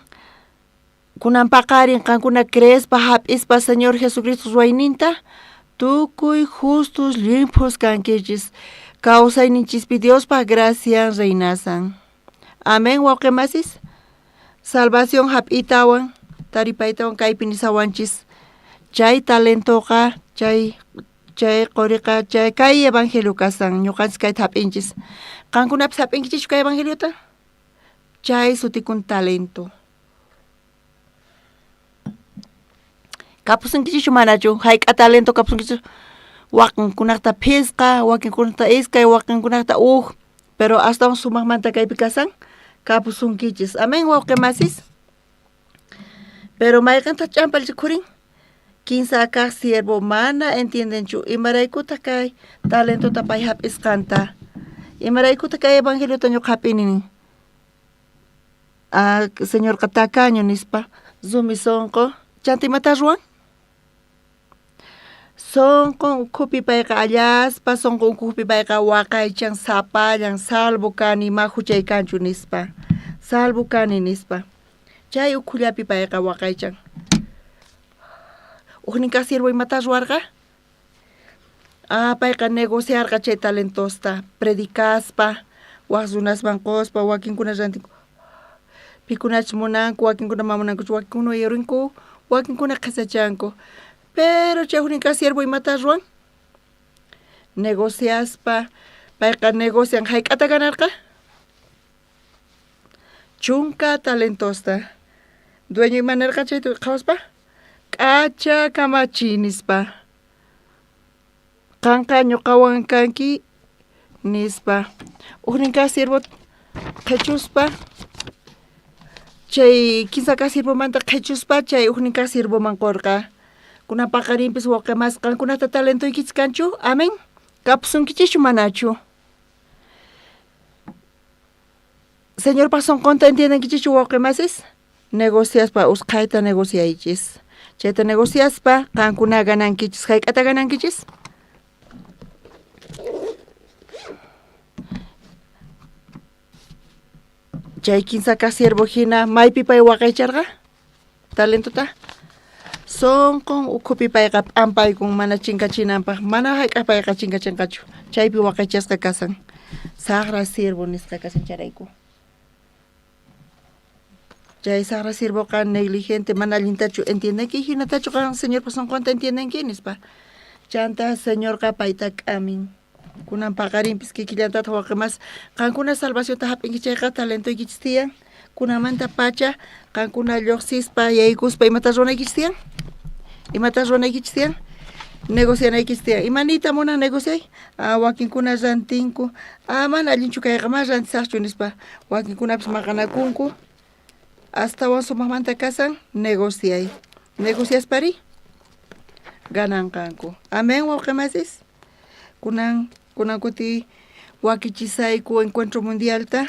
kunan paqarin qankuna creespa hap'ispa Señor Jesucristo ruwayninta tukuy justos llimphus kankichis kawsayninchispi Diospa gracian reinasan. Amén, wawqe masis. Salvación hap'itawan taripaytawan kaypi nisawanchis chay talentoqa chay qoriqa chay kay evangelio kasan ñuqanchis kayta hap'inchis. Qankunapis hap'inkichischu kay evangeliota? Chay sutikun talento. Kapusunkichischu manachu? Hayk'a talento kapusunkichis? Wakinkunaqta phisqa, wakinkunaqta iskay, wakinkunaqta uj, pero astawan sumaqmanta kaypi kasan kapusunkichis. Amén, wawqe masis. Pero mayqintaq ch'ampal rikhurin? Kinsa kaq siervo mana entiendenchu imaraykutaq kay talentota pay hap'isqanta. Imaraykutaq kay evangeliota ñuqa hap'ini nin. Ah, Señorqa tacaño nispa rumi sonqo. Chanta imata ruwan? Sonqon ukhupi payqa allaspa, sonqon ukhupi payqa waqaychan sapallan, salvo kani, ma huchay kanchu nispa. Salvo kani nispa. Chay ukhullapi payqa waqaychan. Ujnin kaq siervo imata ruwarqa? Ah, payqa negociarqa chay talentosta, predicaspa, waj runasman qospa, wakinkuna rantinku. Pikunachus munanku, wakinkuna ma munankuchu, wakinkuna uyarinku, wakinkuna qhesachanku. Pero chay ujnin kaq siervo imata ruwan? Negociaspa, payqa negocian hayk'ata ganarqa? 10 talentosta. Dueño ima nerqa chayta qhawaspa? K'acha kamachi nispa. Qanqa ñuqawan kanki nispa. Ujnin kaq siervo qhechuspa chay kinsa kaq siervomanta qhechuspa chay ujnin kaq siervoman qorqa. Kunan paqarinpis wawqe mas qankunata talentoykichis kanchu? Amén. Kapusunkichischu manachu? Señorpa sonqonta entiendenkichischu wawqe masis? Negociaspa usqhayta negociaychis. Chayta negociaspa qankuna ganankichis. Hayk'ata ganankichis? Chay kinsa kaj siervo jina maypi pay waqaycharqa talentota? Sonqon ukhupi payqa p'ampaykun mana chinkachinanpaj, mana jayk'aj payqa chinkachinqachu. Chaypi waqaychasqa kasan. Sajra siervo nisqa kasan chayrayku. Chay sajra siervoqa negligente, mana allintachu entiendenki, jinatachu qan Señorpa sonqonta entiendenki nispa. Chanta Señorqa payta k'amin. Kunan paqarinpis kikillantataj waqi mas qankuna salvacionta jap'inki chayqa talentoykichis tiyan. Kunanmanta pacha qankuna llojsispa yaykuspa imata ruwanaykichis tiyan? Imata ruwanaykichis tiyan? Negocianaykichis tiyan. Ima niyta munan negociay? Ah, wakinkuna rantinku. Ah, mana allinchu kayqa, mana rantisajchu nispa. Wakinkunapis maqanakunku. Astawan sumajmanta kasan negociay. Negociaspari gananqanku. Amén, wawqe masis. Kunan kunan kuti wakichisayku encuentro mundialta,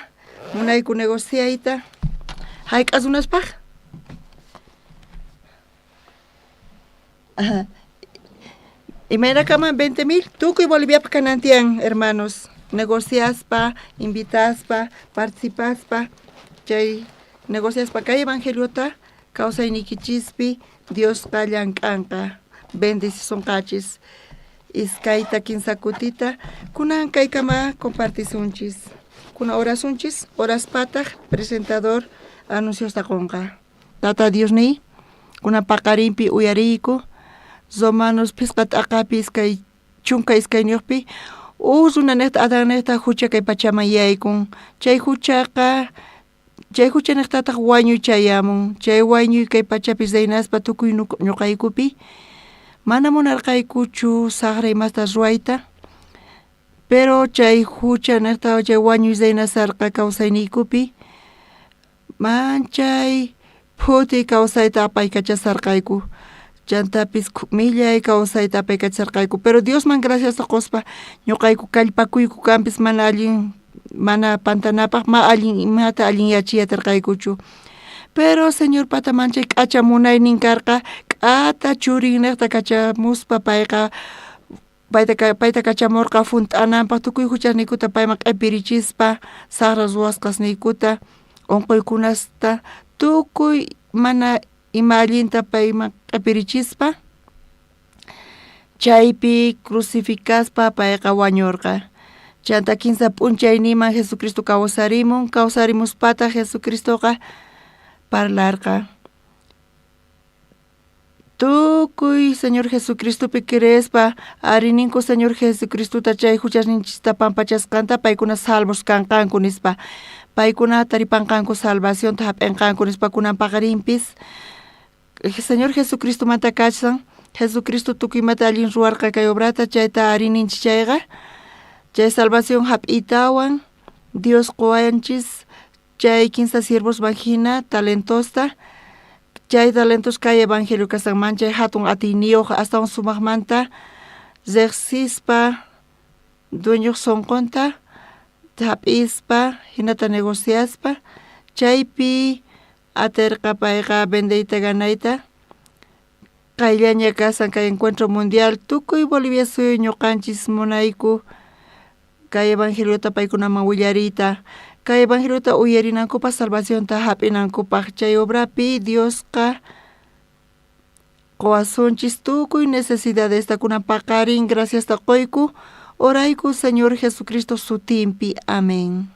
munayku negociayta. Jayk'a runaspaj? Imaynakaman 20.000? Tukuy Boliviapaj kanan tiyan, hermanos. Negociaspa, invitaspa, participaspa, chay negociaspa kay evangeliota kawsayniykichispi Diosqa llank'anqa, bendecisunqachis. Iskayta kinsa kutita kunan kaykama compartisunchis. Kunan orasunchis, oraspataj presentador anunciosta qonqa. Tata Diosniy, kunan paqarinpi uyariyku Romanos phisqa t'aqapi 22niyojpi uj runanejta Adannejta jucha kay pachaman yaykun. Chay juchaqa chay juchanejtataj wañuy chayamun. Chay wañuy kay pachapi reinaspa tukuy ñoqaykupi mana munarqaykuchu sajra imasta ruwayta. Pero chay juchanejta chay wañuy reinasarqa kawsayniykupi manchay phuti kawsayta apaykachasarqayku. Chantapis millay kawsayta apaykachasarqayku. Pero Diosman graciasta qospa ñoqayku kallpakuyku kanpis mana allin mana pantanapaj ma allin imata allinyachiy aterqaykuchu. Pero Señorpata manchay k'acha munaynin karqa k'ata churinnejta kachamuspa payqa payta kachamorqa junt'ananpaj tukuy juchasniykuta payman q'epirichispa sajra ruwasqasniykuta onqoykunasta tukuy mana ima allinta payman q'epirichispa chaypi crucificaspa payqa wañorqa. Chanta kinsa p'unchayninman Jesucristo kawsarimun, kawsarimuspataj Jesucristoqa parlarqa. Tukuy Señor Jesucristopi creespa arininku Señor Jesucristota chay juchasninchista pampachasqanta paykuna salvos kanqanku nispa. Paykuna taripanqanku salvacionta jap'enqanku nispa kunan paqarinpis Señor Jesucristomanta kachsan. Jesucristo tukuy imata allin ruwarqa kay obrata chayta arininchis chayqa chay salvación jap'iytawan Dios qowanchis chay kinsa siervosman jina talentosta chay talentos kay evangelio kasqanman chay jatun atiyniyoj astawan sumajmanta rejsispa dueñoj sonqonta jap'ispa jinata negociaspa chaypi aterqa payqa vendeyta ganayta qayllaña kasan kay encuentro mundial tukuy Bolivia suyu ñoqanchis munayku kay evangeliota paykunaman willariyta kay evangeliota uyarinankupaj salvacionta jap'inankupaj chay obrapi Diosqa qowasunchis tukuy necesidadesta kunan paqarin graciasta qoyku orayku Señor Jesucristo sutinpi. Amén.